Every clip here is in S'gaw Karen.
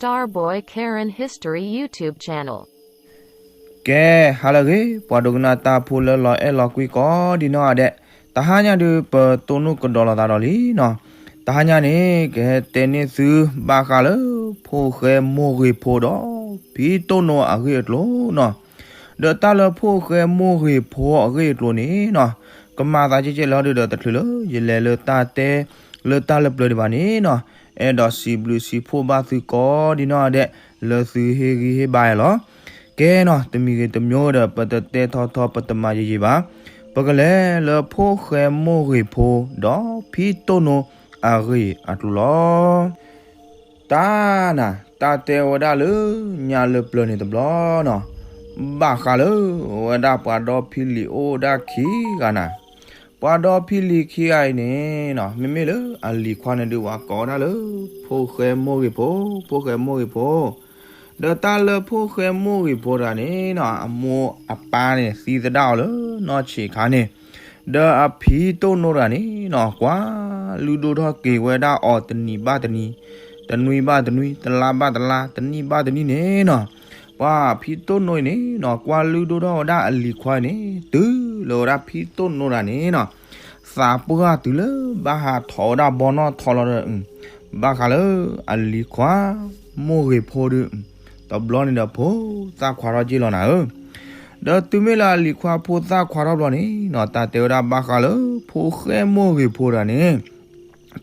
Starboy Karen History YouTube channel. ကဲ, ဟါလၢအဂ့ၤ, ပှၤဒိကနၣ်တၢ်ဖိလၢလီၤအဲၣ်လီၤကွံကိးဒံနီၢ်ဂၤဒဲး, တဟါညါဒုး ပတိၢ်နီၣ်ကဒီးလိာ်သးဒီးလံနီၤ. တဟါညါန့ၣ် ကဟဲတဲန့ၢ်သုဘၣ်ဃးလၢ ဖိၣ်ဃဲမိၢ်ဂ့ၤဖိဒီး ဖံတိၢ်နိအဂ့ၢ်အကျိၤနီၤ. ဒီးတၢ်လၢဖိၣ်ဃဲမိၢ်ဂ့ၤဖိအဂ့ၢ်အကျိၤန့ၣ်နီၤ, ကမၤသးကဲကဲလီၤဒုးဒီး တချုးလၢယလဲၤလၢတၢ်တဲလၢတၢ်လၢပျၢၤဒံးဘၣ်န့ၣ်နီၤ, အဲၣ်ဒိးစံးဘျုးစံးဖှိၣ်ဘၣ်သုကိးဒံနီၢ်ဂၤဒဲး လၢသုဟ့ၣ်ဂံၢ်ဟ့ၣ်ဘါအီၤလီၤ. ကဲနီၤ, တမံၤဂ့ၤတမံၤဒီး ပတတဲထီထီ ပတမၤယံာ်ယံာ်ဘၣ်. ပကလဲၤလၢဖိၣ်ဃဲမိၢ်ဂ့ၤဖိ ဒီးဖံတိၢ်နိအဂ့ၢ်အကျိၤလီၤ. တၢ်နၤ, တၢ်တဲဝဲဒၣ်လၢညါလၢပျၢၤန့ၣ်တဘျီနီၤ, ဘၣ်ဃးလၢ ဝဲဒၣ်ပှၤဒီဖံလံၤအိၣ်ဒၣ်ခံဂၤနၤ. ပှၤဒီဖံလံၤခံဂၤအံၤန့ၣ်နီၤ, မ့မ့ၢ်လၢအလံၤခွါန့ၣ်ဒုး ဝဲကိးဝဲဒၣ်လၢ ဖိၣ်ဃဲမိၢ်ဂ့ၤဖိ, ဖိၣ်ဃဲမိၢ်ဂ့ၤဖိ. ဒီးတၢ်လၢဖိၣ်ဃဲမိၢ်ဂ့ၤဖိတဂၤန့ၣ်နီၤ, အမိၢ်အပၢ်န့ၣ်သံသဒၣ်အီၤလၢနီၢ်ဆံးခါန့ၣ်, ဒီးအဖံတိၢ်နိတဂၤန့ၣ်နီၤ, ကွၢ်လုၢ်ဒိၣ်ထီၣ်က့ၤဝဲဒၣ်အီၤတနံၤဘၣ်တနံၤ, တနွံဘၣ်တနွံ, တလါဘၣ်တလါ, တနံၣ်ဘၣ်တနံၣ်န့ၣ်နီၤ. ပှၤဖံတိၢ်နိအံၤန့ၣ်နီၤ, ကွၢ်လုၢ်ဒိၣ်ထီၣ်ဝဲဒၣ်အလံၤခွါအံၤန့ၣ် တုၤလၢဝဲဒၣ်ဖံတိၢ်နိတဂၤန့ၣ်နီၤ, သးပှၢ်တုၤလၢဘၣ်ဟးထီၣ်ဝဲဒၣ်ဘီနီၣ်ထီလီၤဒီး, ဘၣ်ဃးလၢအလံၤခွါ မိၢ်ဂ့ၤဖိဒုး တဘျီန့ၣ်ဒီး ဖိသၣ်ခွါထီၣ်က့ၢ်လီၤနၤဧၢ. ဒီးတုၤမ့ၢ်လၢအလံၤခွါဖိသၣ်ခွါထီၣ်ဘျီန့ၣ်နီၤ, တၢ်တဲဝဲဒၣ်ဘၣ်ဃးလၢ ဖိၣ်ဃဲမိၢ်ဂ့ၤဖိတဂၤန့ၣ် တအီၣ်ကြီမ့ၤဘၣ်. အီၣ်ဝဲဒၣ်မ့ၤန့ၣ်နီ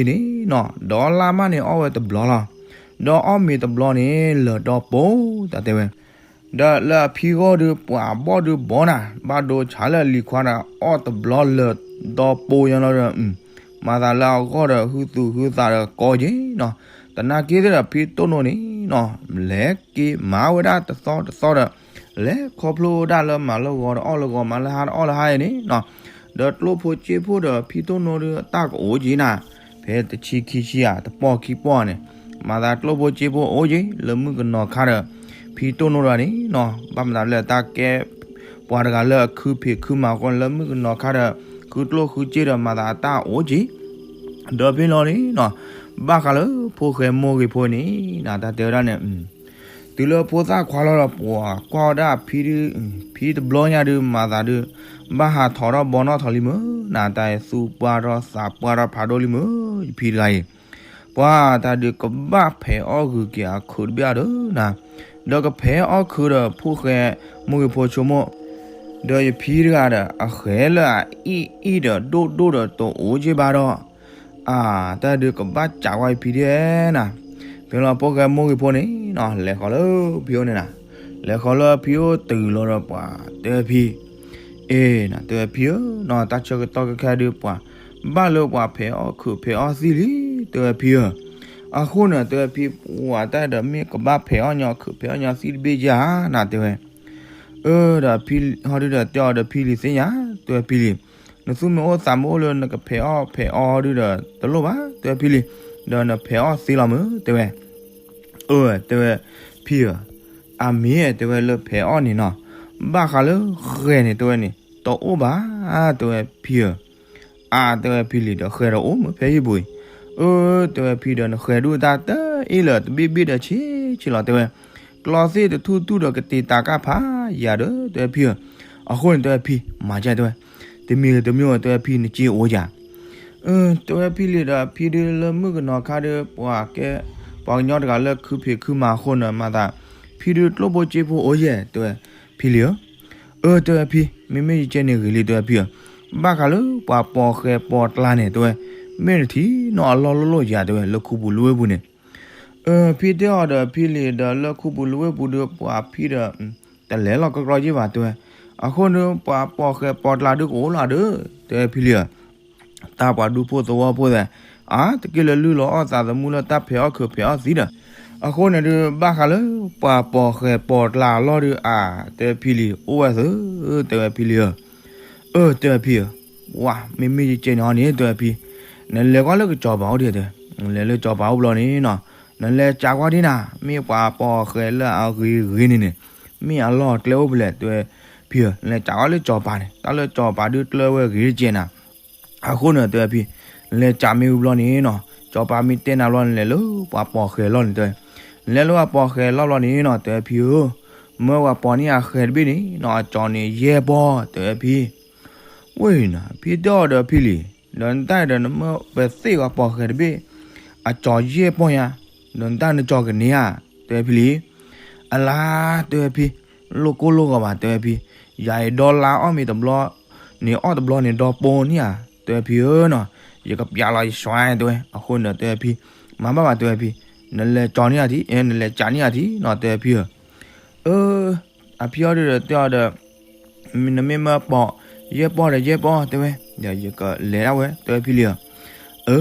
ၤ, ဒီးလါမးန့ၣ်အီၣ်ဝဲတဘျီလီၤ. ဒီးအီၣ်မ့ၤတဘျီန့ၣ် လၢာ်ဒီပိၤ တၢ်တဲဝဲ. ဒီးလၢအဖံဂီၢ်ဒုး ပှၤဘီၣ်ဒုးဘီနၤ, ဘၣ်ဒိဆါလၢအလံၤခွါန့ၣ် အီၣ်တဘျီလၢာ်ဒီပိၤညါလီၤဒီး, မၤသးလၢအဂီၢ်ဒီး ဟုသူၣ်ဟုသးဒီးကိးက့ၤနီၤ. သနာ်က့ဒီး ဖံတိၢ်နိန့ၣ်နီၤ, လဲၤက့ၤမၤဝဲဒၣ်တသီတသီဒီး, လဲၤခီဖျိဝဲဒၣ်လၢမၤလၢဂီၤတအီၣ်လၢဂီၤ မၤလၢဟါတအီၣ်လၢဟါအံၤန့ၣ်နီၤ, ဒီးကျိၣ်ဖိစ့ဖိဒီး ဖံတိၢ်နိဒုး တၢ်ကအိၣ်က့ၤနၤ, ဖဲတဆံခံဆံဧါ တပီၢ်ခံပီၢ်န့ၣ်, မၤသးကျိၣ်ဖိစ့ဖိအိၣ်က့ၤ လၢမုၣ်ကနီၤခါဒီး ဖံတိၢ်နိတဂၤန့ၣ်နီၤ, ဘၣ်မနုၤလၢတၢ်ကဲ ပှၤတဂၤလၢအခုဖံးခုမၤအဃိန့ၣ် လၢမုၣ်ကနီၤခါဒီး ဃုကျိၣ်ဃုစ့ဒီး မၤသးအတၢ်အိၣ်က့ၤ ဒီးဖဲလီၤန့ၣ်နီၤ, ဘၣ်ဃးလၢဖိၣ်ဃဲမိၢ်ဂ့ၤဖိန့ၣ်နၤ, တၢ်တဲဝဲဒၣ်န့ၣ်, တုၤလၢဖိသၣ်ခွါလီၤဒီး ပှၤကွၢ်ဝဲဒၣ်အဖံဒုး, ဖံတဘျီညါဒုး မၤသးဒုး ဘၣ်ဟးထီၣ်ထီၣ်ဘီနီၣ်ထီၣ်လံမုၢ်နၤ, တၢ်သူၣ်ပှၢ်ထီၣ်သးပှၢ်ထီၣ်ဖးဒိၣ်လံမုၢ်, ယဖံတဂၤအံၤ ပှၤတၢ်ဒုးကဘၣ်ဖဲးအီၣ်ဂုာ်က့ၤအခုးတဘ့ၣ်အီၤဒီးနၤ, ဒီးကဖဲးအီၣ်ခုးဒီးဖိၣ်ဃဲမိၢ်ဂ့ၤဖိဆိကမိၣ်, ဒီးယဖံတဂၤဒီး အဃဲလၢအအ့ၣ်အ့ၣ်ဒီးဒိၣ်ဒိၣ်ဒီးတအိၣ်က့ၤဘၣ်ဒီး, အၢ, တၢ်ဒုးကဘၣ်စးကွၢ်ယဖံဒဲးနၤ, ဖဲလီၤဖိၣ်ဃဲမိၢ်ဂ့ၤဖိန့ၣ်နီၤ, လဲၤဃီၤလၢဖံအိၣ်န့ၣ်နၤ, လဲၤဃီၤလၢဖံအိၣ်တုၤလီၤဒီးပှၤတဲဖံ, အ့ၣ်နၤ, တဲဖံဧၢ, တၢ်ဆၢကတီၢ်ခဲခဲဒုးပှၤ ဘၣ်လၢပှၤဖဲးအီၣ်ခုးဖဲးအီၣ်သံၣ်လံ, တဲဝဲဖံဧၢ, အဃိန့ၣ် တဲဝဲဖံ, ပှၤတၢ်အဲၣ်ဒိးမ့ၢ်ကဘၣ်ဖဲးအီၣ်ညီခုးဖဲးအီၣ်ညီသံၣ်တဘ့ၣ်ကဧါနၤ, တဲဝဲ, အၢ, ဒီးဖံဟီဒုဒီးတဲအီၤဒီးဖံလံၤသ့ၣ်ညါ, တဲဝဲဖံလံၤ, နသူၣ်မ့ၢ်အိၣ်သးမ့ၢ်အိၣ်လၢနကဖဲးအီၣ်ဖဲးအီဒုဒီးတလိၣ်ဘၣ်, တဲဝဲဖံလံၤ, ဒီးနဖဲးအီၣ်သ့လီၤမုၢ်, တဲဝဲ အၢ, တဲဝဲဖံဧၢ, အမ့ၢ်တဲဝဲလၢဖဲးအီၣ်န့ၣ်နီၤ, ဘၣ်ဃးလၢဃဲၤန့ၣ် တဲဝဲန့ၣ် တအိၣ်ဘၣ်, တဲဝဲဖံဧၢ, အါ, တဲဝဲဖံလံၤဒီးဃဲၤဒီးအိၣ်မုၢ်ဖဲဟံၣ်ပူၤအံၤ, အၢ, တဲဝဲဖံဒီးနဃဲၤဒုးတၢ်တအ့ၣ်လၢၤတဘ့ၣ်ဘ့ၣ်ဒီးဆံးဆံးလီၤ, တဲဝဲ ကျီသ့ၣ်တထူၣ်ထူၣ်ဒီးကတ့ၤတၢ်ကၢ်ဖးယၤဒီး တဲဝဲဖံဧၢ, အဃိန့ၣ် တဲဝဲဖံ, မၤကဲတဲဝဲ, တမံၤတမံၤ တဲဝဲဖံနစ့အိၣ်ယၤ အၢ, တဲဝဲဖံလံၤဒီးဖံဒုးလၢမုၣ်ကနီၤခါဒီး ပှၤကဲ ပှၤကညီတဂၤလၢခုဖံးခုမၤအဃိန့ၣ် မၤသး ဖံဒုးကျိၣ်ဖိစ့ဖိအိၣ်ယဲၢ် တဲဝဲဖံလံၤဧၢ, အၢ, တဲဝဲဖံ, မ့မ့ၢ်ယကဲန့ၣ်ဂ့ၤလံ တဲဝဲဖံဧၢ, ဘၣ်ဃးလၢပှၤပိာ်ဃဲပိာ်ကျါန့ၣ် တဲဝဲ, မ့ၢ်နထံၣ်နီၢ်အလီၢ်လိၣ်လိၣ်ယၤ တဲဝဲ လၢခူပူၤလၢဝ့ၢ်ပူၤန့ၣ် အၢ, ဖံတဲအီၤဒီးဖံလံၤဒီးလၢခူပူၤလၢဝ့ၢ်ပူၤဒီးပှၤဖံဒီး တလဲၤလီၤကီကီယ့ၢ်ဘၣ် တဲဝဲ, အဃိန့ၣ် ပှၤပိာ်ဃဲပိာ်ကျါဒုးကအိၣ်လီၤဒီး တဲဝဲဖံလံၤဧၢ, တၢ်ပှၤဒူဖိသဝီဖိသ့ၣ်, အါ, တက့ၢ်လၢလုၢ်လီၤအီၣ်သးသမူလၢတၢ်ဖဲးအီၣ်ခုးဖဲးအီၣ်သံဒီး, အဃိန့ၣ်ဒုး ဘၣ်ဃးလၢပှၤပိာ်ဃဲပိာ်ကျါအလီၢ်ဒီး အါ, တဲဖံလံၤ အိၣ်ဝဲသ့, တဲဝဲဖံလံၤဧၢ, အၢ, တဲဝဲဖံဧၢ, ဝါ, မ့မ့ၢ်ယကဲန့ၣ်ဟီန့ၣ် တဲဝဲဖံ, နလဲၤကွၢ်လၢကစီၤပၤအိၣ်ဒံး တဲဝဲ, နလဲၤလၢကစီၤပၤအိၣ်ဘျီန့ၣ်နီၤ, နလဲၤစးကွၢ်ဒံးနၤ, မ့ၢ်ပှၤပိာ်ဃဲလၢအဂ့ၤဂ့ၤန့ၣ်န့ၣ်, မ့ၢ်အလီၢ်အကျဲအိၣ်ဖဲလဲၣ် တဲဝဲဖံဧၢ, နလဲၤစးကွၢ်လၢကစီၤပၤန့ၣ်, တၢ်လၢကစီၤပၤဒုးကျၢဝဲဂ့ၤတကဲနၤ, အဃိန့ၣ် တဲဝဲဖံ, နလဲၤစးမ့ၢ်ဝံၤဘျီန့ၣ်နီၤ, စီၤပၤမ့ၢ်တဲနၤဘျီ နလဲၤလၢပှၤပိာ်ဃဲၤလီၢ်န့ၣ် တဲဝဲ, နလဲၤလၢပှၤပိာ်ဃဲၤလီၢ်ဘျီန့ၣ်နီၤ တဲဝဲဖံဧၢ, မၢပှၤပိာ်န့ၢ်အဃဲၤတဘ့ၣ်န့ၣ်နီၤ အကၠီၤန့ၣ်ယဲၢ်ပီၢ် တဲဝဲဖံ. ဝဲနၤ ဖံတဲအီၤဒီးဖံလံ, ဒီးနတၢ်ဒီးနမၢပသ့ၣ်ပှၤပိာ်ဃဲၤတဘ့ၣ် အကၠီၤယဲၢ်ပီၢ်ညါ, ဒီးနတၢ်နကၠီၤကန့ၢ်ဧါ တဲဝဲဖံလံ. အလါ တဲဝဲဖံ, လိၣ်ကိၢ်လိၣ်ဂီၤဘၣ် တဲဝဲဖံ, ယၤအံၤဒီလါအီၣ်မ့ၤတဘျီန့ၣ် အီၣ်တဘျီန့ၣ်ဒီပိန့ၣ်ဧါ တဲဝဲဖံဧၢနီၤ, ယကပျးလီၤယစွါ တဲဝဲ, အဃိန့ၣ်ဒီးတဲဝဲဖံ, မၤဘၣ်ဘၣ် တဲဝဲဖံ, နလဲၤကၠီၤန့ၢ်ဧါထံ, နလဲၤကးန့ၢ်ဧါထံနီၤ တဲဝဲဖံဧၢ. အၢ အဖံအီၤဒုဒီးတဲအီၤဒီး နမ့ၢ်မၢပိာ်ယဲၢ်ပီၢ်ဒီးယဲၢ်ပီၢ် တဲဝဲ, ဒီးယကလဲၤဒၣ်ဝဲ တဲဝဲဖံလံဧၢ. အၢ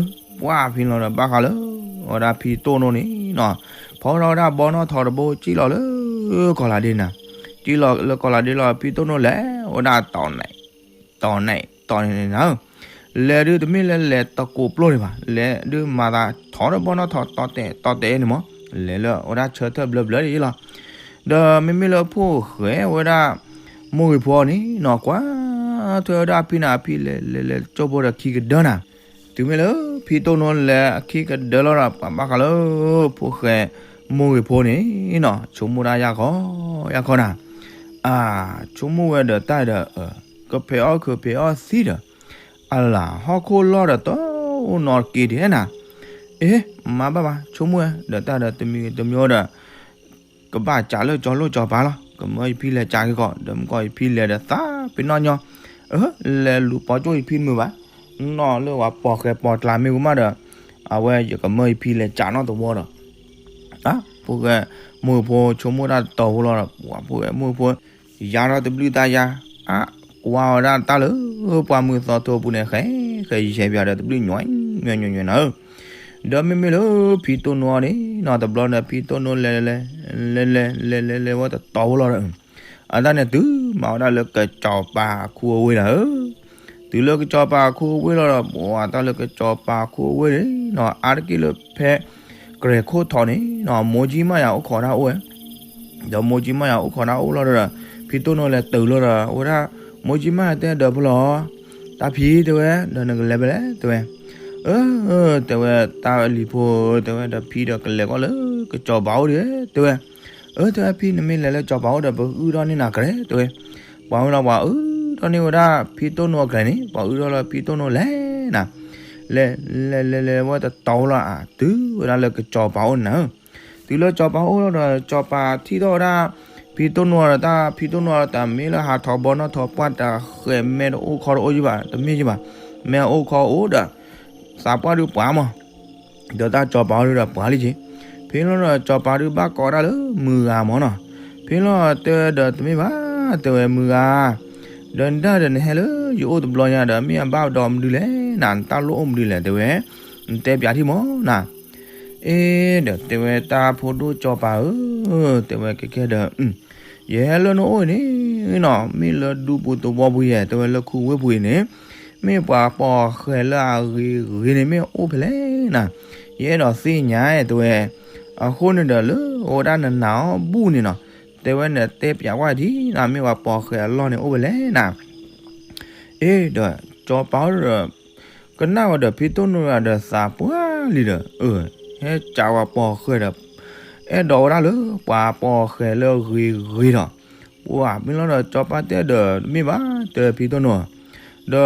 ပှၢ်ဖံလီၤဒီးဘၣ်ဃးလၢ အဝဲဒၣ်ဖံတိၢ်နိန့ၣ်နီၤ, ဖီထီၣ်ဝဲဒၣ်ဘီနီၣ်ထိးတဘိ ကံၣ်လီၤလၢကီၢ်လးဒ့နၤ, ကံၣ်လီၤလၢကီၢ်လးဒ့လီၤ ဖံတိၢ်နိလဲၤဝဲဒၣ်တီၤနဲၣ် တီၤနဲၣ်တီၤန့ၣ်နၤဧၢ, လဲၤဒုတမ့ၢ်လၢလဲၤတကိးပျိၢ်န့ၣ်ဘၣ်, လဲၤဒုမၤသးထီၣ်ဒီးဘီနီၣ်ထိးတီၤတဲာ်တီၤတဲာ်န့ၣ်မး, လဲၤလၢအဝဲဒၣ်ဆၢထၢၣ်ဘျၢဘျၢဒ်အံၤလီၤ. ဒီးမ့မ့ၢ်လၢဖိၣ်ဃဲဝဲဒၣ် မိၢ်ဂ့ၤဖိအီၤန့ၣ်နီၤ ကွၢ်ထွဲဝဲဒၣ်အဖံန့ၣ် အဖံလဲၤလဲၤလဲၤကၠိဖိဒီးခံကဒၢနၤ, တုၤမ့ၢ်လၢဖံတိၢ်နိလဲၤအခံကဒၢလီၤဒီး ပှၤဘၣ်ဃးလၢ ဖိၣ်ဃဲမိၢ်ဂ့ၤဖိန့ၣ်နီၤ ဆိကမိၣ်ဒၣ်ယၢ်ခီ ယၢ်ခီနၤ, အါ ဆိကမိၣ်ဝဲဒီးတၢ်ဒီး ကဖဲးအီၣ်ခုးဖဲးအီၣ်သံဒီး အလါ ဟီၣ်ခိၣ်လီၢ်ဒီးတအိၣ်နီတက့ဒံးနၤ, အ့ မၤဘၣ်ဘၣ် ဆိကမိၣ်ဝဲဒီးတၢ်ဒီးတမံၤတမံၤဒီး ကဘၣ်ကးလၢကၠီၤလိၣ်ကၠီၤပၤလီၤ, ကမၢယဖံလဲၤကးက့ၤကီး ဒီးမုၢ်ကီၢ်ယဖံလဲၤဒီးသးပ့ၤနီၣ်ညီ, အၢ လဲၤလူၤပိာ်ကၠိၣ်ယဖံတမုာ်ဘၣ်, နီၢ်လၢပှၤပိာ်ဃဲၤပိာ်ကျါမ့ၢ်ဝံၤမးဒီး အဝဲယကမၢယဖံလဲၤကးနီၣ်သဝီဒီး အါ ဖိၣ်ဃဲ မိၢ်ဂ့ၤဖိဆိကမိၣ်တၢ်တီၤဖိလီၤဒီး ပှၤဖိၣ်ဃဲမိၢ်ဂ့ၤဖိ ယါထီၣ်တဘျုးတၢ်ယါ, အါ ကွၢ်ဝဲဒၣ်တၢ်လၢ ပှၢ်မုၢ်သီထိပူၤန့ၣ် ဃဲ ဃဲယဲၢ်ပၠးဒီးတဘျုးညီညီညီညီနၤဧၢ, ဒီးမ့မ့ၢ်လၢဖံတိၢ်နိအီၤန့ၣ်နီၤ တဘျီဒီးဖံတိၢ်နိလဲၤလဲၤ လဲၤလဲၤလဲၤလဲၤလဲၤဝဲတတီၤဖိလီၤဒီး အတၢ်န့ၣ်တုၤမၤဝဲဒၣ်လၢကစီၤပၤအခိအဝ့ၢ်လီၤဧၢ, တုၤလၢကစီၤပၤအခိအဝ့ၢ်လီၤဒီး ပှၤတၢ်လၢကစီၤပၤအခိအဝ့ၢ်န့ၣ်နီၤ အါတက့ၢ်လၢဖဲ ကြဲၤခိၣ်ထီးန့ၣ်နီၤ မိၢ်ကၠံမးယၤအိၣ်ခိးတၢ်အိၣ်ဝဲ, ဒီးမိၢ်ကၠံမးယၤအိၣ်ခိးတၢ်အိၣ်လီၤဒီး ဖံတိၢ်နိလဲၤတုၤလီၤဒီး အဝဲဒၣ် မိၢ်ကၠံမးယၤတဲဒီးဖိလီၤ တၢ်ဖံတဲဝဲ ဒီးနကလဲၤဖဲလဲၣ် တဲဝဲ, အၢ တဲဝဲ တၢ်လံၤဖိဧၢ တဲဝဲ ဒီးဖံဒီးကလဲၤကွၢ်လၢကစီၤပၤအိၣ်ဒံး တဲဝဲ, အၢ တဲဝဲ ဖံနမ့ၢ်လဲၤလၢကစီၤပၤအိၣ်ဒီး ပအုၣ်ထီၣ်န့ၢ်နၤကြဲ တဲဝဲ, ပှၤမ့ၢ်လီၤ ပှၤအုၣ်ထီၣ်န့ၢ်ဝဲဒၣ်ဖံတိၢ်နိအကြဲန့ၣ် ပှၤအုၣ်ထီၣ်လၢဖံတိၢ်နိလဲၤနၤ, လဲၤ လဲၤ လဲၤ လဲၤဝဲတတီၤလီၤ အါ တုၤဝဲဒၣ်လၢကစီၤပၤအိၣ်နၤဧၢ, တုၤလၢကစီၤပၤအိၣ်လီၤဒီး ကစီၤပၤထံၣ်ထီၣ်ဝဲဒၣ် ဖံတိၢ်နိဒီး တၢ်ဖံတိၢ်နိဒီး တမ့ၢ်လၢဟးထီၣ်ဘီနီၣ်ထီၣ်ပှၢ်တၢ်ဃဲၤ မဲာ်တအိၣ်ခီတအိၣ်ယံၤဘၣ် တမ့ၢ်ယံၤဘၣ်, မဲာ်အိၣ်ခီအိၣ်ဒီး သးပှၢ်ဒုးပှၤမး ဒီးတၢ်စီၤပၤအိၣ်ဒုးဒီးပှၤလံက့ၤ, ဖဲလီၤဒီးစီၤပၤဒုးဘၣ်ကိးဒၣ်လၢမုၢ်ဂၤမးနီၤ, ဖဲလီၤတဲဝဲဒီးတမ့ၢ်ဘၣ် တဲဝဲမုၢ်ဂၤ, ဒီးနတၢ်ဒီးနဟဲလၢယအိၣ်တဘျီညါဒီး မ့ၢ်အဘၣ်ဒီးမနုၤလဲၣ်နၤ နတၢ်လိၣ်အိၣ်မနုၤလဲၣ် တဲဝဲ, နတဲပၠးထံၣ်မးနၤ, အ့ ဒီးတဲဝဲတၢ်ဖိဒိၣ်စီၤပၤဧၢ, တဲဝဲကဲကဲဒီး ယဟဲလၢနအိၣ်အံၤန့ၣ်နီၤ မ့ၢ်လၢဒူပူၤသဝီပူၤယဲၢ် တဲဝဲလၢခူဝ့ၢ်ပူၤအံၤန့ၣ် မ့ၢ်ပှၤပိာ်ဃဲၤလၢအဂ့ၤဂ့ၤန့ၣ် မ့ၢ်အိၣ်ဖဲလဲၣ်နၤ, ယအဲၣ်ဒိးသ့ၣ်ညါတဲဝဲ, အဃိန့ၣ်ဒီးလၢအဝဲဒၣ်နနာ်အီၤဘူၣ်န့ၣ်နီၤ, တဲဝဲနတဲပၠးကွၢ်ဒံးနၤ မ့ၢ်ပှၤပိာ်ဃဲၤအလီၢ်န့ၣ်အိၣ်ဖဲလဲၣ်နၤ, အ့ဒီး စီၤပၤအိၣ်ဒီး ကနၣ်ဝဲဒီးဖံတိၢ်နိဒီးသးပှၢ်လံဒီး အၢ ဟဲကးဝဲပိာ်ဃဲၤဒီး အဲၣ်ဒိးဝဲဒၣ်လၢပှၤပိာ်ဃဲၤလၢအဂ့ၤဂ့ၤဒီး ပှၤမ့ၢ်လီၤဒီးစီၤပၤတဲဒီးတမ့ၢ်ဘၣ် တဲဖံတိၢ်နိ ဒီး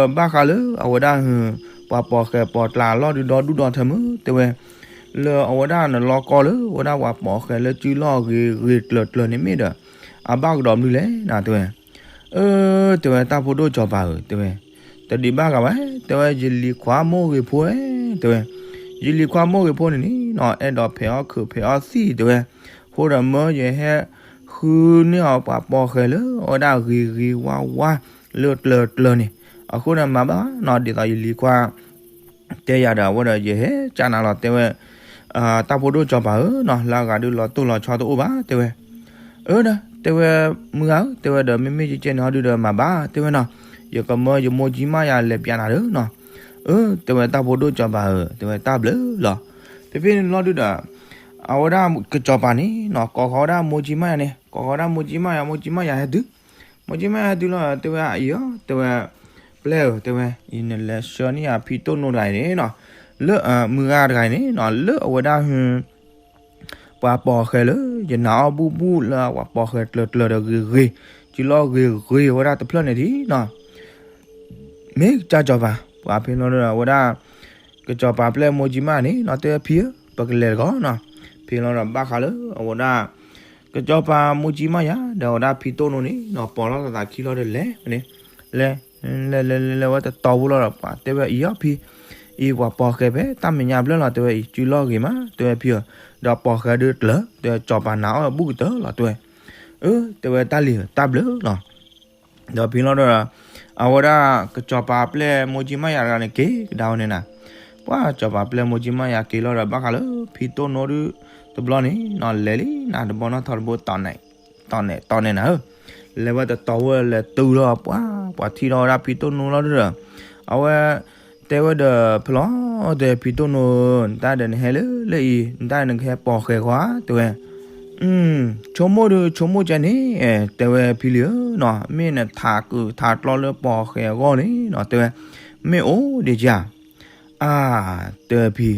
ဘၣ်ဃးလၢအဝဲဒၣ် ပှၤပိာ်ဃဲၤပိာ်ကျါအလီၢ်ဒုးဒီဒူၣ်ဒီထၢမုၢ် တဲဝဲ လၢအဝဲဒၣ်နလီၢ်ကီလၢ အဝဲဒၣ်ပှၤပိာ်ဃဲၤလၢစုလီၢ်အဂ့ၤဂ့ၤကျၢၤကျၢၤန့ၣ်မ့ၢ်ဒီး အဘၣ်ကဒီးမနုၤလဲၣ်နၤ တဲဝဲ အၢ တဲဝဲ တၢ်ဖိဒိၣ်စီၤပၤဧၢ တဲဝဲ, တဒံးဘၣ်ဂၤဘၣ် တဲဝဲ ယလံၤခွါမိၢ်ဂ့ၤဖိဧၢ တဲဝဲ, ယလံၤခွါမိၢ်ဂ့ၤဖိန့ၣ်န့ၣ်နီၤ အဲၣ်ဒိးဖဲးအီၣ်ခုးဖဲးအီၣ်သံၣ် တဲဝဲ, အဃိဒီးမၢယဟဲဃုန့ၢ်အီၤပှၤပိာ်ဃဲၤလၢအဝဲဒၣ်ဂ့ၤဂ့ၤဝါဝါလၢကျၢၤကျၢၤန့ၣ်, အဃိန့ၣ်မၤဘၣ်နီၤ ဒ်သိးယလံၤခွါ တဲယၤဒီး အဝဲဒီးယဟဲကၢ်နၤလီၤ တဲဝဲ, တၢ်ဖိဒိၣ်စီၤပၤဧၢနီၤ လၢအဂၤဒုးလီၤတိၢ်လီၤဆီတအိၣ်ဘၣ် တဲဝဲ, အၢဒီး တဲဝဲ မုၢ်ဂၤဧၢ တဲဝဲဒီး မ့မ့ၢ်ယကဲန့ၣ်ဟီဒုးဒီးမၤဘၣ် တဲဝဲနီၤ, ယကမၢယမိၢ်ကၠံမးယၤလဲၤပျးနၤဒီးနီၤ, အၢ တဲဝဲတၢ်ဖိဒိၣ်စီၤပၤဧၢ တဲဝဲတၢ်ဘျုးလီၤ, ဖဲဖဲန့ၣ်လီၤဒုးဒီး အဝဲဒၣ်ကစီၤပၤန့ၣ်နီၤ ကိးဃီၤဝဲဒၣ်မိၢ်ကၠံမးယၤန့ၣ် ကိးဃီၤဝဲဒၣ်မိၢ်ကၠံမးယၤ မိၢ်ကၠံမးယၤဟဲတုၤ, မိၢ်ကၠံမးယၤဟဲတုၤလီၤ တဲဝဲအံၤဧၢ တဲဝဲ, ပျဲၢ်ဧၢ တဲဝဲ, ယနလဲၤဆှၢန့ၢ်ယၤဖံတိၢ်နိတဂၤအံၤန့ၣ်နီၤ, လၢမုၢ်ဂၤတဂၤအံၤန့ၣ်နီၤ လၢအဝဲဒၣ် ပှၤပိာ်ဃဲၤလၢ ယနာ်အီၤဘူၣ်ဘူၣ်လၢပှၤပိာ်ဃဲၤကျၢၤကျၢၤဒီးဂ့ၤဂ့ၤ, စုလီၢ်ဂ့ၤဂ့ၤဝဲဒၣ်တဖျၢၣ်န့ၣ်ဒံးနီၤ, မ့ၢ်ကစၢ်စီၤပၤ ပှၤဖဲလီၤဒီးအဝဲဒၣ် ကစီၤပၤပျဲၢ်မိၢ်ကၠံမးန့ၣ်နီၤ တဲဖံဧၢ ပကလဲၤတကီးနီၤ, ဖဲလီၤဒီးဘၣ်ဃးလၢအဝဲဒၣ် ကစီၤပၤမိၢ်ကၠံမးယၤ ဒီးအဝဲဒၣ်ဖံတိၣ်နိန့ၣ်နီၤ ပိာ်လီၤသးသးခံလီၤဒီးလဲၤန့ၣ်, လဲၤ လဲၤလဲၤလဲၤလဲၤဝဲတတီၤဖိလီၤဒီး ပှၤတဲဝဲအံၤအီၤဖံ, အံၤပှၤပိာ်ဃဲၤဖဲတၢ်မဲာ်ညါဘျၢလီၤ တဲဝဲအံၤ စုလီၢ်ဂ့ၤမး တဲဝဲဖံဧၢ, ဒီးပိာ်ဃဲၤဒုးကျၢၤ တဲကစီၤပၤနာ်အီၤဘူၣ်ကတၢၢ်လီၤ တဲဝဲ, အၢ တဲဝဲတၢ်လံၤတၢ်ဘျၢလီၤ ဒီးဖဲလီၤဒီး အဝဲဒၣ်ကစီၤပၤပျဲၢ်မိၢ်ကၠံမးယၤတဂၤန့ၣ်က့ၤကဒါဝဲန့ၣ်နၤ, ပှၤကစီၤပၤပျဲၢ်မိၢ်ကၠံမးယၤက့ၤလီၤဒီးဘၣ်ဃးလၢဖံတိၣ်နိဒုးတဘျီန့ၣ်နီၤ လဲၤလံနၤ တဘီနီၣ်ထီတဘိ တီၢ်နဲၣ်တီၢ်နဲၣ်နၤဧၢ, လဲၤဝဲတတီၤဝဲလဲၤတုၤလီၤပှၤ, ပှၤထံၣ်ထီၣ်ဝဲဒၣ်ဖံတိၣ်နိလီၤဒီး အဝဲ တဲဝဲဒီးဖဲလီၤ တဲဖံတိၣ်နိဧၢ နတၢ်ဒီးနဟဲလၢလၢအံၤ နတၢ်နကဟဲပိာ်ဃဲၤဃီဧါ တဲဝဲ ဆိကမိၣ်ဒုးဆိကမိၣ်ကဲန့ၣ် တဲဝဲဖံလံၤဧၢနီၤ မ့ၢ်နထးကုးထးကျီလၢပိာ်ဃဲၤအဂီၢ်န့ၣ်နီၤ တဲဝဲ မ့ၢ်အိၣ်ဒံးဧါ, အါ တဲဝဲဖံ,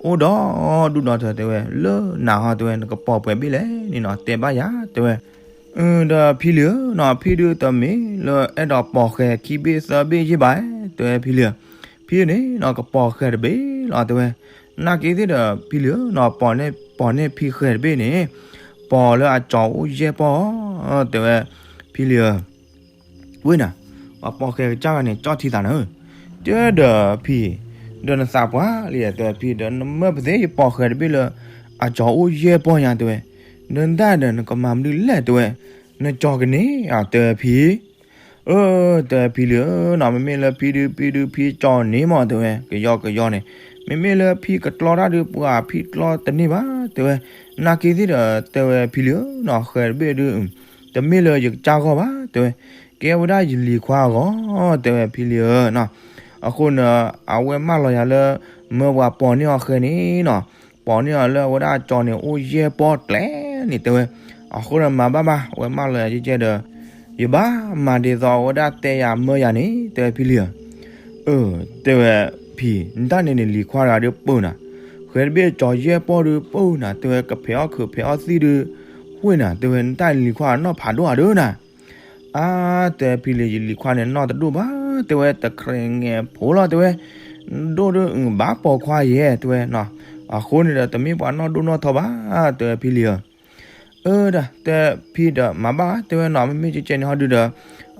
အိၣ်ဒီးဒူၣ်ဒီးထၢ တဲဝဲ လၢနၤဟီ တဲဝဲ နကပိာ်ပှဲၤဘ့ၣ်လဲၣ်န့ၣ်နီၤ တဲဘၣ်ယၤ တဲဝဲ ဒီးဖံလံၤဧၢနီၤ ဖံဒုးတမ့ၢ်လၢအဲၣ်ဒိးပိာ်ဃဲၤခံဘ့ၣ်သၢဘ့ၣ်ယ့ၢ်ဘၣ် တဲဝဲဖံလံၤဧၢ, ဖံန့ၣ်နီၤ ကပိာ်ဃဲၤတဘ့ၣ်လီၤ တဲဝဲ, နာ်က့သ့ၣ်ဒီးဖံလံၤဧၢနီၤ ပိာ်န့ၢ်ဖံဃဲၤတဘ့ၣ်န့ၣ် ပိာ်လၢအကၠီၤအိၣ်ယဲၢ်ပီၢ် တဲဝဲ, ဖံလံၤဧၢ ဝ့ၢ်နၤ, ပှၤပိာ်ဃဲၤကစၢ်ဂၤန့ၣ် ကၠီၣ်ထံသးနၤဧၢ, တဲဒီးဖံ, ဒီးနသးပှၢ်လံ တဲဝဲဖံ ဒီးနမၢပသ့ၣ်ယပိာ်ဃဲၤတဘ့ၣ်လၢ အကၠီၤအိၣ်ယဲၢ်ပီၢ်ညါ တဲဝဲ, ဒီးနတၢ်ဒီးနကမၤမနုၤလဲၣ် တဲဝဲ, နကၠီၤကန့ၢ်ဧါ တဲဝဲဖံ အၢ တဲဝဲဖံလံၤဧၢနီၤ မ့မ့ၢ်လၢဖံဒုး ဖံဒုးဖံကၠီၤန့ၢ်မး တဲဝဲ ကယီကယီန့ၣ်, မ့မ့ၢ်လၢဖံကကျီတၢ်ဒုး ပှၤဖံကျီတန့ၢ်ဘၣ် တဲဝဲ, နာ်က့သ့ၣ်ဒီး တဲဝဲဖံလံၤဧၢနီၤ ဃဲၤတဘ့ၣ်ဒုး တမ့ၢ်လၢယကစၢ်ဂီၢ်ဘၣ် တဲဝဲ, ကဲဝဲဒၣ်ယလံၤခွါအဂီၢ် တဲဝဲဖံလံၤဧၢနီၤ, အဃိန့ၣ် အဝဲမၢလီၤယၤလၢ မၢပှၤပိာ်န့ၢ်အီၤဃဲၤန့ၣ်နီၤ ပိာ်န့ၢ်အီၤလၢအဝဲဒၣ်ကၠီၤန့ၣ် အိၣ်ယဲၢ်ပီၢ်ကျဲန့ၣ် တဲဝဲ, အဃိန့ၣ်မၤဘၣ်ဘၣ် အဝဲမၢလီၤယၤကဲကဲဒီး ယဘၣ်မၤဒ်သိးအဝဲဒၣ်တဲယၤမၢယၤန့ၣ် တဲဝဲဖံလံၤဧၢ, အၢ တဲဝဲဖံ, နတၢ်န့ၣ်န့ၣ်လံၤခွါတဂၤဒုးပၢၢ်နၤ, ဃဲၤတဘ့ၣ်ကၠီၤယဲၢ်ပီၢ်ဒုးပၢၢ်နၤ တဲဝဲ ကဖဲးအီၣ်ခုးဖဲးအီၣ်သံၣ်ဒုး ဃ့ၢ်နၤ တဲဝဲ နတၢ်န့ၣ်လံၤခွါနီၢ်ဖးဒိၣ်ဧါဒုးနၤ အါ တဲဖံလံၤ ယလံၤခွါန့ၣ်နီၢ်တဒိၣ်ဘၣ် တဲဝဲ တခြဲးငဲးဖိလီၤ တဲဝဲ, ဒိၣ်ဒုးဘၣ်ပိာ်ခွါယဲၢ် တဲဝဲ, အဃိန့ၣ်ဒီးတမ့ၢ်ပှၤနီၢ်ဒိၣ်နီၢ်ထီဘၣ် တဲဝဲဖံလံၤဧၢ, အၢ ဒီးတဲဖံဒီးမၤဘၣ် တဲဝဲနီၤ မ့မ့ၢ်ကဲကဲန့ၣ်ဟီဒုးဒီး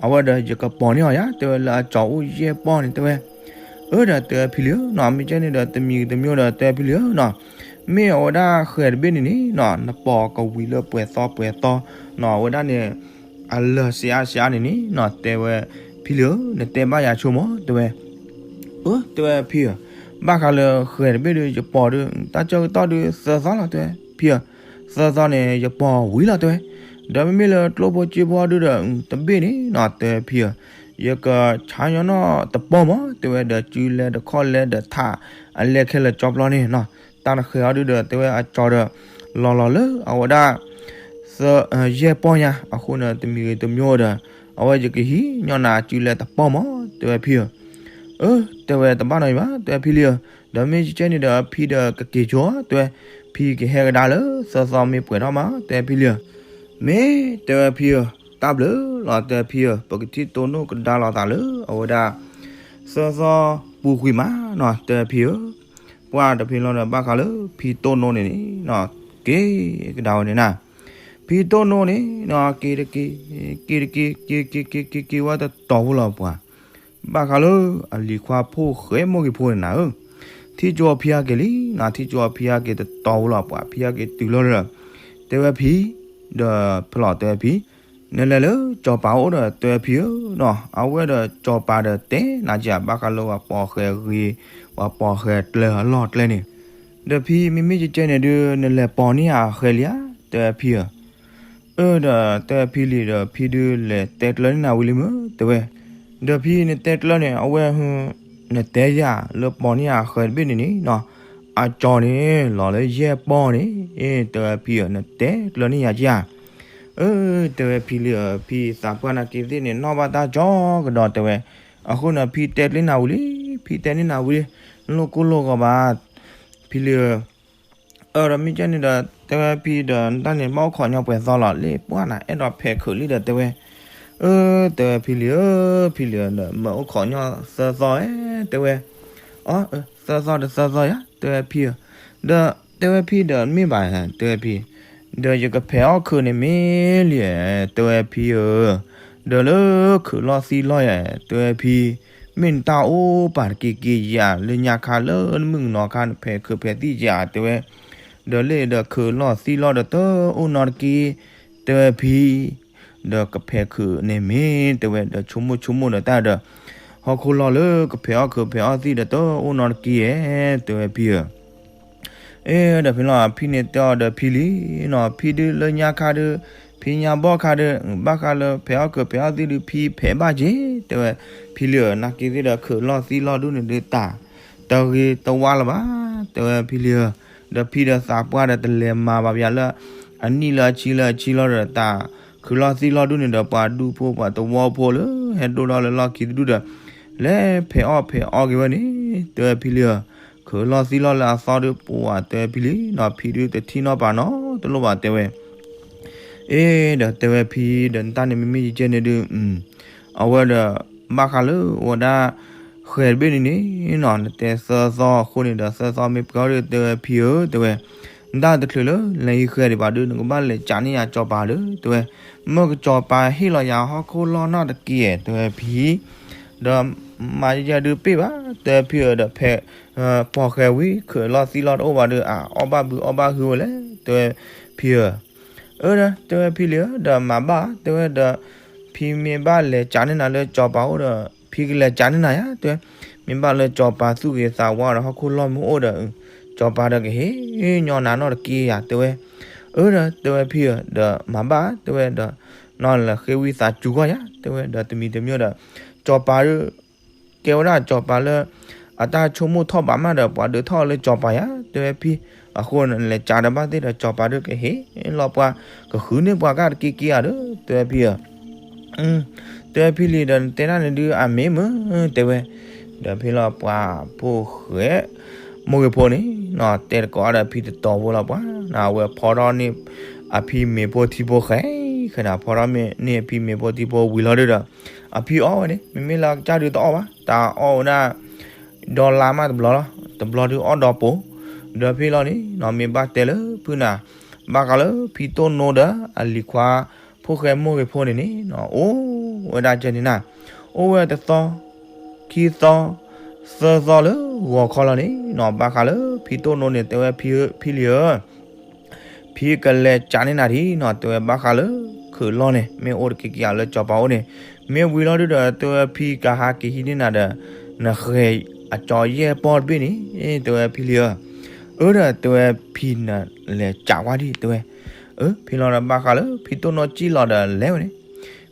အဝဲဒီးယကပိာ်န့ၢ်အီၤယၤ တဲဝဲ လၢအကၠီၤအိၣ်ယဲၢ်ပီၢ်န့ၣ် တဲဝဲ, အၢ ဒီးတဲဖံလံၤဧၢနီၤ မ့ၢ်ကဲန့ၣ်ဒီးတမံၤတမံၤဒီးတဲဖံလံၤဧၢနီၤ, မ့ၢ်အဝဲဒၣ်ဃဲၤတဘ့ၣ်န့ၣ်န့ၣ်နီၤ နပိာ်ကဝံၤလၢပှဲၤသီပှဲၤသီနီၤ အဝဲဒၣ်န့ၣ် အလၢာ်စံးအါစံးအါန့ၣ်န့ၣ်နီၤ တဲဝဲ, ဖံလံၤဧၢ နတဲဘၣ်ယၤဆိမး တဲဝဲ, အၢ တဲဝဲဖံဧၢ, ဘၣ်ဃးလၢဃဲၤတဘ့ၣ်ဒုး ယပိာ်ဒုး တၢ်ဆၢကတီၢ်ဒုးသၢသီလီၤ တဲဝဲ, ဖံဧၢ, သၢသီန့ၣ် ယပိာ်ဝံၤလီၤ တဲဝဲ, ဒီးမ့မ့ၢ်လၢကျိဖိစ့ဖိအီၤဒုးဒီး တဘ့ၣ်န့ၣ်နီၤ တဲဝဲဖံဧၢ, ယကဆါညီနီၢ်တပီၢ်မး တဲဝဲ ဒီးစုလဲတခီၣ်လဲဒီးထး အလဲခဲလၢာ်ကၠီပျီန့ၣ်နီၤ, တၢ်နဃဲၤအီၤဒုးဒီး တဲဝဲအကၠီၤဒီး လီၤလီၤလၢအဝဲဒၣ် သၢ ယဲၢ်ပီၢ်ညါ အဃိန့ၣ် တမံၤဂ့ၤတမံၤဒီး အဝဲယကဟံးညီနၤစုလဲတပီၢ်မး တဲဝဲဖံဧၢ, အၢ တဲဝဲတဘၣ်နီတမံၤဘၣ် တဲဝဲဖံလံၤဧၢ, ဒီးမ့ၢ်ကဲကဲန့ၣ်ဒီးဖံဒီးကက့ၤဆိ တဲဝဲ, ဖံကဟဲကဒါလၢ သၢသီမ့ၢ်ပှဲၤထီၣ်မး တဲဝဲဖံလံၤဧၢ, မ့ၢ် တဲဝဲဖံဧၢ, တၢ်ဘျုးလီၤ တဲဝဲဖံဧၢ, ပကထံၣ်တိၢ်နီၣ်ကဒါလိာ်သးလၢအဝဲဒၣ် သၢသီပူၤကွံာ်မးနီၤ တဲဝဲဖံဧၢ, ပှၢ်တဖံလီၤဒီးဘၣ်ဃးလၢဖံတိၢ်နိန့ၣ်န့ၣ်နီၤ က့ၤကဒါဝဲန့ၣ်နၤ, ဖံတိၢ်နိန့ၣ်နီၤ က့ၤတက့ၤ က့ၤတက့ၤ က့ၤက့ၤ က့ၤက့ၤဝဲတတီၤဖိလီၤပှၤ, ဘၣ်ဃးလၢအလံၤခွါဖိဃဲမိၢ်ဂ့ၤဖိန့ၣ်နၤဧၢ, ထံၣ်ကၠိအဖံဟဲက့ၤလံနီၤ ထံၣ်ကၠိအဖံဟဲက့ၤတတီၤဖိလီၤပှၤ ဖံဟဲက့ၤတုၤလီၤဒီး တဲဝဲဖံ ဒီးဖဲလီၤတဲဝဲဖံ နလဲၤလၢစီၤပၤအိၣ်ဒီးတဲဝဲဖံဧၢနီၤ အဝဲဒီးစီၤပၤဒီးတဲနၤကဘၣ်ဃးလၢပှၤပိာ်ဃဲၤဂ့ၤ ပှၤပိာ်ဃဲၤကျၢၤအလီၢ်ကျဲန့ၣ်, ဒီးဖံမ့မ့ၢ်ကဲကဲန့ၣ်ဒုး နလဲၤပိာ်န့ၢ်အဃဲၤလံဧါ တဲဝဲဖံဧၢ, အၢ ဒီးတဲဝဲဖံလံၤဒီး ဖံဒုးလဲၤတဲကျၢၤန့ၢ်နၤဝံၤလံမ့ၢ် တဲဝဲ, ဒီးဖံနတဲကျၢၤန့ၣ် အဝဲ နတဲယၤလၢပိာ်န့ၢ်အဃဲၤတဘ့ၣ်န့ၣ်န့ၣ်နီၤ, အကၠီၤန့ၣ် လီၤလၢယဲၢ်ပီၢ်န့ၣ်, တဲဝဲဖံဧၢ နတဲကျၢၤန့ၢ်ယၤကဧါ, အၢ တဲဝဲဖံလံၤဧၢ ဖံသးပှၢ်နာ်က့သ့ၣ်န့ၣ် နီၣ်ဘၣ်တၢ်ကၠီကဒီးတဲဝဲ, အဃိန့ၣ် ဖံတဲကျၢၤနၤဝံၤလံ, ဖံတဲန့ၢ်နၤဝံၤလံ, လိၣ်ကိၢ်လိၣ်ဂီၤဘၣ်, ဖံလံၤဧၢ. အၢ ဒီးမ့ၢ်ကဲန့ၣ်ဒီး တဲဝဲဖံဒီး နတၢ်န့ၣ်ဘၣ်အိၣ်ခိးညီပှဲၤသီလီၤ, လၢပှၢ်နၤ အဲၣ်ဒိးဖဲးခုးလံဒီး တဲဝဲ. အၢ တဲဝဲဖံလံၤဧၢ, ဖံလံၤဧၢ ဒီးမ့ၢ်အိၣ်ခိးညီသၢသီဧၢ, တဲဝဲ. အၢ သၢသီဒီးသၢသီယၤ တဲဝဲဖံဧၢ. ဒီးတဲဝဲဖံဒီး မ့ၢ်ဘၣ် တဲဝဲဖံ, ဒီးယကဖဲးအီၣ်ခုးန့ၣ်မ့ၢ်လံ, တဲဝဲဖံဧၢ. ဒီးလၢခုးလီၢ်သံလီၢ်ယၤ တဲဝဲဖံ, မ့ၢ်နတၢ်အိၣ်ပာ်တက့ၢ်က့ၢ်ယၤ လၢညါခါလၢနမုၣ်ကနီၤခါ နဖဲးခုးဖဲးသံၣ်ယၤ တဲဝဲ. ဒီးလၢဒီးခုးလီၢ်သံလီၢ်ဒီးတအိၣ်နီတက့ၢ် တဲဝဲဖံ, ဒီးကဖဲးခုးန့ၣ်မ့ၢ် တဲဝဲ, ဒီးဆိကမိၣ်ဆိကမိၣ်ဒီးတၢ်ဒီး ဟီၣ်ခိၣ်လီၢ်လၢကဖဲးအီၣ်ခုးဖဲးအီၣ်သံၣ်ဒီးတအိၣ်နီတက့ၢ်ဧၢ, တဲဝဲဖံဧၢ. အၢ ဒီးဖံလီၤ ဖံန့ၣ်တဲအီၤဒီးဖံလံနီၤ, ဖံဒုးလၢညါခါဒုး ဖံညါဘီၣ်ခါဒုး ဘၣ်ဃးလၢဖဲးအီၣ်ခုးဖဲးအီၣ်သံၣ်ဒုး ဖံဖဲးဘၣ်က့ၤ တဲဝဲ. ဖံလံဧၢ, နာ်က့ၤသ့ၣ်ဒီးခုးလီၢ်သံလီၢ်ဒူၣ်န့ၣ်ဒုး တၢ်တဂ့ၤတဝါလၢၤဘၣ်, တဲဝဲဖံလံဧၢ. ဒီးဖံဒီးသးပှၢ်ဒီးတလဲၤမၤဘၣ်ပယၤလၢ အနံၣ်လၢအဆံလၢအဆံလီၤဒီး တၢ်ခုးလီၢ်သံလီၢ်ဒူၣ်န့ၣ်ဒီး ပှၤဒူဖိပှၤသဝီဖိလၢဟဲဒိၣ်ထီၣ်လၢလီၢ်ခံတဒူၣ်ဒီး လဲၤဖဲးအီၣ်ဖဲးအီၣ်က့ၤဝဲန့ၣ် တဲဝဲဖံလံဧၢ. ခုးလီၢ်သံလီၢ်လၢအသီဒုးပှၤ တဲဝဲဖံလံနီၤ, ဖံဒုးတထံၣ်နီၣ်ပာ်နီတလိၣ်ဘၣ် တဲဝဲ. အ့ ဒီးတဲဝဲဖံဒီး နတၢ်န့ၣ်မ့မ့ၢ်ယကဲန့ၣ်ဒုး အဝဲဒီး ဘၣ်ဃးလၢအဝဲဒၣ် ဃဲၤတဘ့ၣ်န့ၣ်န့ၣ်နီၤ, နတဲသၢသီအဃိန့ၣ်ဒီး သၢသီမ့ၢ်ပှဲၤအီၤဒီး တဲဝဲဖံဧၢ တဲဝဲ, နတၢ်တချုးလၢလဲၤဟံးဃဲၤဒံးဘၣ်ဒုး နကဘၣ်လဲၤကးန့ၢ်ယၤကၠီၤပၤဒီး တဲဝဲ. မ့ၢ်ကၠီၤပၤဟ့ၣ်လီၤယၤဟီၣ်ခိၣ်လီၢ်နီတက့ၢ် တဲဝဲဖံ, ဒီးမၤယဲဒုးပ့ၢ်ဘၣ် တဲဝဲဖံဧၢ, ဒီးဖဲး ပိာ်ဃဲၤဝံၤ ခုးလီၢ်သံလီၢ်တအိၣ်ဘၣ်ဒီး အအီၣ်ဘၣ်ဘုအီၣ်ဘၣ်ဟုဝဲလဲၣ် တဲဝဲဖံဧၢ. အၢ ဒီးတဲဝဲဖံလံဧၢ, ဒီးမၤဘၣ် တဲဝဲဒီး ဖံမ့ၢ်ဘၣ်လဲၤကးန့ၢ်နၤလၢကၠီၤပၤအိၣ်ဒီး ဖံကလဲၤကးန့ၢ်နၤယၤ တဲဝဲ. မ့ၢ်ဘၣ်လၢကၠီၤပၤသူၣ်ဂ့ၤသးဝါဒီး ဟီၣ်ခိၣ်လီၢ်မ့ၢ်အိၣ်ဒီး ကၠီၤပၤဒီးကဟ့ၣ်ညီနၤနီတက့ၢ်ယၤ တဲဝဲ. အၢ ဒီးတဲဝဲဖံဧၢ, ဒီးမၤဘၣ် တဲဝဲဒီး နီၢ်လဲၤဃ့ဝံသးစူၤကွၢ်ယၤ တဲဝဲ, ဒီးတမံၤတမံၤဒီး ကၠီၤပၤဒီး ကဲဝဲဒၣ်ကၠီၤပၤလၢ အတၢ်ဆိကမိၣ်ထီၣ်ဘးမးဒီး ပှၤဒုးထီၣ်လၢကၠီၤပၤယၤ တဲဝဲဖံ. အဃိန့ၣ် လဲၤကးဒီးဘၣ်သ့ၣ်ဒီးကၠီၤပၤဒီးကဟ့ၣ်လီၤပှၤ ကဃုန့ၢ်ပှၤကၢ်တက့ၢ်က့ၢ်ဧါဒီး တဲဝဲဖံဧၢ. တဲဝဲဖံလံဒီး နတဲဒၣ်န့ၣ်ဒုးအမ့ၢ်မုာ် တဲဝဲ. ဒီးဖံလီၤပှၤဖိၣ်ဃဲ မိၢ်ဂ့ၤဖိန့ၣ်နီၤ တဲတကိးဒီးဖံတတီၤဖိလီၤပှၤ, အဝဲဖီထီၣ်န့ၢ်အဖံမ့ၤဖိထံဖိဃဲ ဃဲန့ၣ် ဖီထီၣ်န့ၢ်အဖံမ့ၤဖိထံဖိဝံၤလီၤဒုးဒီး အဖံအီၣ်ဝဲန့ၣ် မ့မ့ၢ်လၢအကစၢ်ဒုးတအီၣ်ဘၣ် တၢ်အီၣ်ဝဲဒၣ် ဒီလါမးတဘျီလီၤ, တဘျီဒုးအီၣ်ဒီးပိာ်, ဒီးဖံလီၤန့ၣ်နီၤ မ့ၢ်ဘၣ်တဲလၢဖုနၤ ဘၣ်ဃးလၢဖံတိၢ်နိဒီးအလံၤခွါ ဖိၣ်ဃဲမိၢ်ဂ့ၤဖိန့ၣ်န့ၣ်နီၤ အိၣ်ဝဲဒၣ်ကဲန့ၣ်နၤ, အိၣ်ဝဲတသီ ခံသီ သၢသီလၢဂီၤခီလီၤန့ၣ်နီၤ ဘၣ်ဃးလၢဖံတိၢ်နိန့ၣ် တဲဝဲဖံဧၢ, ဖံလံဧၢ ဖံကလဲၤကးန့ၢ်နၤဒံးနီၤ တဲဝဲ ဘၣ်ဃးလၢခုးလီၢ်န့ၣ် မ့ၢ်အိၣ်တက့ၢ်က့ၢ်ဧါလၢကၠီၤပၤအိၣ်န့ၣ်, မ့ၢ်ဝံၤလီၤဒုးဒီး တဲဝဲဖံကဟးက့ၤဟံးန့ၢ်နၤဒီး နဃဲၤအကၠီၤယဲၢ်ပီၢ်တဘ့ၣ်န့ၣ် တဲဝဲဖံလံဧၢ. အၢ ဒီးတဲဝဲဖံနလဲၤကးကွၢ်ဒံး တဲဝဲ. အၢ ဖံလီၤဒီးဘၣ်ဃးလၢဖံတိၢ်နိစံၣ်လီၤဒီးလဲၤဝဲန့ၣ်, ဖံ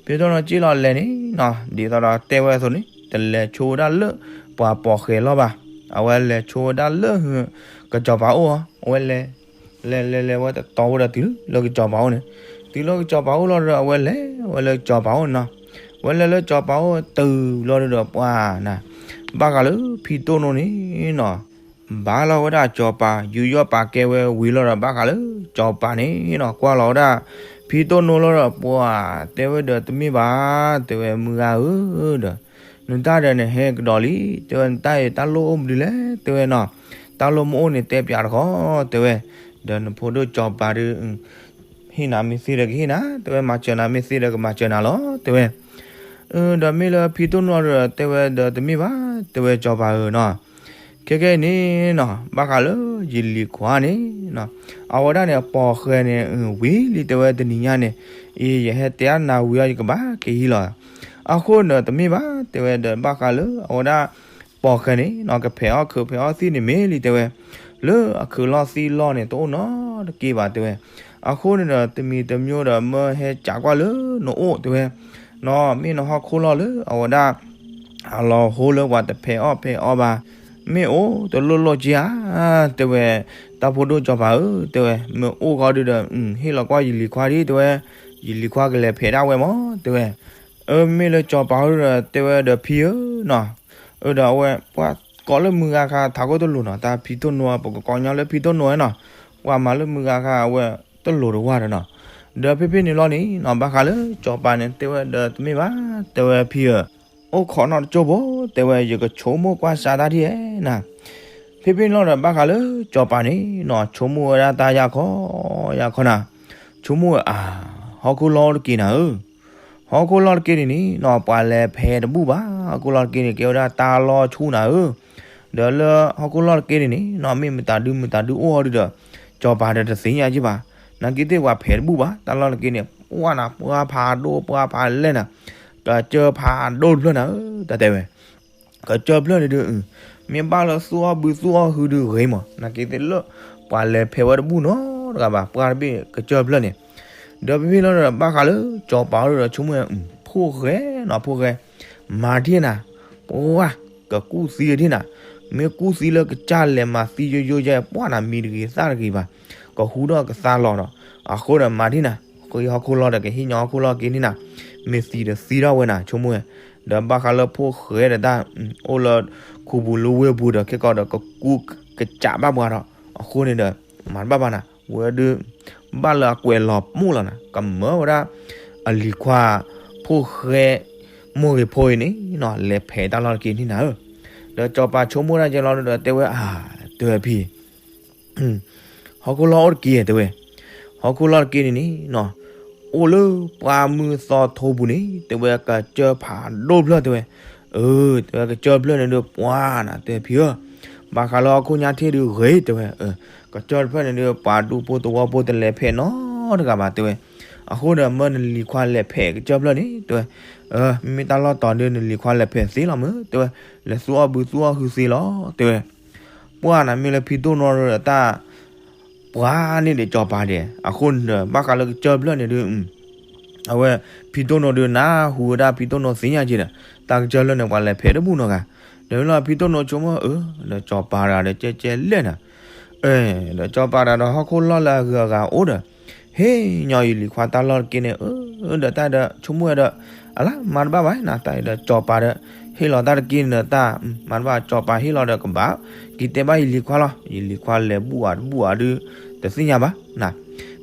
တိၢ်နိစံၣ်လီၤလဲၤန့ၣ်နီၤ ဒ်သိးဒီးတဲဝဲအသိးန့ၣ် တလဲၤဆိဝဲဒၣ်လၢပှၤပိာ်ဃဲၤလီၢ်ဘၣ်, အဝဲလဲၤဆိဝဲဒၣ်လၢ ကစီၤပၤအိၣ်, အဝဲလဲၤ လဲၤလဲၤလဲၤဝဲတတီၤဝဲဒီးတုၤလၢကစီၤပၤအိၣ်န့ၣ်, တုၤလၢကစီၤပၤအိၣ်လီၤဒီး အဝဲလဲၤဝဲလၢကစီၤပၤအိၣ်န့ၣ်နီၤ, ဝဲလဲၤလၢကစီၤပၤအိၣ်တုၤလီၤဒီးပှၤနၤ, ဘၣ်ဃးလၢဖံတိၢ်နိန့ၣ်နီၤ ဘၣ်လီၤဝဲဒၣ်ကစီၤပၤ ယူးယီၣ်ပာ်ကဲဝဲဝံၤလီၤဒီး ဘၣ်ဃးလၢကစီၤပၤန့ၣ်နီၤ ကွၢ်လီၤဝဲဒၣ် ဖံတိၢ်နိလီၤဒီးပှၤ တဲဝဲဒီးတမ့ၢ်ဘၣ် တဲဝဲမုၢ်ဂၤဧၢဒီး နတၢ်ဒီးနဟဲကဒီးလံ တဲဝဲ နတၢ်အံၤတၢ်လိၣ်အိၣ်မနုၤလဲၣ် တဲဝဲနီၤ, တၢ်လိၣ်မ့ၢ်အိၣ်န့ၣ်တဲပၠးတခီ တဲဝဲ, ဒီးနဖိဒိၣ်ကစီၤပၤဒီး ဟ့ၣ်နၤမ့ၢ်သ့ဒီးကဟ့ၣ်နၤ တဲဝဲ မၤစၢၤနၤမ့ၢ်သ့ဒီးကမၤစၢၤနၤလီၤ တဲဝဲ. ဒီးမ့ၢ်လၢဖံတိၢ်နိဒီး တဲဝဲဒီးတမ့ၢ်ဘၣ် တဲဝဲကစီၤပၤဧၢနီၤ, ခဲကနံၣ်အံၤန့ၣ်နီၤ ဘၣ်ဃးလၢယလံၤခွါန့ၣ်နီၤ အဝဲဒၣ်န့ၣ်ပိာ်ဃဲၤန့ၣ် ဝံၤလံ တဲဝဲတနံၤညါန့ၣ် အံၤယဟဲတဲအနၤဝံၤအီၤ ယကဘၣ်က့ၤဟံးလီၤ, အဃိန့ၣ်ဒီးတမ့ၢ်ဘၣ် တဲဝဲဒီး ဘၣ်ဃးလၢအဝဲဒၣ် ပိာ်ဃဲၤန့ၣ်နီၤ ကဖဲးအီၣ်ခုးဖဲးအီၣ်သံၣ်န့ၣ်မ့ၢ်လံ တဲဝဲ, လၢအခုးလီၢ်သံၣ်လီၢ်န့ၣ် တအိၣ်နီတက့ၢ်ဘၣ် တဲဝဲ, အဃိန့ၣ်ဒီး တမံၤတမံၤဒီး မၢဟဲကးကွၢ်လၢနအိၣ် တဲဝဲ, နီၤ မ့ၢ်နဟီၣ်ခိၣ်လီၢ်လၢအဝဲဒၣ် အလီၤဟိလၢပှၤတဖဲးအီၣ်ဖဲးအီဘၣ်, မ့ၢ်အိၣ်တလိၣ်လိၣ်က့ဧါ, တဲဝဲ, တၢ်ဖိဒိၣ်ကစီၤပၤဧၢ, တဲဝဲ, မ့ၢ်အိၣ်ဃီဒုဒီး ဟ့ၣ်လီၤကွၢ်ယလံၤခွါဒံး တဲဝဲ, ယလံၤခွါကလဲၤဖဲးဒၣ်ဝဲမး တဲဝဲ, အၢ မ့ၢ်လၢကစီၤပၤဧၢဒီး တဲဝဲဒီးဖံဧၢနီၤ, အၢဒီးအဝဲပှၤ ကိးလၢမုၢ်ဂၤခါထးခိၣ်တလိၤနီၤ, တၢ်ဖံတိၢ်နိ, ပကကိးညီလၢဖံတိၢ်နိနီၤ, ပှၤမၤလၢမုၢ်ဂၤခါအဝဲတလိၤတဝၢ်ဒီးနီၤ. ဒီးဖဲဖဲန့ၣ်လီၤန့ၣ်နီၤ, ဘၣ်ဃးလၢစီၤပၤန့ၣ် တဲဝဲဒီးတမ့ၢ်ဘၣ်, တဲဝဲဖံဧၢ, အိၣ်ခိးနီၣ်တကၠိၢ်ဖိ, တဲဝဲယကဆိကမိၣ်ကွၢ်စးတၢ်ဒ်လဲၣ်နၤ. ဖဲဖဲန့ၣ်လီၤဒီး ဘၣ်ဃးလၢစီၤပၤန့ၣ်နီၤ, ဆိကမိၣ်ဝဲဒၣ်တၢ်ယၢ်ခီယၢ်ခီနၤ, ဆိကမိၣ်ဝဲအါ, ဟီၣ်ခိၣ်လီၢ်အိၣ်တက့ၢ်နၤဧၢ, ဟီၣ်ခိၣ်လီၢ်တက့ၢ်န့ၣ်န့ၣ်နီၤ, ပှၤလဲၤဖဲးတဘူၣ်ဘၣ်, ဟီၣ်ခိၣ်လီၢ်တက့ၢ်န့ၣ် ကဲဝဲဒၣ်တၢ်လီၢ်ဆူၣ်နၤဧၢ. ဒီးလၢဟီၣ်ခိၣ်လီၢ်တက့ၢ်န့ၣ်န့ၣ်နီၤ, မ့ၢ်မတၤဒုမတၤဒုအိၣ်အီၤဒုဒီး စီၤပၤဒီးတသ့ၣ်ညါက့ဘၣ်, နာ်က့သ့ၣ်ပှၤဖဲးတဘူၣ်ဘၣ်, တၢ်လီၢ်တက့ၢ်န့ၣ် ပှၢ်နၤ ပှၢ်ဖးဒိၣ် ပှၢ်ဖးလဲၢ်နၤ, ကစၢၢ်ဖးဒိၣ်တဖျၢၣ်နၤဧၢ, တၢ်တဲဝဲ ကစၢၢ်ဖျၢၣ်န့ၣ်ဒု, မ့ၢ်ဘၣ်လၢသူၣ်အီၣ်ဘုသူၣ်အီၣ်ဟုဒုဂ့ၤမး, နာ်က့သ့ၣ်လၢပှၤလဲၤဖဲးဝဲတဘူၣ်နီတဂၤဘၣ်, ပှၢ်တဘ့ၣ်ကစၢၢ်ဖျၢၣ်န့ၣ်. ဒီးဖဲဖဲလီၤဒီး ဘၣ်ဃးလၢစီၤပၤအိၣ်ဒီးဆိကမိၣ်ဝဲ, ဖိၣ်ဃဲနီၤ, ဖိၣ်ဃဲ, မၤဒ်နၤ, ပှၢ်, ကကူၣ်သံဒ်နၤ, မ့ၢ်ကူၣ်သံလၢကစၢ်လဲၤမၤသံယိယိယဲ ပှၢ်နၤမံၤတဂ့ၤသၣ်တဂ့ၤဘၣ်, ကဟူထီၣ်ကသါလီၤဒီး, အဃိဒီးမၤဒ်နၤ, ဃ့ဟီၣ်ခိၣ်လီၢ်ဒီး ကဟ့ၣ်ညီဟီၣ်ခိၣ်လီၢ်က့ၤန့ၢ်နၤ, မ့ၢ်သံဒီးသံထီၣ်ဝဲနၤ ဆိကမိၣ်ဝဲ. ဒီးဘၣ်ဃးလၢဖိၣ်ဃဲဒီးတၢ်, အိၣ်လၢခူပူၤလၢဝ့ၢ်ပူၤဒီး ခဲကီးဒီးကကူကစးဘၣ်ပှၤဒီး, အဃိန့ၣ်ဒီး, မၤတဘၣ်ဘၣ်နၤ, ဝဲဒု, ဘၣ်လၢအကွဲးလီၤပူၤလီၤနၤ, ကမၢဝဲဒၣ်, အလံၤခွါ, ဖိၣ်ဃဲ, မိၢ်ဂ့ၤဖိအံၤန့ၣ်နီၤ, လဲၤဖဲးတၢ်လီၢ်တက့ၢ်န့ၢ်နၤဧၢ. ဒီးစီၤပၤဆိကမိၣ်ဒၣ်ကဲလီၤဒီးတဲဝဲအါ, တဲဝဲဖံ ဟီၣ်ခိၣ်လီၢ်အိၣ်တက့ၢ်တဲဝဲ, ဟီၣ်ခိၣ်လီၢ်တက့ၢ်န့ၣ်န့ၣ်နီၤ, အိၣ်လၢပှၢ်မုၢ်သီထိပူၤန့ၣ် တဲဝဲကစၢၢ်ဖးဒိၣ်ဖျၢၣ်တဲဝဲ, အၢ, တဲဝဲကစၢၢ်ဖျၢၣ်န့ၣ်ဒုးပှၢ်နၤ တဲဖံဧၢ, ဘၣ်ဃးလၢဟီၣ်ခိၣ်ညါထံၣ်ဒုးဂ့ၤတဲဝဲ, ကစၢၢ်တဖျၢၣ်န့ၣ်ဒုး ပှၤဒူဖိသဝီဖိတလဲၤဖဲးနီတဂၤဘၣ်တဲဝဲ, အဃိဒီးမၢနလံၤခွါလဲၤဖဲးကစၢၢ်ဖျၢၣ်န့ၣ်တဲဝဲ, မ့မ့ၢ်တၢ်လီၢ်တီၤဒုးနလံၤခွါလဲၤဖဲးသ့လီၤမၢ်တဲဝဲ, လဲၤသူအီၣ်ဘုသူအီၣ်ဟုသ့လီၤတဲဝဲ ပှၢ်နၤမ့ၢ်လၢဖံတိၢ်နိဒီးတၢ်, ပှၢ်န့ၣ်ဒီးစီၤပၤဒဲး အဃိန့ၣ်ဒီး ဘၣ်ဃးလၢကစၢၢ်ဖျၢၣ်န့ၣ်ဒုး, အဝဲ, ဖံတိၢ်နိဒုးနၢ်ဟူဝဲဒၣ်ဖံတိၢ်နိသ့ၣ်ညါက့ဒီး, တၢ်ကစၢၢ်ဖျၢၣ်န့ၣ်ပှၤလဲၤဖဲးတဘူၣ်နီတဂၤ, ဒီးမ့ၢ်လီၤဖံတိၢ်နိဆိကမိၣ်အၢ, ဒီးစီၤပၤတဂၤဒီးကဲကဲလဲၣ်နၤ, ဒီးစီၤပၤတဂၤဒီးဟီၣ်ခိၣ်လီၢ်လၢအဂုၤအဂၤအိၣ်ဒီး, ဟ့ၣ်ညီယလံၤခွါတၢ်လီၢ်တက့ၢ်န့ၣ်အၢ, ဒီးတၢ်ဒီးဆိကမိၣ်ဝဲဒီး, အလါမၤတဘၣ်ဘၣ်နၤ တၢ်အံၤဒီးစီၤပၤဒီး, ဟ့ၣ်လီၤတၢ်တက့ၢ်န့ၣ်ဒီးတၢ်, မၤတဘၣ်စီၤပၤဟ့ၣ်လီၤဒီးကဘၣ်, က့ၤတဲဘၣ်ယလံၤခွါလီၤ ယလံၤခွါလဲၤဘူၣ်အါတဘူၣ်အါဒုး, တသ့ၣ်ညါဘၣ်နၤ,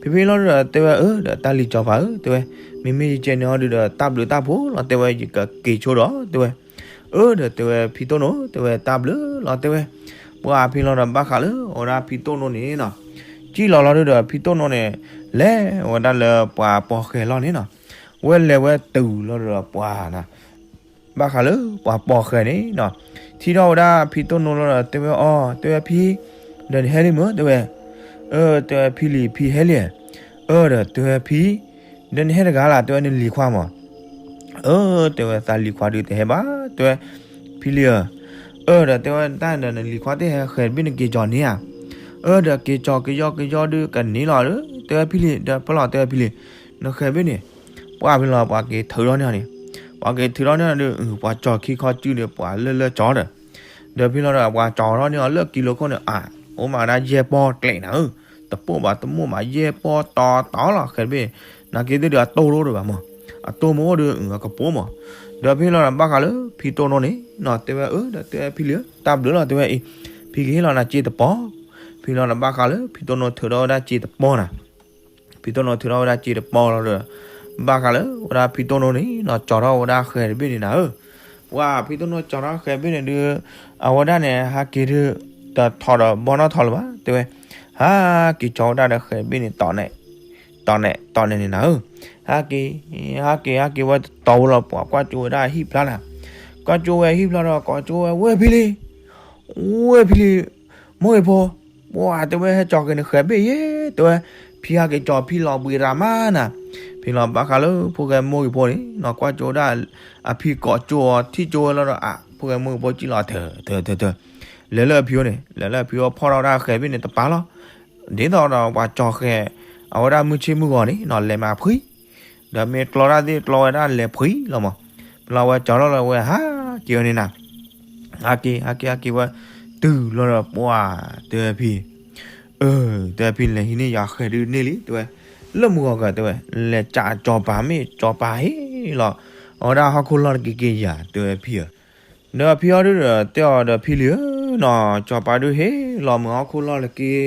ဖဲဖဲလီၤဒီးတဲဝဲအၢ ဒီးတၢ်လံၤစီၤပၤဧၢ တဲဝဲ, မ့မ့ၢ်ယကဲန့ၣ်ဟီဒုးဒီးတၢ်ဘျုးတၢ်ဖှိၣ်လီၤ တဲဝဲ ယကက့ၤဆိဒီး တဲဝဲ, အၢ ဒီးတဲဝဲဖံတိၢ်နိ တဲဝဲတၢ်ဘျုးလီၤ တဲဝဲ, ပှၢ်ဖဲလီၤဒီးဘၣ်ဃးလၢအဝဲဒၣ်ဖံတိၢ်နိန့ၣ်နီၤ, ကံၣ်လီၤလီၤဒုးဒီးဖံတိၢ်နိန့ၣ်, လဲၤဝဲဒၣ်လၢပှၤပိာ်ဃဲၤလီၢ်န့ၣ်နီၤ, ဝဲလဲၤဝဲတုၤလီၤဒီးပှၢ်နၤ ဘၣ်ဃးလၢပှၤပိာ်ဃဲၤန့ၣ်နီၤ, ထံၣ်ထီၣ်ဝဲဒၣ်ဖံတိၢ်နိလီၤဒီးတဲဝဲအီၤ တဲဝဲဖံ, ဒီးနဟဲလံမၢ တဲဝဲ, အၢ တဲဝဲဖံလံၤဖံဟဲလံ, အၢ ဒီးတဲဝဲဖံ, ဒီးနဟဲတဂၤလၢ တဲဝဲနလံၤခွါမး, အၢ တဲဝဲသးလံၤခွါဒုးတဟဲဘၣ် တဲဝဲ, ဖံလံၤဧၢ, အၢ ဒီးတဲဝဲတၢ်ဒီးနလံၤခွါတဟဲဃဲၤတဘ့ၣ်နက့ၤကၠီၤန့ၣ်ဧါ, အၢ ဒီးက့ၤကၠီၤကယီကယီဒုးကန့ၢ်လီၤဒီး တဲဝဲဖံလံၤ ဒီးဖဲလီၤတဲဝဲဖံလံၤ, နဃဲၤဘ့ၣ်န့ၣ်, ပှၢ်ဖဲလီၤပှၤက့ၤထုးထီၣ်န့ၢ်အီၤန့ၣ်, ပှၤက့ၤထုးထီၣ်န့ၢ်အီၤဒီး ပှၤကၠီၤခံခီစုဒီးပှၤလၢလၢကၠီၤဒီး, ဒီးဖဲလီၤဒီးပှၤကၠီၤထီၣ်န့ၢ်အီၤလၢကံလိခိၣ်န့ၣ် အအိၣ်မးဒၣ်ယဲၢ်ပီၢ်ကျဲးနၤဧၢ, တပိၢ်ဘၣ်တမိၢ်ဘၣ်ယဲၢ်ပီၢ်တီတီလီၤဃဲၤတဘ့ၣ်, နာ်က့သ့ၣ်ဒီးအတိၢ်တအိၣ်ဒံးဘၣ်မး, အတိၢ်မ့ၢ်အိၣ်ဒီးအကပိာ်မး, ဒီးဖဲလီၤဒီးဘၣ်ဃးလၢဖံတိၢ်နိန့ၣ်နီၤ တဲဝဲအၢ ဒီးတဲဝဲဖံလံၤဧၢ တၢ်ဘျုးလီၤ တဲဝဲအံၤ, ဖံကဟ့ၣ်လီၤနၤစ့တပီၢ်, ဖဲလီၤဒီးဘၣ်ဃးလၢဖံတိၢ်နိထုးထီၣ်ဝဲဒၣ်စ့တပီၢ်နၤ ဖံတိၢ်နိထုးထီၣ်ဝဲဒၣ်စ့တပီၢ်လီၤဒီး, ဘၣ်ဃးလၢဝဲဒၣ်ဖံတိၢ်နိန့ၣ်နီၤ ကၠီၤထီၣ်ဝဲဒၣ်ဃဲၤတဘ့ၣ်န့ၣ်နၤဧၢ, ပှၢ်ဖံတိၢ်နိကၠီၤထီၣ်ဃဲၤတဘ့ၣ်န့ၣ်ဒုး, အဝဲဒၣ်န့ၣ် ဟးက့ၤဒုး, တထီၣ်ဒီးဘီနီၣ်ထီၣ်လၢၤဘၣ် တဲဝဲ, ဟးက့ၤကၠီၤဝဲဒၣ်ဒီးဃဲၤတဘ့ၣ်န့ၣ် တီၤနဲၣ်, တီၤနဲၣ်တီၤနဲၣ်န့ၣ်နၤဧၢ, ဟးက့ၤ, ဟးက့ၤ ဟးက့ၤဝဲတတီၤဝဲလီၤ ပှၤကွၢ်ကၠိဝဲဒၣ်ဟံၣ်ဖျါနၤ, ကွၢ်ကၠိဝဲဟံၣ်ဖျါဒီး ကွၢ်ကၠိဝဲဝဲဖံလံၤ ဝဲဖံလံၤ, မိၢ်ဂ့ၤဖိ, ပှၢ်တဲဝဲဟဲကၠီၤက့ၤနဃဲၤတဘ့ၣ်ယဲ, တဲဝဲ, ဖံဟးက့ၤကၠီၤဖံလီၤဘှံးရၤမးနၤ, ဖဲလီၤဘၣ်ဃးလၢဖိၣ်ဃဲမိၢ်ဂ့ၤဖိန့ၣ်နီၤ ကွၢ်ကၠိဝဲဒၣ်, အဖံကိးကၠိအီၤထံၣ်ကၠိဝဲလီၤဒီး အဖိၣ်ဃဲမိၢ်ဂ့ၤဖိကံၣ်လီၤ ထၢၣ်ထၢၣ်ထၢၣ်ထၢၣ်, လဲၤလၢအဖံအိၣ်န့ၣ် လဲၤလၢအဖံအိၣ်ဖီၣ်ထီၣ်ဝဲဒၣ်ဃဲၤတဘ့ၣ်န့ၣ်တပၤလီၤ, ဒ်သိးဒီးပှၤကၠီၤဃဲၤ, အဝဲဒၣ်မုၢ်ဆ့ၣ်မုၢ်ဂီၤန့ၣ်နီၤ လဲၤမၤဖှံ ဒီးမ့ၢ်ကျီတၢ်သ့ၣ်ကျီဝဲဒၣ်လဲၤဖှံလီၤမး, ဖဲလီၤဝဲကၠီၤထီၣ်လၢဝဲဟးက့ၤဝဲန့ၣ်နၤ, ဟးက့ၤ ဟးက့ၤ ဟးက့ၤဝဲ, တုၤလီၤဒီးပှၢ်, တဲဖံ, အၢ, တဲဖံလဲၤဟံးန့ၢ်ယၤဃဲၤဒုးန့ၢ်လံ တဲဝဲ, လၢမုၢ်ဂီၤကၢၤ တဲဝဲ, လဲၤကးစီၤပၤမ့ၢ်စီၤပၤဟ့ၣ်လီၤ, အဝဲဒၣ်ဟီၣ်ခိၣ်လီၢ်တက့ၢ်က့ၢ်ယၤ တဲဝဲဖံဧၢ, ဒီးဖံအီၤဒုဒီးတဲအီၤဒီးဖံလံၤဧၢ နီၤ စီၤပၤဒုးဟ့ၣ်လီၤမုာ်ဟီၣ်ခိၣ်လီၢ်လၢက့,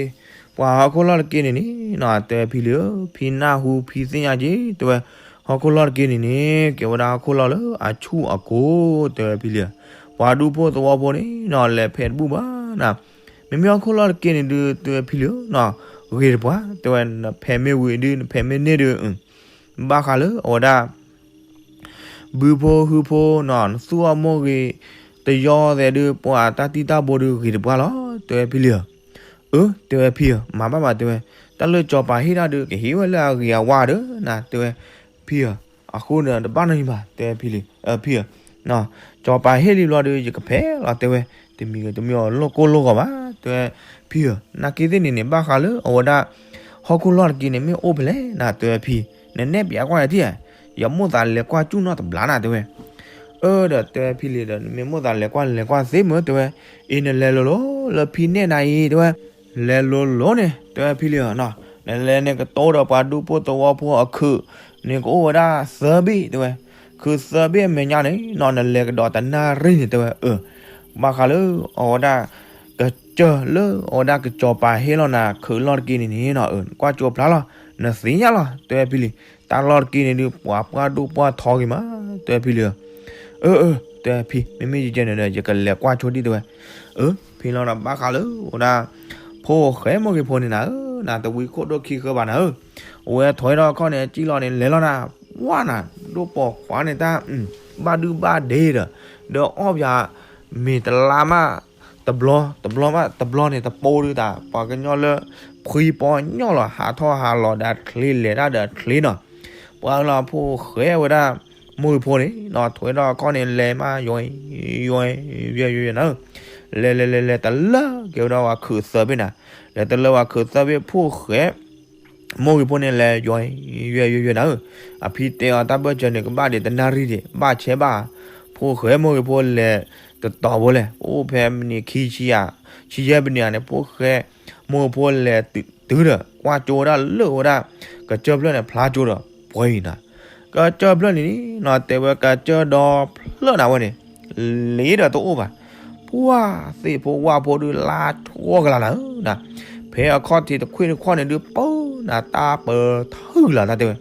ပှၤဟီၣ်ခိၣ်လီၢ်လၢက့န့ၣ်န့ၣ်နီၤ တဲဝဲဖံလံဧၢ, ဖံနၢ်ဟူဖံသ့ၣ်ညါက့ၤ တဲဝဲ, ဟီၣ်ခိၣ်လီၢ်လၢက့န့ၣ်န့ၣ် ကဲဝဲဒၣ်ဟီၣ်ခိၣ်လီၢ်လၢအဆူၣ်အကိၤ တဲဝဲဖံလံဧၢ, ပှၤဒူဖိသဝီဖိန့ၣ်နီၤ လဲၤဖဲတဘူၣ်ဘၣ်နီၤ, မ့မ့ၢ်ဟီၣ်ခိၣ်လီၢ်လၢက့န့ၣ်ဒုး တဲဝဲဖံလံဧၢနီၤ, ဂ့ၤတပှၢ် တဲဝဲ, နဖဲမ့ၢ်ဝံၤဒုး နဖဲမ့ၢ်န့ၢ်ဒုး ဘၣ်ဃးလၢအဝဲဒၣ် ဘုဖိဟုဖိနီၤ နသူၣ်အီၣ်မိၢ်ဂ့ၤ တယီသဲးဒုး ပှၤတၢ်တံၢ်တၢ်ဘိဒုးဂ့ၤတပှၢ်လီၤ တဲဝဲဖံလံဧၢ, အၢ တဲဝဲဖံဧၢ, မၤဘၣ်မးတဲဝဲ, တၢ်လၢစီၤပၤဟ့ၣ်ဒၣ်ဒုး ကဟ့ၣ်ဝဲလၢအဂ့ၤအဝါဒီးနၤ တဲဝဲ, ဖံဧၢ, အဃိန့ၣ်တဘၣ်နီတမံၤဘၣ် တဲဝဲဖံလံ, ဖံဧၢ, စီၤပၤဟ့ၣ်လံဘျီဒုး ယကဖဲးလီၤ တဲဝဲ, တမံၤဂ့ၤတမံၤအီၤလိၣ်ကိၢ်လိၣ်ဂီၤဘၣ် တဲဝဲ, ဖံဧၢ, နာ်က့သ့ၣ်န့ၣ်န့ၣ် ဘၣ်ဃးလၢအဝဲဒၣ် ဟီၣ်ခိၣ်လီၢ်တက့န့ၣ် မ့ၢ်အိၣ်ဖဲလဲၣ်နၤ တဲဝဲဖံ, နနဲၣ်ပၠးကွၢ်ယၤထံၣ်ဧါ, ယမိၣ်သးလဲၤကွၢ်ကၠူၣ်နီၢ်တဘျီနၤ တဲဝဲ, အၢ ဒီးတဲဝဲဖံလံဒီး နမ့ၢ်မိၣ်သးလဲၤကွၢ်လဲၤကွၢ်သ့မ့ၢ် တဲဝဲ, အ့ နလဲၤလိၤလိၤလၢဖံနဲၣ်နၤအံၤ တဲဝဲ, လဲၤလိၤလိၤန့ၣ် တဲဝဲဖံလံဧၢနီၤ, နလဲၤန့ၣ်ကတိၤဒီးပှၤဒူဖိသဝီဖိအခုးန့ၣ် ကအိၣ်ဝဲဒၣ်သၢဘ့ၣ် တဲဝဲ, ခုးသၢဘ့ၣ်အမဲာ်ညါန့ၣ်နီၤ နလဲၤကဒီးတနၣ်ရံၣ်န့ၣ် တဲဝဲ, အၢ ဘၣ်ဃးလၢအဝဲဒၣ် ကစၢၢ်လၢအဝဲဒၣ်ကစီၤပၤဟ့ၣ်လီၤနၤ ခုးလီၢ်တက့န့ၣ်န့ၣ်နီၤ အၢ နကွၢ်ကၠိဖျါလီၤ နသ့ၣ်ညါလီၤ တဲဝဲဖံလံ, တၢ်လီၢ်တက့န့ၣ်ဒုး ပှၤပှၢ်ဒိၣ်ပှၢ်ထီဂ့ၤမး တဲဝဲဖံလံဧၢ, အၢ အၢ တဲဝဲဖံ မ့မ့ၢ်ယကဲန့ၣ်ဒီး ယကလဲၤကွၢ်ဆိဒံၣ် တဲဝဲ, အၢ ဖံလီၤဒီး ဘၣ်ဃးလၢအဝဲဒၣ် ဖိၣ်ဃဲမိၢ်ဂ့ၤဖိန့ၣ်နၤဧၢ, နၤတဝံခိၣ်ဒိၣ်ခံဃၢဘၣ်နၤဧၢ, အဝဲထွဲထီၣ်အခီၣ်န့ၣ် ကံၣ်လီၤန့ၣ် လဲၤလီၤနၤ, ဝါနၤ ဒိၣ်ပိာ်ခွါန့ၣ်တၢ် ဘၣ်ဒုဘၣ်ဒ့ဒီး ဒီးအီၣ်ပၠး မ့ၤတလါမး တဘျီ တဘျီမး တဘျီန့ၣ် တပိဒုးတၢ် ပှၤကညီလၢ ဖှံပီညီလီၤ ဟးထီၣ်ဟးလီၤဒီးချ့ လဲၤတၢ်ဒီးချ့နီၤ, ပှၤလီၤဖိၣ်ဃဲဝဲဒၣ် မိၢ်ဂ့ၤဖိန့ၣ်နီၤ ထွဲထီၣ်အခီၣ်န့ၣ် လဲၤမး ယွဲ ယွဲ ယွဲ ယွဲ ယွဲ နၤဧၢ, လဲၤလဲၤလဲၤလဲၤ တလၢက့ၤဝဲဒၣ်ပှၤခုးသၢဘ့ၣ်နၤ, လဲၤတလၢပှၤခုးသၢဘ့ၣ် ဖိၣ်ဃဲ မိၢ်ဂ့ၤဖိန့ၣ်လဲၤ ယွဲ ယွဲ ယွဲ ယွဲ နၤဧၢ, အဖံတဲအီၤတၢ်ဘၢၣ်စၢၤန့ၣ် ကဘၣ်ဒံးတနၣ်ရံၣ်ဒံး ဘၣ်ဆဲးဘၣ်, ဖိၣ်ဃဲမိၢ်ဂ့ၤဖိလဲၤတတီၤဖိလဲၣ် အိၣ်ဖဲမံးနံးခံဆံယဲၢ် ဆံယဲၢ်မံးနံးဧါန့ၣ် ဖိၣ်ဃဲမိၢ်ဂ့ၤဖိလဲၤတုၤဒီး ကွၢ်ကၠိဝဲဒၣ်လၢဝဲဒၣ် ကစၢၢ်ဖျၢၣ်န့ၣ် ဖျါကၠိဒီး ပှဲၤအံၤနၤ, ကစၢၢ်ဖျၢၣ်န့ၣ်နီၤ တဲဝဲကစၢၢ်ဒီဖျၢၣ်နၤဝဲန့ၣ် လ့ဒီးတအိၣ်ဘၣ်, ပှၢ်သ့ၣ်ဖိဝၣ်ဖိဒုးလါထီၣ်ကလာ်နၤဧၢနၤ, ဖဲအခီၣ်ထံးတခွံၣ်တခွီၣ်န့ၣ်ဒုး ပၢနၤတၢ်ပၢထၢၣ်လၢ်တၢ်တဲဝဲ,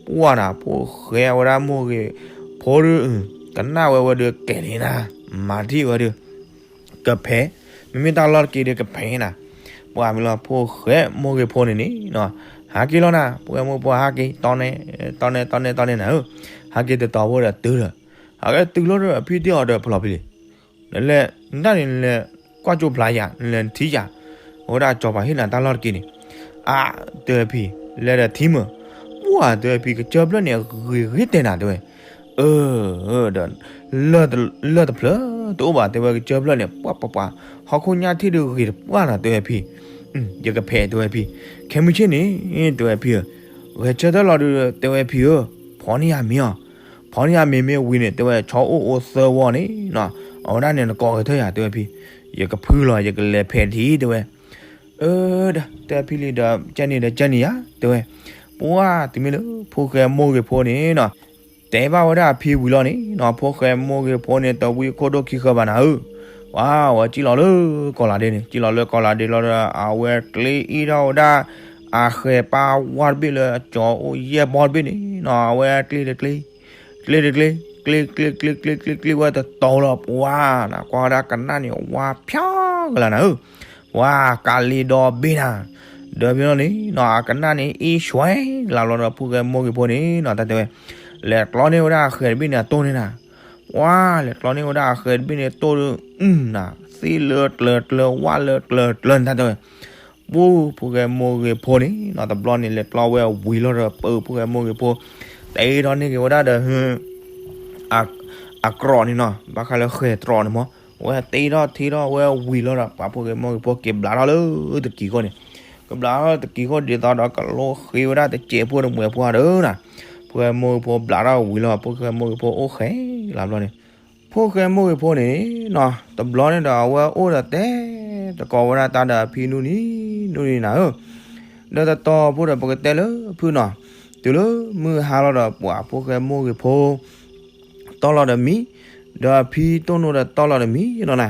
ပှၢ်နၤ ဖိၣ်ဃဲဝဲဒၣ်မိၢ်ဂ့ၤဖိဒုး ကနၣ်ဝဲဝဲဒုးကဲၤန့ၣ်နၤ, မၤထံၣ်ဝဲဒုး ကဖဲး, မ့မ့ၢ်တၢ်လီၢ်တက့ဒုးကဖဲးနၤ, ပှၢ်မ့ၢ်လီၤ ဖိၣ်ဃဲမိၢ်ဂ့ၤဖိန့ၣ်န့ၣ် ဟးက့ၤလီၤနၤ, ဖိၣ်ဃဲမိၢ်ဂ့ၤဖိဟးက့ၤ တီန့ၣ် တီန့ၣ် တီန့ၣ် တီန့ၣ်နၤဧၢ, ဟးက့ၤတတီၤဖိဒီးတုၤဒီး, ဟးက့ၤတုၤလီၤဒီး အဖံတဲအီၤဒီးဖျီဖံလံ နလဲၤ နတၢ်န့ၣ်လဲၤ ကွၢ်ကၠိဖျါယၤ နလဲၤနထံၣ်ယၤ, အဝဲဒၣ်စီၤပၤဟ့ၣ်နၤတၢ်လီၢ်တက့န့ၣ်, အါ တဲဝဲဖံ, လဲၤဒီးထံမုၢ်, ပှၢ်တဲဝဲဖံ ကစၢၢ်ဖျၢၣ်န့ၣ် ဂ့ၤဂ့ၤတဲနၤတဲဝဲ, အၢ ဒီး လၢၢ်တဖျၢၣ်တအိၣ်ဘၣ်တဲဝဲ ကစၢၢ်ဖျၢၣ်န့ၣ် ပှၢ်ပှၢ်ပှၢ်, ဟီၣ်ခိၣ်ညါထံၣ်ဒုးဂ့ၤတပှၢ်နၤတဲဝဲဖံ, ယကဖဲးတဲဝဲဖံ, ခဲမုၢ်ဆ့ၣ်န့ၣ် တဲဝဲဖံဧၢ, ဂဲၤဆၢထၢၣ်လီၤဒုးတဲဝဲဖံဧၢ, ဖီန့ၢ်ယၤမ့ၤအီၤ ဖီန့ၢ်ယၤမ့ၤမ့ၢ်ဝံၤန့ၣ် တဲဝဲ ဆီအိၣ်အိၣ်သၢဝီန့ၣ်နီၤ, အဝဲဒၣ်န့ၣ်နကိးဂဲၤထၢၣ်ယၤ တဲဝဲဖံ, ယကဖုလီၤ ယကလဲၤဖဲးထံ တဲဝဲ, အၢ ဒီးတဲဖံလံဒီး ကဲန့ၣ်ဒီးကဲန့ၣ်ယၤ တဲဝဲ, ပှၢ်တုၤမ့ၢ်လၢ ဖိၣ်ဃဲမိၢ်ဂ့ၤဖိန့ၣ်နီၤ, တဲဘၣ်ဝဲဒၣ်အဖံဝံၤလီၤန့ၣ်နီၤ, ဖိၣ်ဃဲမိၢ်ဂ့ၤဖိန့ၣ် တဝံခိၣ်ဒိၣ်ခံဃၢဘၣ်နၤဧၢ, ပှၢ်ဝဲကံၣ်လီၤလၢကီၢ်လၤဒ့န့ၣ် ကံၣ်လီၤလၢကီၢ်လၤဒ့လီၤဒီး အဝဲကျ့အံၣ်ထီၣ်ဝဲဒၣ် အဃဲၤပၢ်ဝါတဘ့ၣ်လၢအကၠီအိၣ်ယဲၢ်ဘီတဘ့ၣ်န့ၣ်နီၤ, အဝဲကျ့တကျ့ ကျ့တကျ့ ကျ့ကျ့ကျ့ကျ့ကျ့ကျ့ဝဲတတီၤလီၤ ပှၢ်နၤ, ကွၢ်ဝဲဒၣ်ကနၣ်န့ၣ် ဝါဖျါကလၤနၤဧၢ, ပှၢ်ကးလ့ဒီဘ့ၣ်နၤ, ဒီဘ့ၣ်လီၤန့ၣ်နီၤ အကနၣ်န့ၣ် အ့ၣ်ဆွဲလၤလီၤဒီး ဖိၣ်ဃဲမိၢ်ဂ့ၤဖိန့ၣ်နီၤ တၢ်တဲဝဲ, လဲၤကျီန့ၢ်ဝဲဒၣ်အဃဲၤတဘ့ၣ်န့ၣ်အတိၢ်န့ၣ်နၤ, ပှၢ်လဲၤကျီန့ၢ်ဝဲဒၣ်အဃဲၤတဘ့ၣ်န့ၣ်တိၢ်ဒီး အုၣ်နၤ, သ့ၣ်လၢကျၢၤကျၢၤ ဝၣ်လၢကျၢၤကျၢၤန့ၣ် တၢ်တဲဝဲ ပှၢ်ဖိၣ်ဃဲမိၢ်ဂ့ၤဖိန့ၣ်နီၤ တဘျီန့ၣ် လဲၤကျီဝဲဝံၤလီၤဒီး ပှၢ်ဖိၣ်ဃဲမိၢ်ဂ့ၤဖိ တ့ထီၣ်န့ၢ်က့ၤဝဲဒၣ်ဒီး အ အကြီၣ်န့ၣ်နီၤ ဘၣ်ဃးလၢဃဲၤကြီၣ်န့ၣ်မး ဝဲတ့ထီၣ်ထံထီၣ်ဝဲဝံၤလီၤဒီး ပှၢ်ဖိၣ်ဃဲမိၢ်ဂ့ၤဖိက့ၤဘျးထီၣ်လၢတကံၤခိၣ်န့ၣ်, ကဘျးထီၣ်တကံၤခိၣ်ဒ်သိးဒီး ကလိဃ့ဝဲဒၣ်တစဲးဖိတမှဲးဖိဧါဒီးနၤ, ဖိၣ်ဃဲမိၢ်ဂ့ၤဖိဘျးထီၣ်ဝံၤလီၤ ဖိၣ်ဃဲမိၢ်ဂ့ၤဖိအိၣ်ဃဲလၢဘျီန့ၣ် ဖိၣ်ဃဲမိၢ်ဂ့ၤဖိန့ၣ်နီၤ တဘျီန့ၣ်ဒီး အဝဲအိၣ်ဒီးတဲသကိးဝဲဒၣ်တၢ်ဒီးအဖံနူနံၤ နူနံၤနၤဧၢ, ဒီးတတီၤဖိဒီး ပကတဲလၢဖုနီၤ, တုၤလၢမုၢ်ဟါလီၤဒီး ပှၢ်ဖိၣ်ဃဲမိၢ်ဂ့ၤဖိ တီၢ်လီၤဒီးမံ, ဒီးအဖံတိၢ်နိဒီးတီၢ်လီၤဒီးမံနီၤနၤ,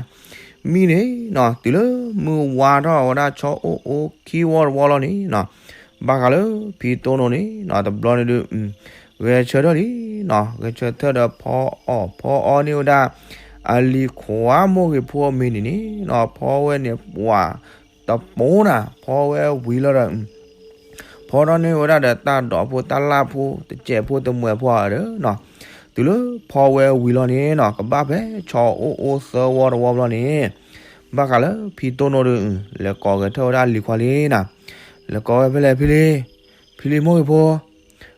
မံန့ၣ်နီၤ တုၤလၢမုၢ်ဝါထီၣ်ဝဲဒၣ်ဆီအိၣ်အိခံဝီတဝီလီၤန့ၣ်နီၤ, ဘၣ်ဃးလၢဖံတိၢ်နိန့ၣ်နီၤ တဘျီန့ၣ်ဒုး ဂဲၤဆၢထၢၣ်လံနီၤ, ဂဲၤဆၢထၢၣ်ဒီးဖီအီၣ်ဖီအီန့ၢ်ဝဲဒၣ် အလံၤခွါမိၢ်ဂ့ၤဖိအမ့ၤန့ၣ်န့ၣ်နီၤ, ဖီဝဲန့ၣ်ပှၤတပိနၤ, ဖီဝဲဝံၤလီၤဒီး ဖီထီၣ်န့ၢ်ဝဲဒၣ်ဒီးတၢ်ဒိးဖိတၢ်လၢ်ဖိ တစဲးဖိတမှဲးဖိဧါဒီးနီၤ, တုၤလၢဖီဝဲဝံၤလီၤန့ၣ်နီၤ ကဘၣ်ဖဲဆီအိၣ်အိသၢဝီတဝီဘျီန့ၣ်, ဘၣ်ဃးလၢဖံတိၢ်နိဒီး လဲၤကိးဂဲၤထၢၣ်ဝဲဒၣ်လံၤခွါလံနီၤ, လဲၤကိးဝဲဖဲလဲၣ်ဖံလံ, ဖံလံမိၢ်ဂ့ၤဖိ,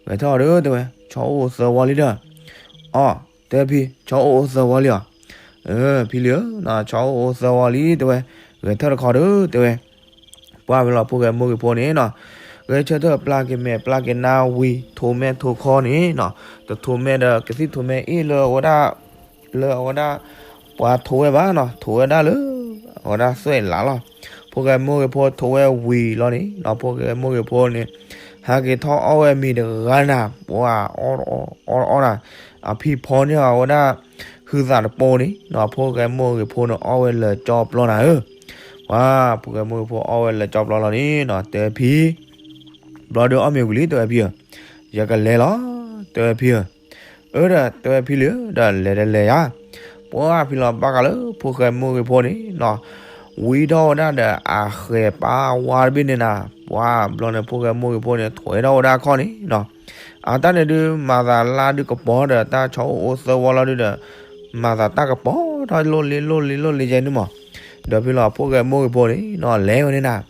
ဂဲၤထၢၣ်အီၤဒီးတဲဝဲ ဆီအိၣ်အိသၢဝီလံဒီး, အီ တဲဖံ ဆီအိၣ်အိသၢဝီလံအီၤ, ဖံလံဧၢ, ဆီအိၣ်အိသၢဝီလံတဲဝဲ, ဂဲၤထၢၣ်တခီဒီးတဲဝဲ ပှၢ်ဝဲလီၤဖိၣ်ဃဲမိၢ်ဂ့ၤဖိန့ၣ်နီၤ, ဂဲၤဆၢထၢၣ်ပျၢ်က့ၤမဲာ်ပျၢ်က့ၤနါဝံၤ ထိးမဲာ်ထိးခီန့ၣ်နီၤ, တထိးမဲာ်ဒီးကသံၣ်ထိးမဲာ်အ့ၣ်လၢအဝဲဒၣ်, လၢအဝဲဒၣ်, ပှၤထိးဝဲဘၣ်နီၤ, ထိးဝဲဒၣ်လၢ အဝဲဒၣ်သွဲၣ်လးလီၤ. ဖိၣ်ဃဲမိၢ်ဂ့ၤဖိထိးဝဲဝံၤလီၤန့ၣ်နီၤ, ဖိၣ်ဃဲမိၢ်ဂ့ၤဖိန့ၣ် ဟဲက့ၤထီၣ်အီၣ်ဝဲမ့ၤတဂၤနၤ, ပှၤအီၣ်အီၣ်အီၣ်အီၣ်နၤ, အဖံဖီန့ၢ်အဝဲဒၣ် ဟုသးတပိန့ၣ်နီၤ, ဖိၣ်ဃဲမိၢ်ဂ့ၤဖိန့ၣ်အီၣ်ဝဲလၢာ်ကၠီပျီနၤဧၢ, ပှၤဖိၣ်ဃဲမိၢ်ဂ့ၤဖိအီၣ်ဝဲလၢာ်ကၠီပျီလီၤန့ၣ်နီၤ, တဲဖံ ဘျီဒီးအီၣ်မ့ၤဝံၤလံတဲဝဲဖံဧၢ, ယကလဲၤလီၤ, တဲဝဲဖံဧၢ, အၢဒီးတဲဝဲဖံလံဧၢ, ဒီးလဲၤတလဲၤယါ, ပှၢ်ဖံလီၤဘၣ်ဃးလၢဖိၣ်ဃဲမိၢ်ဂ့ၤဖိန့ၣ်နီၤ, ဝံထီၣ်ဝဲဒၣ်ဒီးအဃဲၤပၢ်ဝါတဘ့ၣ်န့ၣ်နၤ, ပှၢ်ဘျီန့ၣ်ဖိၣ်ဃဲမိၢ်ဂ့ၤဖိန့ၣ် ထွဲထီၣ်ဝဲဒၣ်ခီၣ်န့ၣ်နီၤ, အတၢ်န့ၣ်ဒုးမၤသးလါဒုးကပီၤဒီးတၢ်ဆီအိၣ်အိသၢဝီလီၤဒုးဒီး, မၤသးတၢ်ကပီၤထီၣ်လိၣ်လံလိၣ်လံလိၣ်လံယဲန့ၣ်မး, ဒီးဖံလီၤဖိၣ်ဃဲမိၢ်ဂ့ၤဖိန့ၣ်နီၤ လဲၤဝဲန့ၣ်နၤ,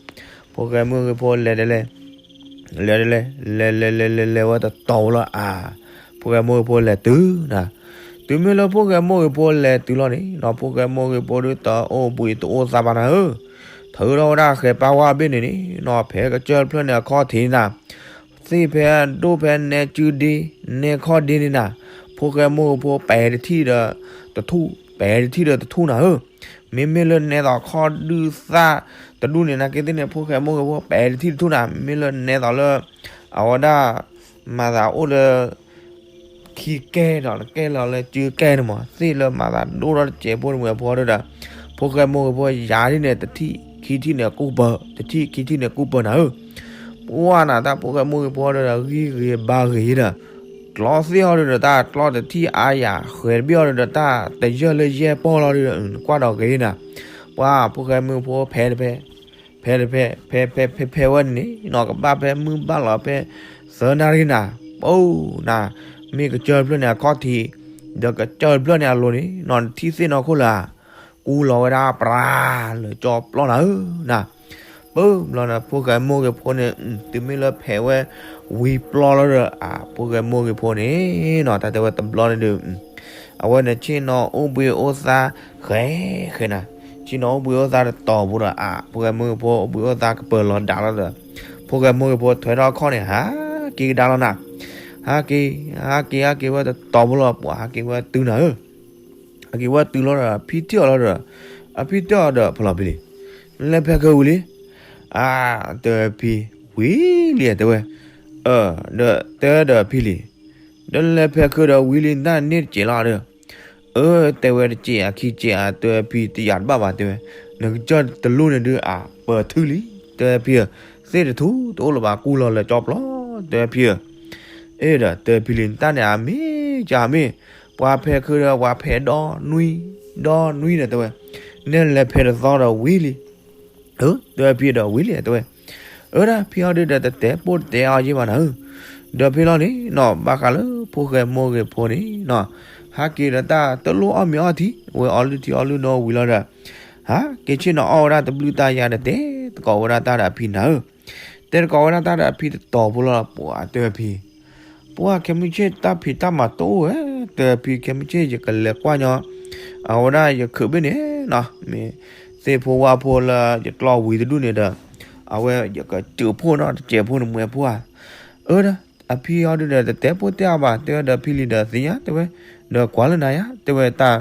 ဖိၣ်ဃဲမိၢ်ဂ့ၤဖိလဲၤတလဲၤ လဲၤတလဲၤ လဲၤလဲၤလဲၤလဲၤလဲၤဝဲတတီၤဖိလီၤအါ, ဖိၣ်ဃဲမိၢ်ဂ့ၤဖိလဲၤတုၤနၤ, တုၤမ့ၢ်လၢဖိၣ်ဃဲမိၢ်ဂ့ၤဖိလဲၤတုၤလီၤန့ၣ်နီၤ, ဖိၣ်ဃဲမိၢ်ဂ့ၤဖိဒုးတအိၣ်ဘှံးတအိၣ်သါဘၣ်နၤဧၢ, ထုးထီၣ်ဝဲဒၣ်ဃဲၤပၢ်ဝါဘ့ၣ်န့ၣ်န့ၣ်နီၤ, ဖဲကစၢၢ်တဖျၢၣ်န့ၣ်အခီၣ်ထံးန့ၣ်နၤ, သ့ၣ်ဖဲဒိၣ်ဖဲနဲကုဒ့ နဲခီၣ်ဒ့န့ၣ်နၤ, ဖိၣ်ဃဲမိၢ်ဂ့ၤဖိပဲာ်တထံၣ်ဒီးတထူၣ်, ပဲာ်တထံၣ်ဒီးတထူၣ်နၤဧၢ, မ့မ့ၢ်လၢနဲသိးခီၣ်ဒုၣ်သၣ်တဒူၣ်န့ၣ် နာ်က့သ့ၣ်န့ၣ် ဖိၣ်ဃဲမိၢ်ဂ့ၤဖိပဲာ်တထံၣ်တထူၣ်နၤ, မ့ၢ်လၢနဲသိးလၢ အဝဲဒၣ် မၤသးအိၣ်လၢ ခံကဲဒီး ကဲလီၤလၢစုကဲန့ၣ်မး, သ့ၣ်လၢမၤသးဒိၣ်ထီၣ်တစဲးဖိန့ၣ်မ့ၢ်အဖိဒီး ဖိၣ်ဃဲမိၢ်ဂ့ၤဖိယၤဒ်န့ၣ် တထံၣ်ခံထံၣ်န့ၣ်ကူၣ်ပၢၤ, တထံၣ်ခံထံၣ်န့ၣ်ကူၣ်ပၢၤနၤဧၢ, ပှၢ်နၤတၢ်ဖိၣ်ဃဲမိၢ်ဂ့ၤဖိဒီး ဂံၢ်ဂ့ၤဘါဂ့ၤဒီး ကျီသ့ၣ်အီၤဒီးတၢ်ကျီတထံၣ်အါယၤ ဃဲၤတဘ့ၣ်အီၤဒီးတၢ်တယၢၢ်လၢယဲၢ်ပီၢ်လီၤဒီး နကွၢ်ဒီးဂ့ၤနၤ, ပှၢ်ဖိၣ်ဃဲမိၢ်ဂ့ၤဖိဖဲတဖဲ ဖဲတဖဲ ဖဲဖဲဖဲဖဲဝဲန့ၣ်နီၤ ကဘၣ်ဖဲမုၢ်ဘၣ်လီၤဖဲသၢနၣ်ရံၣ်နၤ, ပအိၣ်နၤ, မ့ၢ်ကစၢၢ်တဖျၢၣ်န့ၣ်အခီၣ်ထံး ဒီးကစၢၢ်တဖျၢၣ်န့ၣ်အလိၤန့ၣ်နီၤ နထံၣ်သ့ၣ်နီၢ်ခိၣ်လၢၤဧါ, ကူလီၤဝဲဒၣ်ပြၤလၢာ်ကၠီပျီနၤဧၢနၤ, ပၢ်ဘျီန့ၣ် ဖိၣ်ဃဲမိၢ်ဂ့ၤဖိန့ၣ် တုၤမ့ၢ်လၢဖဲဝဲဝံၤပျီလီၤဒီး အဖိၣ်ဃဲမိၢ်ဂ့ၤဖိန့ၣ်နီၤ တၢ်တဲဝဲတဘျီန့ၣ်ဒုး အဝဲန့ၣ်ဆ့ၣ်နီၤအိၣ်ဘှံးအိၣ်သါ ဃဲဃဲနၤ, ဆ့ၣ်နီၤအိၣ်ဘှံးအိၣ်သါတတီၤဖိဒီး အဖိၣ်ဃဲမိၢ်ဂ့ၤဖိအိၣ်ဘှံးအိၣ်သါကပၢၤလီၤဒးလီၤဒီး ဖိၣ်ဃဲမိၢ်ဂ့ၤဖိထွဲထီၣ်အခီၣ်န့ၣ် ဟးက့ၤကဒါလီၤနၤ, ဟးက့ၤ ဟးက့ၤ ဟးက့ၤဝဲတတီၤဖိလီၤ ပှၤဟးက့ၤဝဲတုၤနၤဧၢ, ဟးက့ၤဝဲတုၤလီၤဒီး အဖံထံၣ်အီၤလီၤဒီး အဖံထံၣ်အီၤဒီး ဖီလီၤဖံလံ, နလဲၤဖဲးခုးဝံၤလံ, အါ တဲဝဲဖံ ဝံၤလံတဲဝဲ, အၢ ဒီးတဲဒီးဖံလံ ဒီးနလဲၤဖဲးခုးဒီးဝံၤလံ နတၢ်န့ၣ်တစဲးလီၤဒီး, အၢ တဲဝဲတစဲးအခံစဲးဧါ တဲဝဲဖံ တယာ်တဘၣ်ဘၣ်တဲဝဲ, နကစၢၢ်တလူၢ်န့ၣ်ဒုးအပၢၤထုလံ, တဲဝဲဖံဧၢ, သ့ၣ်တထူၣ်တအိၣ်လၢၤဘၣ် ကူလီၤလၢာ်ကၠီပျီ, တဲဝဲဖံဧၢ, အဲၣ်ဒီးတဲဖံလံ နတၢ်န့ၣ်အမ့ၢ်ကမ့ၢ်, ပှၤဖဲးခုးဒီးပှၤဖဲးဒီနွံ, ဒီနွံဒီးတဲဝဲ, နဲလဲၤဖဲးတသီဒီးဝံၤလံ အၢ တဲဝဲဖံဒီးဝံၤလံတဲဝဲ, အၢ ဒၣ်ဖံအီၤဒုးဒီးတတဲပိၢ်တတဲအီၤယ့ၢ်ဘၣ်နၤဧၢ, ဒီးဖံလီၤန့ၣ်နီၤ ဘၣ်ဃးလၢဖိၣ်ဃဲမိၢ်ဂ့ၤဖိန့ၣ်နီၤ, ဟးက့ၤဒီးတၢ်တလိၣ်အီၣ်မ့ၤအီထံ, ဝဲအီလုၢ်ထံအီလုၢ်နိဝံၤလီၤဒီး, ဟးက့ၤဆ့ၣ်နီၤအီၣ်ဝဲဒၣ်တဘျုးတၢ်ယၤဒီးတဲသကိးဝဲဒၣ်တၢ်ဒီးအဖံနၤဧၢ, တဲသကိးဝဲဒၣ်တၢ်ဒီးအဖံတတီၤဖိလီၤ ပှၤတဲဝဲဖံ ပှၢ်ခဲမုၢ်ဆ့ၣ်တၢ်ဖံးတၢ်မၤတအိၣ်ဝဲ, တဲဖံခဲမုၢ်ဆ့ၣ်ယကလဲၤကွၢ်ညီ, အဝဲဒၣ်ယခုးဘ့ၣ်န့ၣ်နီၤ, မ့ၢ်သ့ၣ်ဖိဝါဖိလၢယကျီဝံၤတဒူၣ်န့ၣ်ဒီး, အဝဲယကစၢၢ်ဖိနီၤ တစဲးဖိန့ၣ်မွဲဖိဧါ, အၢ ဒၣ် အဖံအီၤဒုးဒီးတတဲပိၢ်တဲအီၤဘၣ်, တဲဝဲဒီးဖံလံဒီးသ့ၣ်ညါ တဲဝဲ, ဒီးကွၢ်လၢနၤယါ တဲဝဲတၢ်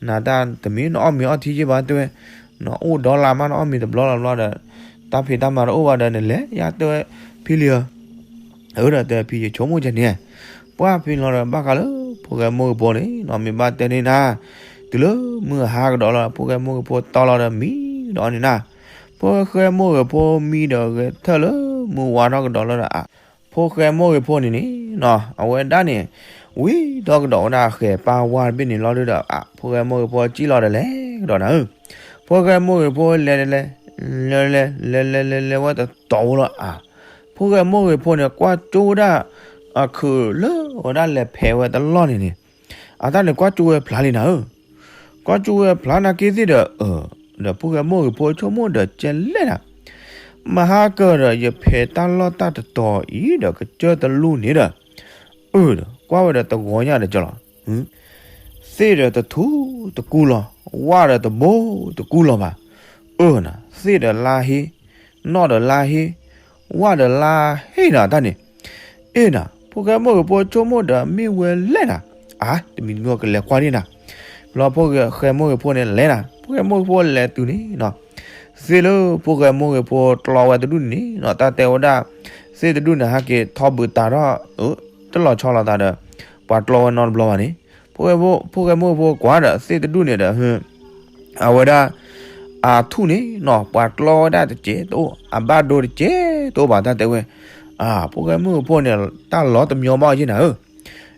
နၤတၢ်တမ့ၢ်နအီၣ်မ့ၤအီထံယ့ၢ်ဘၣ် တဲဝဲ, နအိၣ်ဒီလါမးနအီၣ်မ့ၤတဘျီလီၤဘျီဒီး, တၢ်ဖံးတၢ်မၤတအိၣ်ဘၣ်ဒီးနလဲၤယါ တဲဝဲ, ဖံလံဧၢ, အၢ ဒီးတဲဖံယဆိကမိၣ်ကန့ၣ်, ပှၢ်ဖံလီၤဒီးဘၣ်ဃးလၢဖိၣ်ဃဲမိၢ်ဂ့ၤဖိန့ၣ်နီၤ မ့ၢ်ဘၣ်တဲန့ၢ်နၤ, တုၤလၢမုၢ်ဟါကဒီးလီၤ ဖိၣ်ဃဲမိၢ်ဂ့ၤဖိတီလီၤဒီးမံဒီးန့ၣ်နၤ, ဖိၣ်ဃဲမိၢ်ဂ့ၤဖိမံဒီးဂဲၤထၢၣ်လၢမုၢ်ဝါထီၣ်ကဒီးလီၤဒီး ဖိၣ်ဃဲမိၢ်ဂ့ၤဖိန့ၣ်န့ၣ် အဝဲဒၣ်န့ၣ် ဝံၤဒီးကဒီးဝဲဒၣ်ဃဲၤပၢ်ဝါတဘ့ၣ်န့ၣ်လီၤဒီး ဖိၣ်ဃဲမိၢ်ဂ့ၤဖိစံၣ်လီၤဒီးလဲၤကဒီးနၤဧၢ, ဖိၣ်ဃဲမိၢ်ဂ့ၤဖိလဲၤလဲၤ လဲၤလဲၤလဲၤလဲၤလဲၤလဲၤဝဲတတီၤဖိလီၤအါ, ဖိၣ်ဃဲမိၢ်ဂ့ၤဖိန့ၣ် ကွၢ်ကၠိဝဲဒၣ် အခုးလၢဝဲဒၣ်လဲၤဖဲးဝဲတလီၢ်န့ၣ်န့ၣ် အတၢ်န့ၣ်ကွၢ်ကၠိဝဲဖျါလံနၤဧၢ, ကွၢ်ကၠိဝဲဖျါနာ်က့သ့ၣ်ဒီး အၢ ဒီးဖိၣ်ဃဲမိၢ်ဂ့ၤဖိဆိကမိၣ်ဒီးကဲလဲၣ်နၤ, မဟါကၢၢ်ဒီး ယဖဲးတၢ်လီၢ်တၢ်တတီၤအံၤဒီးကစၢၢ်တလူၢ်န့ၣ်ဒီး အၢ ဒီးကွၢ်ဝဲဒီးတဂီၤညါဒီးကလီၤ, သ့ၣ်ဒီးတထူတကူလီၤ, ဝၣ်ဒီးတဘိတကူလီၤဘၣ်, အၢ နၤ သ့ၣ်ဒီးလါဟ့, နီၣ်ဒီးလါဟ့, ဝၣ်ဒီးလါဟ့နၤတၢ်န့ၣ်, အ့ၣ် နၤ ဖိၣ်ဃဲမိၢ်ဂ့ၤဖိဆိကမိၣ်ဒီးမ့ၢ်ဝဲလဲၣ်နၤ, အါ တမံၤတမံၤကလဲၤကွၢ်ဒံးနၤ, လီၤဖိၣ်ဃဲမိၢ်ဂ့ၤဖိန့ၣ်လဲၤနၤ, ဖိၣ်ဃဲမိၢ်ဂ့ၤဖိလဲၤတုၤန့ၣ်နီၤ သ့ၣ်လၢဖိၣ်ဃဲမိၢ်ဂ့ၤဖိကျီဝဲတဒူၣ်န့ၣ်နီၤ တၢ်တဲဝဲဒၣ် သ့ၣ်တဒူၣ်န့ၣ် ဟဲက့ၤထီဘုးတၤထီၣ် တလီၤဆီလိာ်သးဒီး ပှၤကျီဝဲနီတဘျီဘၣ်န့ၣ်, ဖိၣ်ဃဲမိၢ်ဂ့ၤဖိကွၢ်ဒီးသ့ၣ်တဒူၣ်န့ၣ်ဒီး အဝဲဒၣ် အထူၣ်န့ၣ်နီၤ ပှၤကျီဝဲဒၣ်တစဲးတအိၣ် အဘၣ်ဒိတစဲးတအိၣ်ဘၣ် တၢ်တဲဝဲ, ဖိၣ်ဃဲမိၢ်ဂ့ၤဖိန့ၣ် တၢ်လီၤတမံၤဘၣ်အီၤက့နၤဧၢ,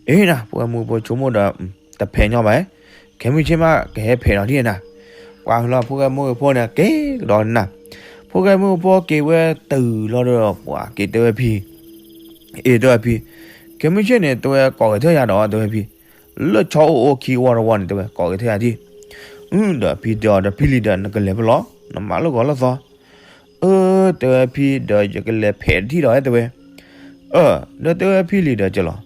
အ့ၣ် နၤ ဖိၣ်ဃဲမိၢ်ဂ့ၤဖိဆိကမိၣ်ဒီး တဖဲးညီဘၣ်, ခဲမုၢ်ဆ့ၣ်မးကဟဲဖဲးဒီးဒ်နၤ, ပှၤလီၤဖိၣ်ဃဲမိၢ်ဂ့ၤဖိန့ၣ် က့ၤကဒီးနၤ, ဖိၣ်ဃဲမိၢ်ဂ့ၤဖိက့ၤဝဲတုၤလီၤဒီး ပှၤက့ၤတဲဝဲဖံ အ့ၣ် တဲဝဲဖံ, ခဲမုၢ်ဆ့ၣ်န့ၣ် တဲဝဲကိးဂဲၤထၢၣ်ယၤဒီး တဲဝဲဖံ, လၢဆီအိၣ်အိၣ်ခံဝီတဝီန့ၣ် တဲဝဲကိးဂဲၤထၢၣ်ယၤဒံး, ဒီးဖံတဲအီၤဒီးဖံလံၤဒီး နကလဲၤဖဲလဲၣ် နမၤလိာ်ဂီၤလိာ်သီ, အၢ တဲဝဲဖံဒီး ယကလဲၤဖဲးတထံၣ်ဒီး တဲဝဲ, အၢ ဒီးတဲဝဲဖံလံၤဒီးကလီၤ,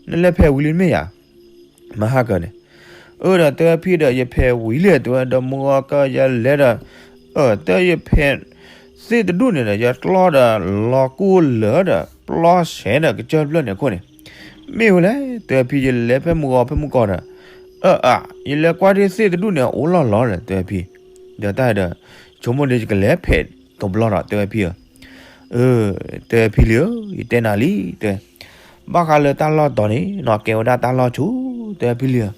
နလဲၤဖဲးဝံၤလံမ့ၢ်ယၤ မဟါကၢၢ်န့ၣ်, အၢ ဒီးတဲဝဲဖံဒီး ယဖဲးဝံၤလံ တဲဝဲ ဒီးမုၢ်ဂီၤကၢၢ်ယလဲၤဒီး, အၢ တဲယဖဲး သ့ၣ်တဒူၣ်န့ၣ်ဒီး ယကျီဒီး လီၤကူလၢာ်ဒီး ပျီဆဲးဒီးကစၢၢ်တဖျၢၣ်န့ၣ်အခိၣ်န့ၣ်, မ့ၢ်ဝဲလဲၣ် တဲဝဲဖံ ယလဲၤဖဲမုၢ်ဂီၤဖဲမုၢ်ကီၢ်ဒီး, အၢ အၢ ယလဲၤကွၢ်ဒ်သ့ၣ်တဒူၣ်န့ၣ် အိၣ်လီၤလီၤဒီး တဲဝဲဖံ, ဒီးတၢ်ဒီး ဆိကမိၣ်ဒီးယကလဲၤဖဲးတဘျီဒီး တဲဝဲဖံဧၢ အၢ တဲဝဲဖံလံၤဧၢ ယတဲနၤလံ တဲဝဲ, ဘၣ်ဃးလၢတၢ်လီၢ်တီၤန့ၣ်နီၤ ကဲဝဲဒၣ်တၢ်လီၢ်ဆူၣ် တဲဝဲဖံလံၤဧၢ,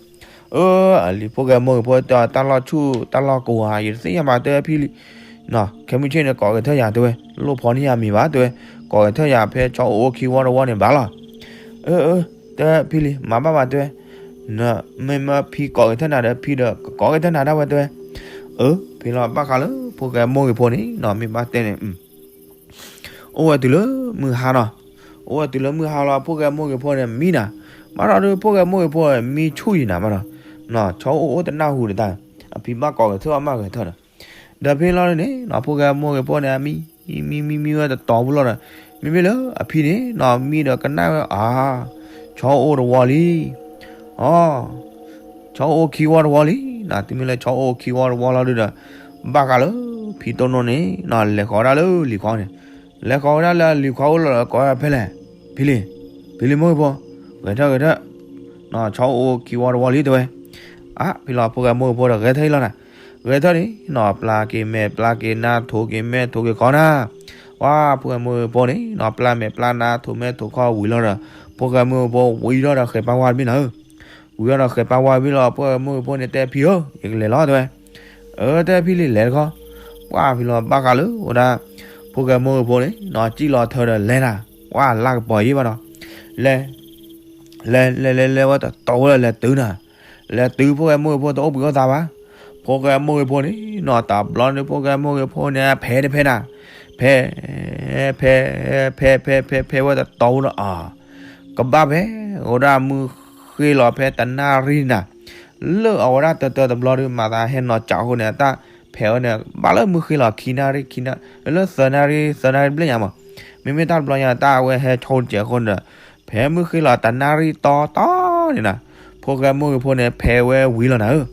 အၢ အလံၤဖိၣ်ဃဲမိၢ်ဂ့ၤဖိတဲအီၤ တၢ်လီၢ်ဆူၣ်တၢ်လီၢ်ကိးဧါ ယတသ့ၣ်ညါဘၣ် တဲဝဲဖံလံၤ, ခဲမုၢ်ဆ့ၣ်န့ၣ် ကိးဂဲၤထၢၣ်ယၤ တဲဝဲ, လိၣ်ဖီန့ၢ်ယၤမံၤဘၣ် တဲဝဲ, ကိးဂဲၤထၢၣ်ယၤဖဲဆီအိၣ်အိၣ်ခံဝီတဝီန့ၣ်ဘၣ်လီၤ အၢ အၢ တဲဖံလံၤ မၤဘၣ်ဘၣ်တဲဝဲ, မ့မ့ၢ်ဖံကိးဂဲၤထၢၣ်နၤဒီး ဖံဒီးကကိးဂဲၤထၢၣ်နၤဒၣ်ဝဲတဲဝဲ, အၢ ဖံလီၤဘၣ်ဃးလၢဖိၣ်ဃဲမိၢ်ဂ့ၤဖိန့ၣ်နီၤ မ့ၢ်ဘၣ်တဲန့ၣ် အိၣ်ဝဲတုၤလၢမုၢ်ဟါနီၤ, အိၣ်ဝဲတုၤလၢမုၢ်ဟါလီၤ ဖိၣ်ဃဲမိၢ်ဂ့ၤဖိန့ၣ်မံနၤ, မးဒီးဒုးဖိၣ်ဃဲမိၢ်ဂ့ၤဖိမံဆူၣ်ယံၤနၤမးဒီး, ဆီအိၣ်အိၣ်တနၢ်ဟူဒီးတၢ်, အဖံဘၣ်ကိးဂဲၤထၢၣ်အီၤမးဂဲၤထၢၣ်ဒီး ဒီးဖဲလီၤန့ၣ်နီၤ ဖိၣ်ဃဲမိၢ်ဂ့ၤဖိန့ၣ် မံ မံ မံ မံဝဲတတီၤဖိလီၤဒီး, မ့မ့ၢ်လၢအဖံန့ၣ်နီၤ မံဒီးကနၣ်ဝဲ အါ ဆီအိၣ်တဝီလံ, အ ဆီအိၣ်ခံဝီတဝီလံ, တုၤမ့ၢ်လၢဆီအိၣ်ခံဝီတဝီလီၤဒုးဒီး, ဘၣ်ဃးလၢဖံတိၢ်နိန့ၣ်နီၤ လဲၤဃီၤဝဲဒၣ်လၢလံၤခွါန့ၣ်, လဲၤဃီၤဝဲဒၣ်လၢလံၤခွါအိၣ်လီၤဒီး ကိးဝဲဖဲလဲၣ်, ဖံလံၤ, ဖံလံၤမိၢ်ဂ့ၤဖိ, ဂဲၤထၢၣ်ဂဲၤထၢၣ်, ဆီအိၣ်ခံဝီတဝီလံတဲဝဲ, အ ဖံလီၤဖိၣ်ဃဲမိၢ်ဂ့ၤဖိဒီး ဂဲၤထၢၣ်အံၤလီၤနၤ, ဂဲၤထၢၣ်န့ၣ်နီၤ ပျၢ်က့ၤမဲာ် ပျၢ်က့ၤနါ ထိးက့ၤမဲာ် ထိးက့ၤခီနၤ, ဝါ ဖိၣ်ဃဲမိၢ်ဂ့ၤဖိန့ၣ်နီၤ ပျၢ်မဲာ်ပျၢ်နါ ထိးမဲာ်ထိးခီဝံၤလီၤဒီး, ဖိၣ်ဃဲမိၢ်ဂ့ၤဖိဝံၤထီၣ်ဒီးဃဲၤပၢ်ဝါတဘ့ၣ်နၤဧၢ, ဝံၤထီၣ်ဒီးဃဲၤပၢ်ဝါတဘ့ၣ်လီၤ ဖိၣ်ဃဲမိၢ်ဂ့ၤဖိန့ၣ် တဲဖံဧၢ ယကလဲၤလီၤတဲဝဲ, အၢ တဲဖံလံၤ လဲၤတခီ, ပှၢ်ဖံလီၤဘၣ်ဃးလၢဝဲဒၣ်, ဖိၣ်ဃဲမိၢ်ဂ့ၤဖိန့ၣ်နီၤ စံၣ်လီၤထၢဒီးလဲၤနၤ, ဝါ လၢကပီၤယံၤဘၣ်ဒီး, လဲၤ လဲၤလဲၤလဲၤလဲၤဝဲတတီၤဝဲလၢလဲၤတုၤနၤ, လဲၤတုၤဖိၣ်ဃဲမိၢ်ဂ့ၤဖိတအိၣ်ဘှံးအိၣ်သါဘၣ်, ဖိၣ်ဃဲမိၢ်ဂ့ၤဖိန့ၣ်နီၤ တဘျီန့ၣ် ဖိၣ်ဃဲမိၢ်ဂ့ၤဖိန့ၣ် ဖဲတဖဲနၤ, ဖဲ ဖဲ ဖဲ ဖဲ ဖဲ ဖဲဝဲတတီၤဖိဒီး အ ကဘၣ်ဖဲ အဝဲဒၣ်မုၢ်ဃ့လီၤဖဲတနၣ်ရံၣ်နၤ, လၢအဝဲဒၣ်တၢတၢတဘျီဒုး မၤသးဟဲနီၤကးအဃိန့ၣ် တၢ်ဖဲးဝဲန့ၣ် ဘၣ်လၢမုၢ်ဃ့လီၤခံနၣ်ရံၣ် ခံနၣ် လၢသၢနၣ်ရံၣ် သၢနၣ်ရံၣ်တဘျဲၣ်ညါမး, မ့မ့ၢ်တၢ်တဘျီညါ တၢ်အဝဲဟဲဆိတစဲးအဃိန့ၣ်ဒီး, ဖဲမုၢ်ဃ့လီၤတနၣ်ရံၣ်တီတီန့ၣ်နၤ, ဖိၣ်ဃဲမိၢ်ဂ့ၤဖိန့ၣ် ဖဲးဝဲဝံၤလီၤနၤဧၢ,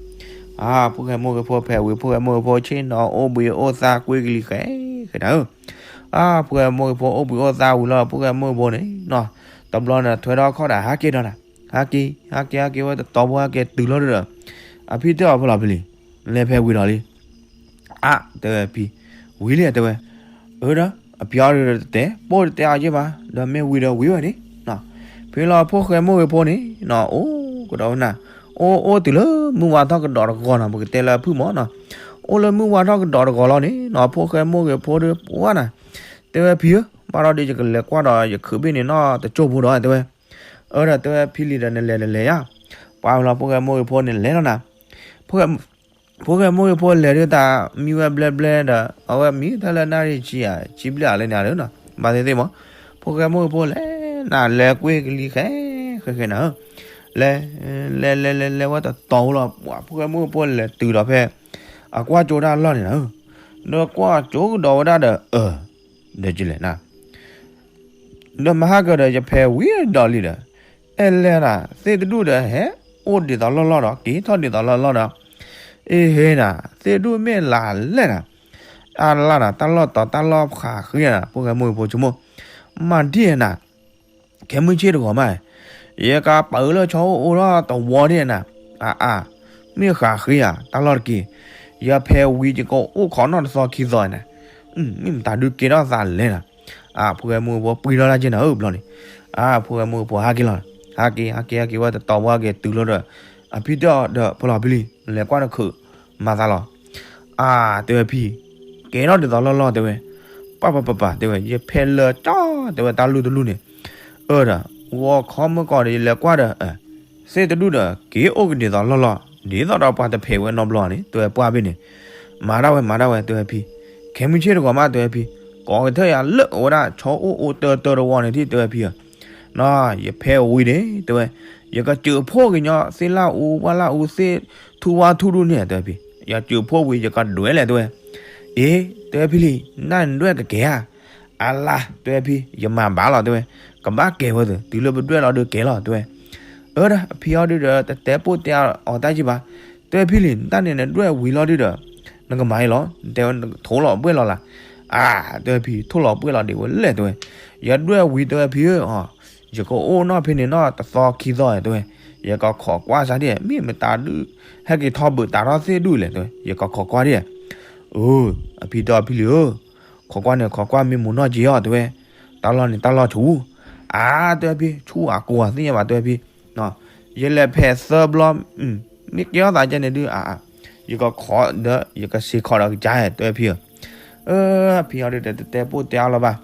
အ ဖိၣ်ဃဲမိၢ်ဂ့ၤဖိဖဲးဝံၤ ဖိၣ်ဃဲမိၢ်ဂ့ၤဖိဆ့ၣ်နီၤအိၣ်ဘှံးအိၣ်သါကွ့ကလံၤဃဲဃဲနၤဧၢ, အ ဖိၣ်ဃဲမိၢ်ဂ့ၤဖိအိၣ်ဘှံးအိၣ်သါဝံၤလီၤ ဖိၣ်ဃဲမိၢ်ဂ့ၤဖိန့ၣ်နီၤ, တဘျီန့ၣ် ထွဲထီၣ်ခီၣ်ဒီးဟးက့ၤဒီးနၤ, ဟးက့ၤ ဟးက့ၤ ဟးက့ၤဝဲတတီၤဖိ ဟးက့ၤတုၤလီၤဒုးဒီး, အဖံတဲအီၤဖဲလဲၣ်ဖံလံၤ, လဲၤဖဲးဝံၤဒီးလံ အ တဲဝဲဖံ, ဝံၤလံတဲဝဲ, အၢဒီး အပျီဒုးဒီးတတဲ ပိၢ်တတဲအီၤယ့ၢ်ဘၣ် ဒီးမ့ၢ်ဝံၤဒီးဝံၤဝဲန့ၣ်, ဖဲလီၤဖိၣ်ဃဲမိၢ်ဂ့ၤဖိန့ၣ်နီၤ အိၣ်ကဒီးဝဲနၤ, အိၣ်အိၣ်တုၤလၢမုၢ်ဝါထီၣ်ကဒီးတဂီၤနီၤ, ပကတဲလၢအဖုၣ်မးနီၤ, အိၣ်လၢမုၢ်ဝါထီၣ်ကဒီးတဂီၤလီၤန့ၣ်နီၤ, ဖိၣ်ဃဲမိၢ်ဂ့ၤဖိဒီးပှၢ်နၤ, တဲဝဲဖံဧၢ, ဘၣ်ဒီးဒ်ယကလဲၤကွၢ်ဒီးယခုးဘ့ၣ်န့ၣ်နီၤတကၠိၢ်ဖိဒီး တဲဝဲ, အၢဒီးတဲဝဲဖံလံၤဒီး နလဲၤနလဲၤယါ, ပှၤလီၤဖိၣ်ဃဲမိၢ်ဂ့ၤဖိန့ၣ်လဲၤလီၤနၤ, ဖိၣ်ဃဲ ဖိၣ်ဃဲမိၢ်ဂ့ၤဖိလဲၤဒုးတၢ်မံဝဲဘျဲဘျဲဒီး အဝဲမံတၢ်လၢနၣ်ရံၣ်ဆံယၤ ဆံဘျဲၣ်အလၢန့ၣ်လၢနီၤ, ဘၣ်သ့ၣ်သ့ၣ်မး, ဖိၣ်ဃဲမိၢ်ဂ့ၤဖိလဲၤနၤ လဲၤကွ့ၢ်ကလံၤဃဲ ဃဲဃဲနၤဧၢ, လဲၤ လဲၤလဲၤလဲၤလဲၤဝဲတတီၤဝဲလီၤ, ပှၤဖိၣ်ဃဲမိၢ်ဂ့ၤဖိလဲၤတုၤဒီးဖဲ အကွၢ်ကၠိတၢ်လီၢ်န့ၣ်နၤဧၢ, ဒီးကွၢ်ကၠိကဒီးဝဲဒၣ်ဒီး အၢ ဒီးကလဲၤနၤ ဒီးမဟါကဒီး ယဖဲဝံၤဒီးလံဒီး အဲၣ်လဲၣ်နၤ သ့ၣ်တဒူၣ်ဒီး ဟဲအိၣ်ဒ်သိးလီၢ်လီၢ်ဒီး က့ၤထီၣ်ဒ်သိးလီၢ်လီၢ်ဒီး အ့ဟ့နၤ သ့ၣ်တဒူၣ်မ့ၢ်လၢလဲၣ်နၤ, အါလၢ်နၤ တၢ်လီၢ်တီၤတၢ်လီၢ်ဖးဃံနၤ ဖိၣ်ဃဲမိၢ်ဂ့ၤဖိဆိကမိၣ်, မၤဒ်နၤ ခဲမုၢ်ဆ့ၣ်တဂီၤမး, ယကပာ်အၢလၢဆီအိၣ်အိၣ်ထီၣ်တဝီဒ်နၤ, အါအါ, မ့ၢ်ဃးဃံဧါ တၢ်လီၢ်တက့ၢ်, ယဖဲဝံၤယကအိၣ်ခိးနီၣ်တသီခံသီနၤ, မ့ၢ်မတၤဒုးကဲထီၣ်သးလဲၣ်နၤ, အါ ဖိၣ်ဃဲမိၢ်ဂ့ၤဖိပှံၤထီၣ်တၢ်က့နၤဧၢဘျီန့ၣ်, အါ ဖိၣ်ဃဲမိၢ်ဂ့ၤဖိဟးက့ၤလီၤ, ဟးက့ၤ ဟးက့ၤ ဟးက့ၤဝဲတတီၤဝဲဟးက့ၤတုၤလီၤဒီး, အဖံတဲအီၤဒီး ဖိလီၤဖံလံၤ လဲၤကွၢ်နခုး, မၤသးလီၤ အါ တဲဝဲဖံ, ကဲထီၣ်ဒ်သိးလီၢ်လီၢ်တဲဝဲ, ပၢ်ပၢ်ပၢ်ပၢ်တဲဝဲ ယဖဲလၢကၠီတဲဝဲတၢ်လူၢ်တလူၢ်န့ၣ်, အၢဒီး ဂီၤခီမုၢ်ကီၢ်ဒီးယလဲၤကွၢ်ဒီး, သ့ၣ်တဒူၣ်ဒီး က့ၤအိၣ်ကဒ်သိးလီၢ်လီၢ် ဒ်သိးဒီးပှၤတဖဲးဝဲနီတဘျီန့ၣ် တဲဝဲပှၢ်ဘ့ၣ်န့ၣ်, မၤဒၣ်ဝဲမၤဒၣ်ဝဲတဲဝဲဖံ, ခဲမုၢ်ဆ့ၣ်တဂီၤမးတဲဝဲဖံ, ကိးကထၢၣ်ယၤလၢအဝဲဒၣ်ဆီအိၣ်အိၣ်တၢတၢတဝီန့ၣ်ဒ်တဲဝဲဖံဧၢ နီၤ ယဖဲဝံၤန့ၣ် တဲဝဲ, ယကစၢးဖိကညီသ့ၣ်လၢအူဝၣ်လၢအူသ့ၣ်ထူဝါထူဒူၣ်န့ၣ် တဲဝဲဖံ, ယစၢးဖိဝံၤယကဒွဲလဲၣ်တဲဝဲ, အ့ တဲဝဲဖံလံၤ နနဒွဲၣ်ကကဲဧါ, အလါ တဲဝဲဖံ ယမၤဘၣ်လီၤတဲဝဲ, ကဘၣ်ကဲဝဲသ့ၣ် တုၤလၢပဒွဲၣ်လီၤဒုးကဲလီၤတဲဝဲ, အၢဒီး အဖံအီၤဒုးဒီး တတဲပိၢ်တဲအီၤတၢ်ကံဘၣ်, တဲဝဲဖံလံၤ နတၢ်န့ၣ်နဒွဲၣ်ဝံၤလီၤဒုးဒီး နကမၤအံၤလီၤ တဲဝဲ နကထိၣ်လီၤပှဲၢ်လီၤလၢ်, အါ တဲဝဲဖံ ထိၣ်လီၤပှဲၢ်လီၤဒ်ဝဲလဲၣ်တဲဝဲ, ယဒွဲၣ်ဝံၤတဲဝဲဖံဧၢ, ယကအိၣ်နီၣ်ဖဲန့ၣ်နီၣ်တသီခံသီတဲဝဲ, ယကခိးကွၢ်စၢ်ဒ် မ့ၢ်မတၤဒုး ဟဲက့ၤထီၣ်ဘုးတးထီၣ်သ့ၣ်ဒူၣ်လဲၣ်တဲဝဲ ယကခိးကွၢ်ဒ်, အၢ အဖံတဲအီၤဖံလံၤဧၢ, ခိးကွၢ်န့ၣ်ခိးကွၢ်မ့ၢ်မူနီၢ်က့ၤအီၤတဲဝဲ, တၢ်လီၢ်န့ၣ်တၢ်လီၢ်ဆူၣ်, အါ တဲဝဲဖံ ဆူၣ်အကိးသ့ၣ်ညါဘၣ်တဲဝဲဖံ, ယလဲၤဖဲးသၢဘျီ, မ့ၢ်ကဲထီၣ်သးကဲန့ၣ်ဒုး အါ ယကခိးဒီး ယကစ့းခိးဒီးကစၢ်တဲဝဲဖံဧၢ, အဖံအီၤဒုးဒီးတတဲပိၢ်တဲအီၤလီၤဘၣ်,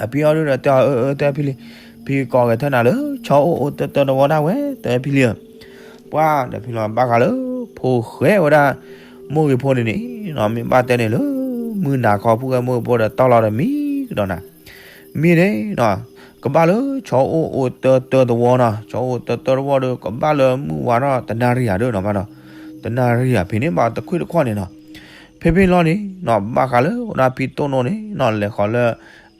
အဖံအီၤဒုးဒီးတဲအီၤ အၢ အၢ တဲဝဲဖံလံၤ, ဖံကိးဂဲၤထၢၣ်နၤလၢ ဆီအိၣ်အိၣ်တၢတၢတဝီဒၣ်ဝဲ တဲဝဲဖံလံၤဧၢ, ပှၤဒီးဖံလီၤဘၣ်ဃးလၢ ဖိၣ်ဃဲဝဲဒၣ် မိၢ်ဂ့ၤဖိန့ၣ်န့ၣ်နီၤ မ့ၢ်ဘၣ်တဲန့ၣ်လၢ မုၢ်နၤခီ ဖိၣ်ဃဲမိၢ်ဂ့ၤဖိဒီးတီၢ်လီၤဒီးမံကဒီးနၤ, မ့ၢ်န့ၣ်နီၤ ကဘၣ်လၢ ဆီအိၣ်အိၣ်တၢတၢတဝီနီၤ ဆီအိၣ်တၢတၢတဝီဒီး ကဘၣ်လၢမုၢ်ဝါထီၣ်တနၣ်ရံၣ်ဧါဒီးနီၤဘၣ်ဒီး, တနၣ်ရံၣ်ဧါ ဖဲန့ၣ်ဘၣ်တခွံၣ်တခွီၣ်န့ၣ်နီၤ, ဖဲဖဲလီၤန့ၣ်နီၤ ဘၣ်ဃးလၢဝဲဒၣ်ဖံတိၢ်နိန့ၣ်နီၤ လဲၤဃီၤလၢ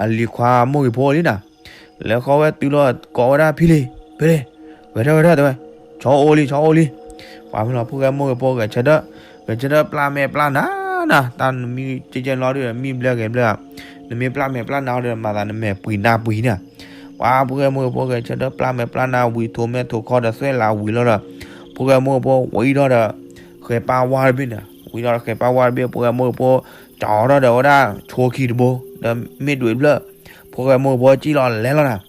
အလံၤခွါမိၢ်ဂ့ၤဖိလံနၤ လဲၤဃီၤဝဲတုၤလီၤကိးဝဲဒၣ်ဖံလံၤ ဖံလံၤ ဂဲၤထၢၣ်ဂဲၤထၢၣ်တဲဝဲ, ဆီအိၣ်လံ ဆီအိၣ်လံ, ပှၤမ့ၢ်လီၤ ဖိၣ်ဃဲမိၢ်ဂ့ၤဖိဂဲၤဆၢထၢၣ်, ဂဲၤဆၢထၢၣ်ပျၢ်မဲာ်ပျၢ်နါနၤ, တၢ်နမံကဲကဲလီၤဒုး မံဘျဲဂဲၤဘျဲဧါ, နမ့ၢ်ပျၢ်မဲာ်ပျၢ်နါဒီး မၤသးနမဲာ်ပှံၤနါပှံၤန့ၣ်, ပှၤဖိၣ်ဃဲမိၢ်ဂ့ၤဖိဂဲၤဆၢထၢၣ်ပျၢ်မဲာ်ပျၢ်နါဝံၤ ထိးမဲာ်ထိးခီဒီးသွဲၣ်လးဝံၤလီၤဒီး, ဖိၣ်ဃဲမိၢ်ဂ့ၤဖိဝံၤထီၣ်ဒီး ဃဲၤပၢ်ဝါတဘ့ၣ်န့ၣ်, ဝံၤထီၣ်ဒီးဃဲၤပၢ်ဝါတဘ့ၣ် ဖိၣ်ဃဲမိၢ်ဂ့ၤဖိ ကၠီထီၣ်ဒီးဝဲဒၣ်ဆိခံတဘိ ဒီးမ့ၢ်ဒွံးဖျၢၣ်, ဖိၣ်ဃဲမိၢ်ဂ့ၤဖိကံၣ်လီၤလဲၤလီၤနၤ,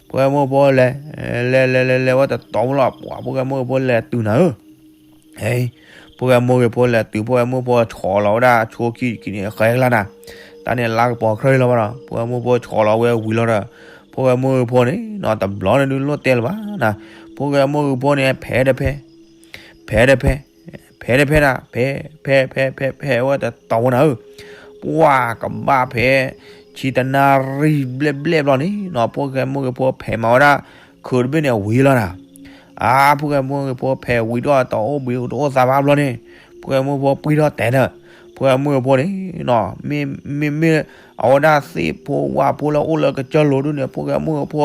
ဖိၣ်ဃဲမိၢ်ဂ့ၤဖိလဲၤ လဲၤလဲၤလဲၤလဲၤဝဲတတီၤလီၤ ပှၤဖိၣ်ဃဲမိၢ်ဂ့ၤဖိလဲၤတုၤနၤဧၢ, ဟဲ, ဖိၣ်ဃဲမိၢ်ဂ့ၤဖိလဲၤတုၤ ဖိၣ်ဃဲမိၢ်ဂ့ၤဖိဆီလီၤဝဲဒၣ်ဆိခံခံန့ၣ် ဃဲၤကျါနၤ, တၢ်န့ၣ်လါကပီၤချၢလီၤဘၣ်ဒီး ဖိၣ်ဃဲမိၢ်ဂ့ၤဖိဆီလီၤဝဲဝံၤလီၤဒီး, ဖိၣ်ဃဲမိၢ်ဂ့ၤဖိန့ၣ်နီၤ တဘျီန့ၣ်ဒုးလိၣ်တဲလၢၤဘၣ်နၤ, ဖိၣ်ဃဲမိၢ်ဂ့ၤဖိန့ၣ် ဖဲတဖဲ ဖဲတဖဲ ဖဲတဖဲဒၣ် ဖဲ ဖဲ ဖဲ ဖဲ ဖဲဝဲတတီၤဝဲနၤဧၢ, ပှၤကဘၣ်ဖဲ ဆံတနၣ်ရံၣ်ဘျဲၣ်ဘျဲၣ်ဘျီန့ၣ်နီၤ ဖိၣ်ဃဲမိၢ်ဂ့ၤဖိဖဲးမၤဝဲဒၣ် ခုးတဘ့ၣ်န့ၣ်ဝံၤလီၤနၤ, အါ ဖိၣ်ဃဲမိၢ်ဂ့ၤဖိဖဲးဝံၤဒီးတအိၣ်ဘှံးတအိၣ်သါဘၣ်ဘျီန့ၣ်, ဖိၣ်ဃဲမိၢ်ဂ့ၤဖိပှံၢ်ထီၣ်တဲာ်ဒီး, ဖိၣ်ဃဲမိၢ်ဂ့ၤဖိန့ၣ်နီၤ မ့မ့ၢ် မ့မ့ၢ် အဝဲဒၣ်သ့ၣ်ဖိဝၣ်ဖိလၢအိၣ်လၢကစၢၢ်လိၤဒုန့ၣ် ဖိၣ်ဃဲမိၢ်ဂ့ၤဖိ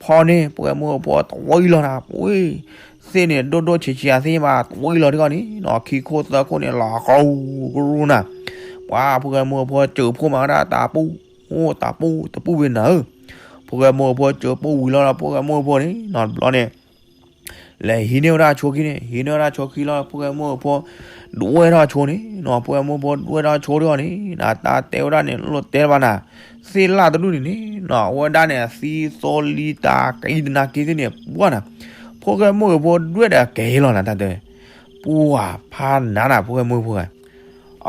ဖီန့ၣ် ဖိၣ်ဃဲမိၢ်ဂ့ၤဖိတဝံၤလီၤနၤ ပှ့ၤ သ့ၣ်န့ၣ်ဒိၣ်ဒိၣ်ဆံးဆံးသ့ၣ်မး တဝံၤလီၤတဂီၢ်န့ၣ်နီၤ ခံခိၣ်သၢခိၣ်န့ၣ် လီၤကရူၢ်ကရူၢ်နၤ, ပှၤဖိၣ်ဃဲမိၢ်ဂ့ၤဖိစၢးဖိမၤဝဲဒၣ်တၢ်ပူၣ် အိၣ်တၢ်ပူၣ်တပူၣ်ဝဲနၤဧၢ, ဖိၣ်ဃဲမိၢ်ဂ့ၤဖိစၢးပူၣ်ဝံၤလီၤဒီး ဖိၣ်ဃဲမိၢ်ဂ့ၤဖိန့ၣ်နီၤ တဘျီန့ၣ် လဲၤဟံးန့ၢ်ဝဲဒၣ်ဆိခံန့ၣ် ဟံးန့ၢ်ဝဲဒၣ်ဆိခံလီၤ ဖိၣ်ဃဲမိၢ်ဂ့ၤဖိ ဒွဲၣ်ထီၣ်ဆိန့ၣ်နီၤ ဖိၣ်ဃဲမိၢ်ဂ့ၤဖိဒွဲၣ်ထီၣ်ဆိတဂီၢ်န့ၣ် နတၢ်တဲဝဲဒၣ်န့ၣ် လိၣ်တဲဘၣ်နၤ သ့ၣ်လၣ်တဒူၣ်န့ၣ်န့ၣ်နီၤ အဝဲဒၣ်န့ၣ် အသံသိလံတၢ်ကံတနၤက့သ့ၣ်န့ၣ် ပှၢ်နၤ, ဖိၣ်ဃဲမိၢ်ဂ့ၤဖိဒွဲၣ်ဒီးကဲၤလီၤနၤ တၢ်တဲ, ပှၤဖးနးနၤ ဖိၣ်ဃဲမိၢ်ဂ့ၤဖိဧါ,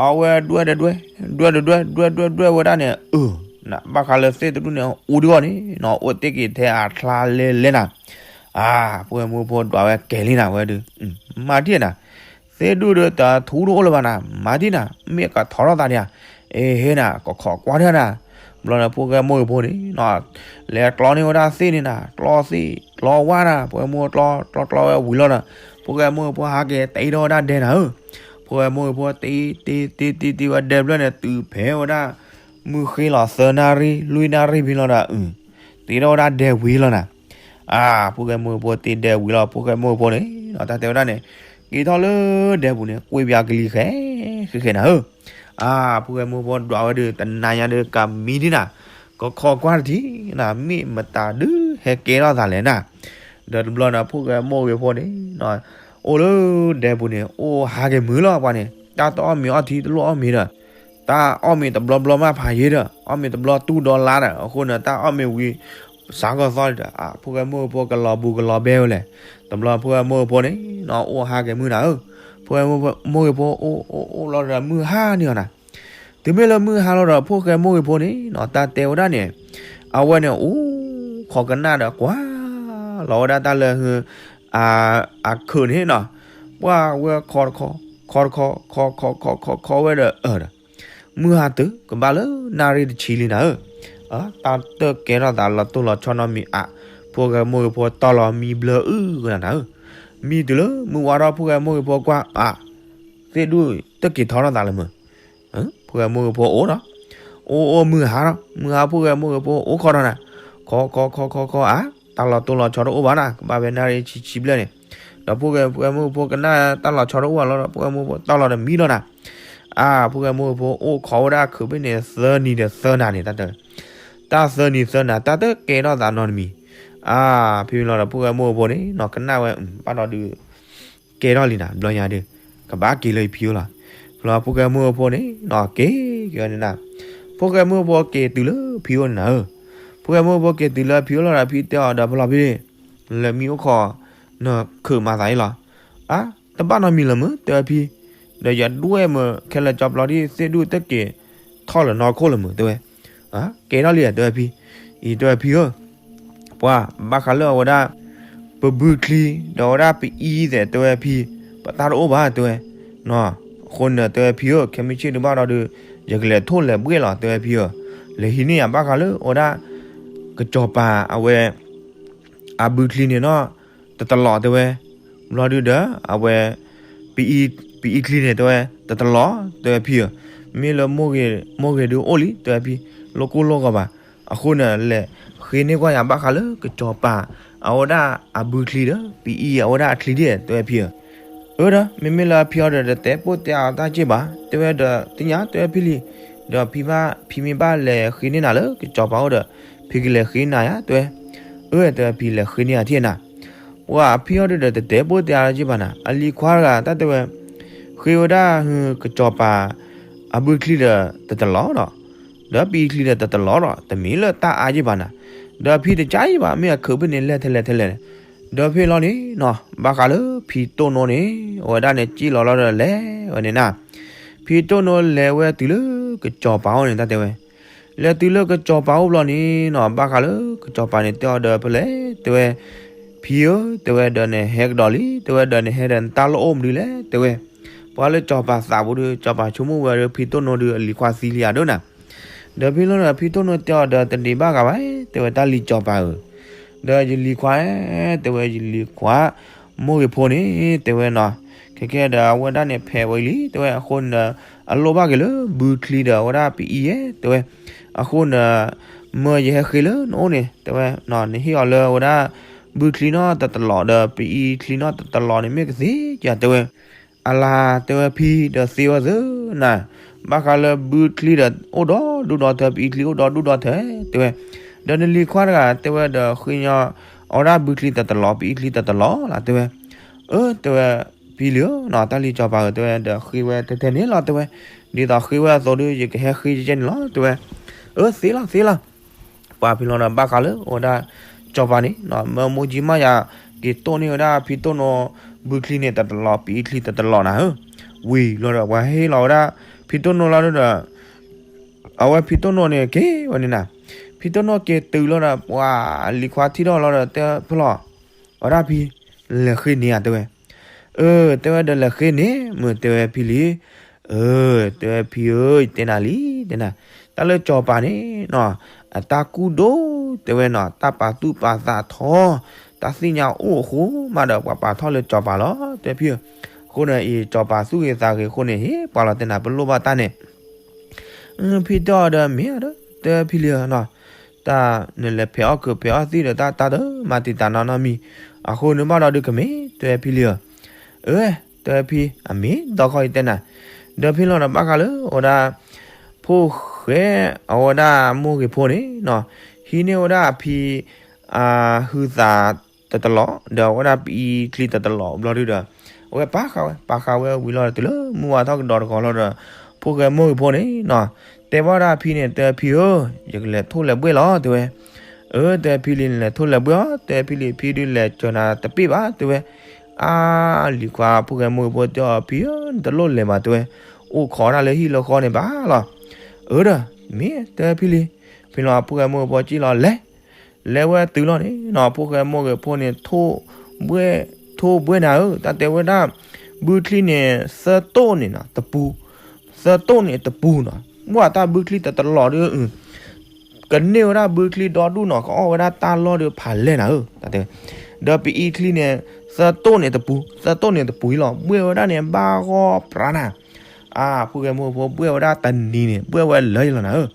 အဝဲဒွဲၣ်ဒီးဒွဲၣ်, ဒွဲၣ်ဒီးဒွဲၣ်, ဒွဲၣ်ဒွဲၣ်ဒွဲၣ်ဝဲဒၣ်န့ၣ် အၢ နဘၣ်ဃးလၢသ့ၣ်တဒူၣ်န့ၣ် အိၣ်ဒံးဂီၢ်န့ၣ် နအိၣ်တ့ၢ်က့ၤထဲအချါလဲလဲနၤ, အါ ဖိၣ်ဃဲမိၢ်ဂ့ၤဖိဒွဲၣ်ဝဲကဲၤလံနၤဝဲဒုး, မၤတံၢ်နၤ သ့ၣ်ဒူၣ်ဒီးတၢ်ထူတအိၣ်လၢၤဘၣ်နၤ, မၤတံၢ်နၤ မ့ၢ်ကထီထီၣ်သးန့ၣ်ဧါ, အ့ဟ့နၤ ကခိးကွၢ်တၢ်နၤ, ဘျီန့ၣ် ဖိၣ်ဃဲမိၢ်ဂ့ၤဖိန့ၣ် လဲၤကျီန့ၢ်ဝဲဒၣ်သ့ၣ်န့ၣ်နၤ, ကျီသ့ၣ်ကျီဝၣ်နၤ, ဖိၣ်ဃဲမိၢ်ဂ့ၤဖိကျီကျီကျီဝဲဝံၤလီၤဒီး, ဖိၣ်ဃဲမိၢ်ဂ့ၤဖိဟးက့ၤတ့ထီၣ်ဝဲဒၣ်ဒဲနၤဧၢ, ဖိၣ်ဃဲမိၢ်ဂ့ၤဖိတ့တ့တ့တ့တ့ဝဲဒဲဘျၢၣ်န့ၣ် တုၤဖဲဝဲဒၣ် မုၢ်ဃ့လီၤသၢနၣ်ရံၣ် လွံၢ်နၣ်ရံၣ်ဖဲလီၤဒီး, တ့ထီၣ်ဝဲဒၣ်ဒဲဝံၤလီၤနၤ, အါ ဖိၣ်ဃဲမိၢ်ဂ့ၤဖိတ့ဒဲဝံၤလီၤ ဖိၣ်ဃဲမိၢ်ဂ့ၤဖိန့ၣ် တၢ်တဲဝဲဒၣ်န့ၣ်, က့ၤထီၣ်လၢဒဲပူၤန့ၣ် ကွ့ပၠးကလံၤဃဲ ဃဲဃဲနၤဧၢ, အါ ဖိၣ်ဃဲမိၢ်ဂ့ၤဖိဒွဲၣ်ဝဲဒုး တနၤညါဒုးကမံဒံနၤ, ကခိးကွၢ်တထံၣ်နၤ မ့ၢ်မတၤဒုးဟဲကဲထီၣ်သးလဲၣ်နၤ, ဒီးတဘျီန့ၣ် ဖိၣ်ဃဲမိၢ်ဂ့ၤဖိန့ၣ် အိၣ်လၢဒဲပူၤန့ၣ် အိၣ်ဟးက့ၤမုာ်လီၤပှၤန့ၣ် တၢ်တအီၣ်မ့ၤအီထံတလိၣ်အီၣ်မ့ၤဒီး, တၢ်အီၣ်မ့ၤတဘျီဘျီမးဖးယံၤဒီး အီၣ်မ့ၤတဘျီတူၢ်ဒီလါဒီး အဃိန့ၣ် တၢ်အီၣ်မ့ၤဝံၤ စးကီၢ်သီဒီး အါ ဖိၣ်ဃဲမိၢ်ဂ့ၤဖိကလီၤဘူးကလီၤဘဲဝဲလဲၣ်, တဘျီဖိၣ်ဃဲမိၢ်ဂ့ၤဖိန့ၣ် အိၣ်ဟးက့ၤမုာ်နၤဧၢ, ဖိၣ်ဃဲမိၢ်ဂ့ၤဖိအိၣ်အိၣ်အိၣ်လီၤဒီးမုၢ်ဟါန့ၣ်အီၤနၤ, တုၤမ့ၢ်လၢမုၢ်ဟါလီၤဒီး ဖိၣ်ဃဲမိၢ်ဂ့ၤဖိန့ၣ် တၢ်တဲဝဲဒၣ်န့ၣ်, အဝဲန့ၣ်အိၣ်ခိးကနၣ်ဒီးကွၢ်လီၤဝဲဒၣ်တၢ်လၢ အခုးန့ၣ်နီၤ, ပှၢ်ဝဲခိးတခီ, ခိးတခီ, ခိးခိးခိးခိးခိးဝဲဒီးအၢဒီး, မုၢ်ဟါတုၤကဘၣ်လၢနၣ်ရံၣ်တဆံလံနၤဧၢ, တၢ်တကဲထီၣ်သးလီၤတိၢ်လီၤဆီနီတမံၤအါ, ဖိၣ်ဃဲမိၢ်ဂ့ၤဖိတီၢ်လီၤမံဘျၢအုၣ်ကနၤနၤဧၢ, မံတုၤလၢမုၢ်ဝါထီၣ် ဖိၣ်ဃဲမိၢ်ဂ့ၤဖိကွၢ်အါ, သ့ၣ်ဒူၣ်တက့ၤထီထီၣ်သးလၢမုၢ် ဖိၣ်ဃဲမိၢ်ဂ့ၤဖိအိၣ်ဒီး, အိၣ်အိၣ်မုၢ်ဟါဒီး မုၢ်ဟါဖိၣ်ဃဲမိၢ်ဂ့ၤဖိအိၣ်ခိးဒီးနၤ, ခိးခိးခိးခိးခိးအါ, တၢ်လီၤတိၢ်လီၤဆီတအိၣ်ဘၣ်နၤ, ကဘၣ်ဝဲနၣ်ရံၣ်ဆံဆံဘျဲၣ်န့ၣ်, ဒီးဖိၣ်ဃဲမိၢ်ဂ့ၤဖိကနၣ်တၢ်လီၤဆီတအိၣ်ဘၣ်လီၤဒီး ဖိၣ်ဃဲမိၢ်ဂ့ၤဖိတီၢ်လီၤဒီးမံလီၤနၤ, အါ ဖိၣ်ဃဲမိၢ်ဂ့ၤဖိအိၣ်ခိးဝဲဒၣ်ခုးဖဲန့ၣ် သၢနံၤဒီးသၢနၤန့ၣ် တၢ်တဲ တၢ်သၢနံၤသၢနၤ တၢ်တကဲထီၣ်သးနီတမံၤ, အါ ဖဲလီၤဒီး ဖိၣ်ဃဲမိၢ်ဂ့ၤဖိန့ၣ်နီၤ ကနၣ်ဝဲ ဘၣ်ဒီးဒုး ကဲထီၣ်လံနၤ ဘျီညါဒီး ကဘၣ်က့ၤလၢယဖံအိၣ်လီၤ, ဖဲလီၤ ဖိၣ်ဃဲမိၢ်ဂ့ၤဖိန့ၣ်နီၤ က့ၤက့ၤဝဲန့ၣ်နၤ, ဖိၣ်ဃဲမိၢ်ဂ့ၤဖိက့ၤတုၤလၢဖံအိၣ်န့ၣ်နၤဧၢ, ဖိၣ်ဃဲမိၢ်ဂ့ၤဖိက့ၤတုၤလၢဖံအိၣ်လီၤဒီး ဖံတဲအီၤဒီး ဖဲလီၤဖံ လဲၤမံအိၣ်ခိး နခုးမၤသးအံၤလီၤ, အါ တဘၣ်နီတမံၤလၢၤမုၢ် တဲဝဲဖံ, ဒီးယဒွဲၣ်မုၢ်ခဲလၢာ်ကၠီပျီဒ်သ့ၣ်ဒူၣ်တက့ၤထီၣ်လၢၤနီတခိၣ်လၢၤမုၢ် တဲဝဲ, ကဲထီၣ်လံ တဲဝဲဖံ, အံၤ တဲဝဲဖံဧၢ, ပှၤဘၣ်ဃးလၢအဝဲဒၣ် ပဘုချံ ဒီးအဝဲဒၣ်ပအံၤသဲး တဲဝဲဖံ, ပတၢ်တအိၣ်ဘၣ် တဲဝဲ, အဃိန့ၣ် တဲဝဲဖံဧၢ ခဲမုၢ်ဆ့ၣ်ဒုးဘၣ်ဒီးဒုး ယကလဲၤထိၣ်လဲၤဘှ့ၣ်လီၤ တဲဝဲဖံဧၢ, လဲၤဟံးန့ၢ်ယၤဘၣ်ဃးလၢအဝဲဒၣ် ကစီၤပၤအဝဲ အဘုချံန့ၣ်နီၤ တတလီၤ တဲဝဲ, ဘျီဒုဒီး အဝဲ ပအံၤချံန့ၣ် တဲဝဲ တတလီၤ တဲဝဲဖံဧၢ, မ့ၢ်လၢ မိၢ်ဂ့ၤဒုအိၣ်လံ တဲဝဲဖံ, လိၣ်ကိၢ်လိၣ်ဂီၤဘၣ်, အဃိန့ၣ် လဲၤဃ့န့ၢ်ကွၢ်ယၤဘၣ်ဃးလၢကစီၤပၤ အဝဲဒၣ်အဘုချံဒီး ပအံၤအဝဲဒၣ်အချံဒ် တဲဝဲဖံဧၢ, အၢဒီး မ့မ့ၢ်လၢဖံအီၤဒီး တတဲပိၢ်တဲအီၤတၢ်စ့ၢ်ဘၣ် တဲဝဲဒီး သ့ၣ်ညါ တဲဝဲဖံလံ, ဒီးဖံမ့ၢ်ဘၣ်လဲၤဃ့န့ၢ်နၤလၢကစီၤပၤအိၣ်ဒီး ဖံကလဲၤဃ့န့ၢ်ယၤ တဲဝဲ, အၢ တဲဝဲဖံလဲၤဃ့န့ၢ်ယၤထံၣ်နၤ, ပှၤဖံအီၤဒီး တတဲပိၢ်တဲအီၤတၢ်စ့ၢ်ဘၣ်နၤ အလံၤခွါတဂၤတၢ်တဲဝဲ, ဃ့ဝဲဒၣ် ကစီၤပၤ အဘုချံဒီးတတလီၤဒီး ဒီးပအံၤချံဒီးတတလီၤဒီး တမ့ၢ်လၢတၢ်အါယံၣ်ဘၣ်နၤ, ဒီးဖံတကါယံၣ်ဘၣ် မ့ၢ်အခုးဖဲန့ၣ်လဲၣ်ထဲလဲၣ်ထဲလဲၣ်န့ၣ်, ဒီးဖဲလီၤန့ၣ်နီၤ ဘၣ်ဃးလၢဖံတိၢ်နိန့ၣ် အဝဲဒၣ်န့ၣ် စံၣ်လီၤလီၤဒီးလဲၤဝဲန့ၣ်နၤ, ဖံတိၢ်နိလဲၤဝဲတုၤလၢကစီၤပၤအိၣ်န့ၣ် တၢ်တဲဝဲ, လဲၤတုၤလၢကစီၤပၤအိၣ်ဘျီန့ၣ်နီၤ ဘၣ်ဃးလၢကစီၤပၤန့ၣ် တဲအီၤဒီးဖဲလဲၣ် တဲဝဲ, ဖံဧၢ တဲဝဲဒီးနဟဲကဒီးလံ တဲဝဲဒီးနဟဲဒီးနတၢ်လိၣ်အိၣ်မနုၤလဲၣ် တဲဝဲ, ပှၤလၢကစီၤပၤသးပူၤဒီး ကစီၤပၤဆိကမိၣ်ဝဲဒီး ဖံတိၢ်နိဒီးအလံၤခွါသံလံဧါဒိၣ်နၤ, ဒီးဖဲလီၤဒီး ဖံတိၢ်နိတဲအီၤဒီး တဒံးဘၣ်ဂၤဘၣ် တဲဝဲ တၢ်လံၤကစီၤပၤဧၢ, ဒီးယလံၤခွါ တဲဝဲ ယလံၤခွါ မိၢ်ဂ့ၤဖိန့ၣ် တဲဝဲနီၤ, ခဲကဲဒီးအဝဲဒၣ်န့ၣ် ဖဲးဝဲလံ တဲဝဲ အဃိန့ၣ်ဒီး အလိၣ်ဘၣ်က့ၤလၢဘုချံဒီးအဝဲဒၣ်ပအံၤယဲ တဲဝဲ, အဃိန့ၣ်ဒီး မၢယဟဲဃ့လၢနအိၣ်န့ၣ် တဲဝဲ, နဟ့ၣ်အီၤလၢအဝဲဒၣ် ဘုချံနီတတလီၤဒီး ပအံၤချံနီတတလီၤန့ၣ် မ့ၢ်ကသ့ဧါ တဲဝဲ, အလၤ တဲဝဲဖံဒီးသ့ဝဲသ့နၤ, ဘၣ်ဃးလၢဘုချံဒီးအိၣ်ဒီဒူၣ်ဒီထၢ ပအံၤချံအိၣ်ဒီဒူၣ်ဒီထၢ တဲဝဲ, ဒီးနလံၤခွါတဂၤ တဲဝဲဒီးဃ့ညီ အဝဲဒၣ်ဘုချံတတလီၤ ပအံၤချံတတလီၤလီၤ တဲဝဲ, အၢ တဲဝဲ, ဖံလံဧၢ တၢ်လံၤကစီၤပၤဧၢ တဲဝဲ ဒီးဃ့ဝဲထဲထဲန့ၣ်လီၤ တဲဝဲ, ဒ်သိးဃ့ဝဲအသိးဒီး ယကဟဲဃ့ကဲန့ၣ်လီၤ တဲဝဲ, အၢ သ့လီၤ သ့လီၤ ပှၤဖဲလီၤဒီး ဘၣ်ဃးလၢအဝဲဒၣ် ကစီၤပၤန့ၣ် မၢမိၢ်ကံမးယၤ က့ၤတိၢ်န့ၢ်ဝဲဒၣ်ဖံတိၢ်နိ ဘုချံန့ၣ်တတလီၤ ပအံချံတတလီၤနၤဧၢ, ဝံၤလီၤဒီး ပှၤဟ့ၣ်လီၤဝဲဒၣ် ဖံတိၢ်နိလီၤဒီး အဝဲဖံတိၢ်နိန့ၣ် က့ၤဝဲန့ၣ်နၤ, ဖံတိၢ်နိက့ၤတုၤလီၤဒီး ပှၤလံၤခွါထံၣ်ထီၣ်လီၤဒီး တဲဖဲလီၤ, အဝဲဒၣ်ဖံ လဲၤဃ့န့ၣ်ဧါ တဲဝဲ, အၢ တဲဝဲဒီး လဲၤဃ့န့ၣ် မ့ၢ်တဲဝဲဖံလံ, အၢ တဲဝဲဖံဧၢ ယတဲနၤလံ တဲနၤ, တၢ်လၢစီၤပၤန့ၣ်နီၤ အတၢ်ကူၣ်ဒိၣ် တဲဝဲနီၤ တၢ်ပာ်သူၣ်ပာ်သးထီ တၢ်သ့ၣ်ညါအိၣ်အဃိမးဒီး ပှၤပာ်ထီၣ်လၢစီၤပၤလီၤ တဲဖံဧၢ, အဃိန့ၣ်အံၤ စီၤပၤသူၣ်ဂ့ၤသးဂ့ၤအဃိန့ၣ် ဟ့ၣ်ပှၤလီၤတဲနၤ ပလိၣ်ဘၣ်တၢ်န့ၣ် ဖံတဲအီၤဒီး မ့ၢ်ဧါဒီး တဲဖံလံဧၢနီၤ, တၢ်နလဲၤဖဲးအီၣ်ခုးဖဲးအီၣ်သံၣ်ဒီး တၢ်တၢ်တမၤတံာ်တာ်နီနီမံၤ, အဃိန့ၣ်ဘၣ်ဒီးဒုးကမ့ၢ် တဲဖံလံဧၢ, အၢ တဲဖံ အမ့ၢ်ဒီခီအံၤတဲနၤ, ဒီးဖံလီၤဒီးဘၣ်ဃးလၢအဝဲဒၣ် ဖိၣ်ဃဲအဝဲဒၣ်မိၢ်ဂ့ၤဖိန့ၣ်နီၤ, ဟံးန့ၢ်ဝဲဒၣ်အဖံ အဟုသးတတလီၤ ဒီးအဝဲဒၣ်ပအံချံတတလီၤဘျီဒုဒီး အဝဲပာ်ဃာ်ဝဲ ပာ်ဃာ်ဝဲဝံၤလီၤဒီး တုၤလၢမုၢ်ဝါထီၣ်ကဒီးတဂီၤလီၤဒီး ဖိၣ်ဃဲမိၢ်ဂ့ၤဖိန့ၣ်နီၤ တဲဘၣ်ဒၣ်ဖံန့ၣ် တဲဖံဧၢ, ယကလဲၤထိၣ်လဲၤဘှဲၣ်လီၤ တဲဝဲ, အၢ တဲဖံလံ နလဲၤထိၣ်လဲၤဘှဲၣ်အီၤ တဲဖံလံ ဖံဒုးလဲၤစၢၤနၤတပ့ၢ်ဘၣ် တဲဝဲ, အါ လံၤခွါဖိၣ်ဃဲမိၢ်ဂ့ၤဖိတဲအီၤ ဖံဧၢ နတလိၣ်လဲၤဘၣ် တဲဝဲ, အိၣ်ခိးတၢ်လၢဟံၣ်လၢဃီန့ၣ်ဘၣ်လီၤ, အၢဒီး မ့ၢ် တဲဖံလံ, ဖံလီၤဖိၣ်ဃဲမိၢ်ဂ့ၤဖိကံၣ်လီၤလဲၤ လဲၤဝဲတုၤလီၤန့ၣ်နီၤ ဖိၣ်ဃဲမိၢ်ဂ့ၤဖိန့ၣ် ထိၣ်ဘှဲၣ် ထိၣ်ဘှဲၣ်နၤဧၢ တၢ်တဲဝဲဒၣ် ဘုချံန့ၣ် သၢတိၢ်န့ၣ်နီၤ တပူၤ, သၢတိၢ်န့ၣ်တပူၤနီၤ ပှၢ်တၢ်ဘုချံတတလီၤဒီး ကန့ၢ်ဝဲဒၣ်ဘုချံဒီဒူၣ်နီၤ ကအီၣ်ဝဲဒၣ်တၢ်လီၢ်ဒီးဖးလဲၢ်နၤဧၢ တၢ်တဲဝဲ, ဒီးပအံချံန့ၣ် သၢတိၢ်န့ၣ်တပူၤ သၢတိၢ်န့ၣ်တပူၤအံၤလီၤ ဘှဲၣ်ဝဲဒၣ်န့ၣ် ဘၣ်ဂီၢ်ပြးနၤ အါ ဖိၣ်ဃဲမိၢ်ဂ့ၤဖိဘှဲၣ်ဝဲဒၣ်တနံၤန့ၣ် ဘှဲၣ်ဝဲလၢာ်လီၤနၤဧၢ,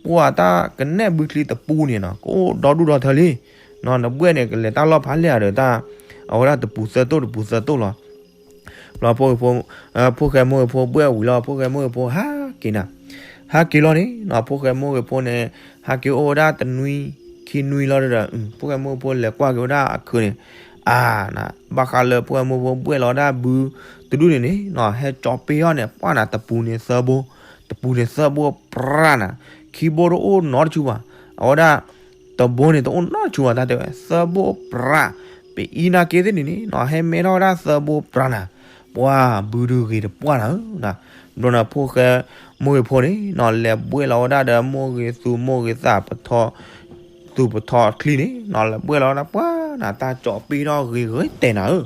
ပှၢ်တၢ်ကနဲၣ်ဘုချံတပူၤန့ၣ်နီၤ ကအိၣ်ဒီဒူၣ်ဒီထၢလံ, နဘှဲၣ်န့ၣ် ကလဲၤတၢ်လီၢ်ဖးလဲၢ်ဧါဒီးတၢ်, အဝဲဒၣ်တပူၤသၢတိၢ်တပူၤသၢတိၢ်လီၤ, ဘျီဖိၣ်ဃဲမိၢ်ဂ့ၤဖိဘှဲၣ်ဝံၤလီၤ ဖိၣ်ဃဲမိၢ်ဂ့ၤဖိဟးက့ၤနၤ, ဟးက့ၤလီၤန့ၣ်နီၤ ဖိၣ်ဃဲမိၢ်ဂ့ၤဖိန့ၣ် ဟးက့ၤအိၣ်ဝဲဒၣ်တနွံခံနွံလီၤဒီး ဖိၣ်ဃဲမိၢ်ဂ့ၤဖိလဲၤကွၢ်က့ၤဝဲဒၣ်အခုးန့ၣ်, အါ ဘၣ်ဃးလၢဖိၣ်ဃဲမိၢ်ဂ့ၤဖိဘှဲၣ်လီၤဝဲဒၣ်ဘုတဒူၣ်န့ၣ်န့ၣ်နီၤ ဟဲကၠီၤပ့ၤအီၤန့ၣ် ပှၢ်နၤတပူၤန့ၣ်သၢဘိ, တပူၤန့ၣ်သၢဘိပြးနၤ, ခံဘိတအိၣ်နီတဆူဘၣ်, အဝဲဒၣ် တဘိန့ၣ်တအိၣ်နီတဆူဘၣ် တၢ်တဲဝဲ သၢဘိပြး, ပအံနာ်က့သ့ၣ်န့ၣ်န့ၣ်နီၤ ဟဲမဲထီၣ်ဝဲဒၣ်သၢဘိပြးနၤ, ပှၢ်ဘုဒုးဂ့ၤတပှၢ်နၤဧၢ, ဘျီန့ၣ်ဖိၣ်ဃဲမိၢ်ဂ့ၤဖိန့ၣ်နီၤ လဲၤဘှဲၣ်လီၤဝဲဒၣ်ဒီးမိၢ်ဂ့ၤသူမိၢ်ဂ့ၤသးပထီ သူၣ်ပထီချံန့ၣ်နီၤ လဲၤဘှဲၣ်လီၤဝဲဒၣ်ပှၢ်နၤ တၢ်ကၠီၤပ့ၤထီၣ်ဂ့ၤဂ့ၤတဲနၤဧၢ,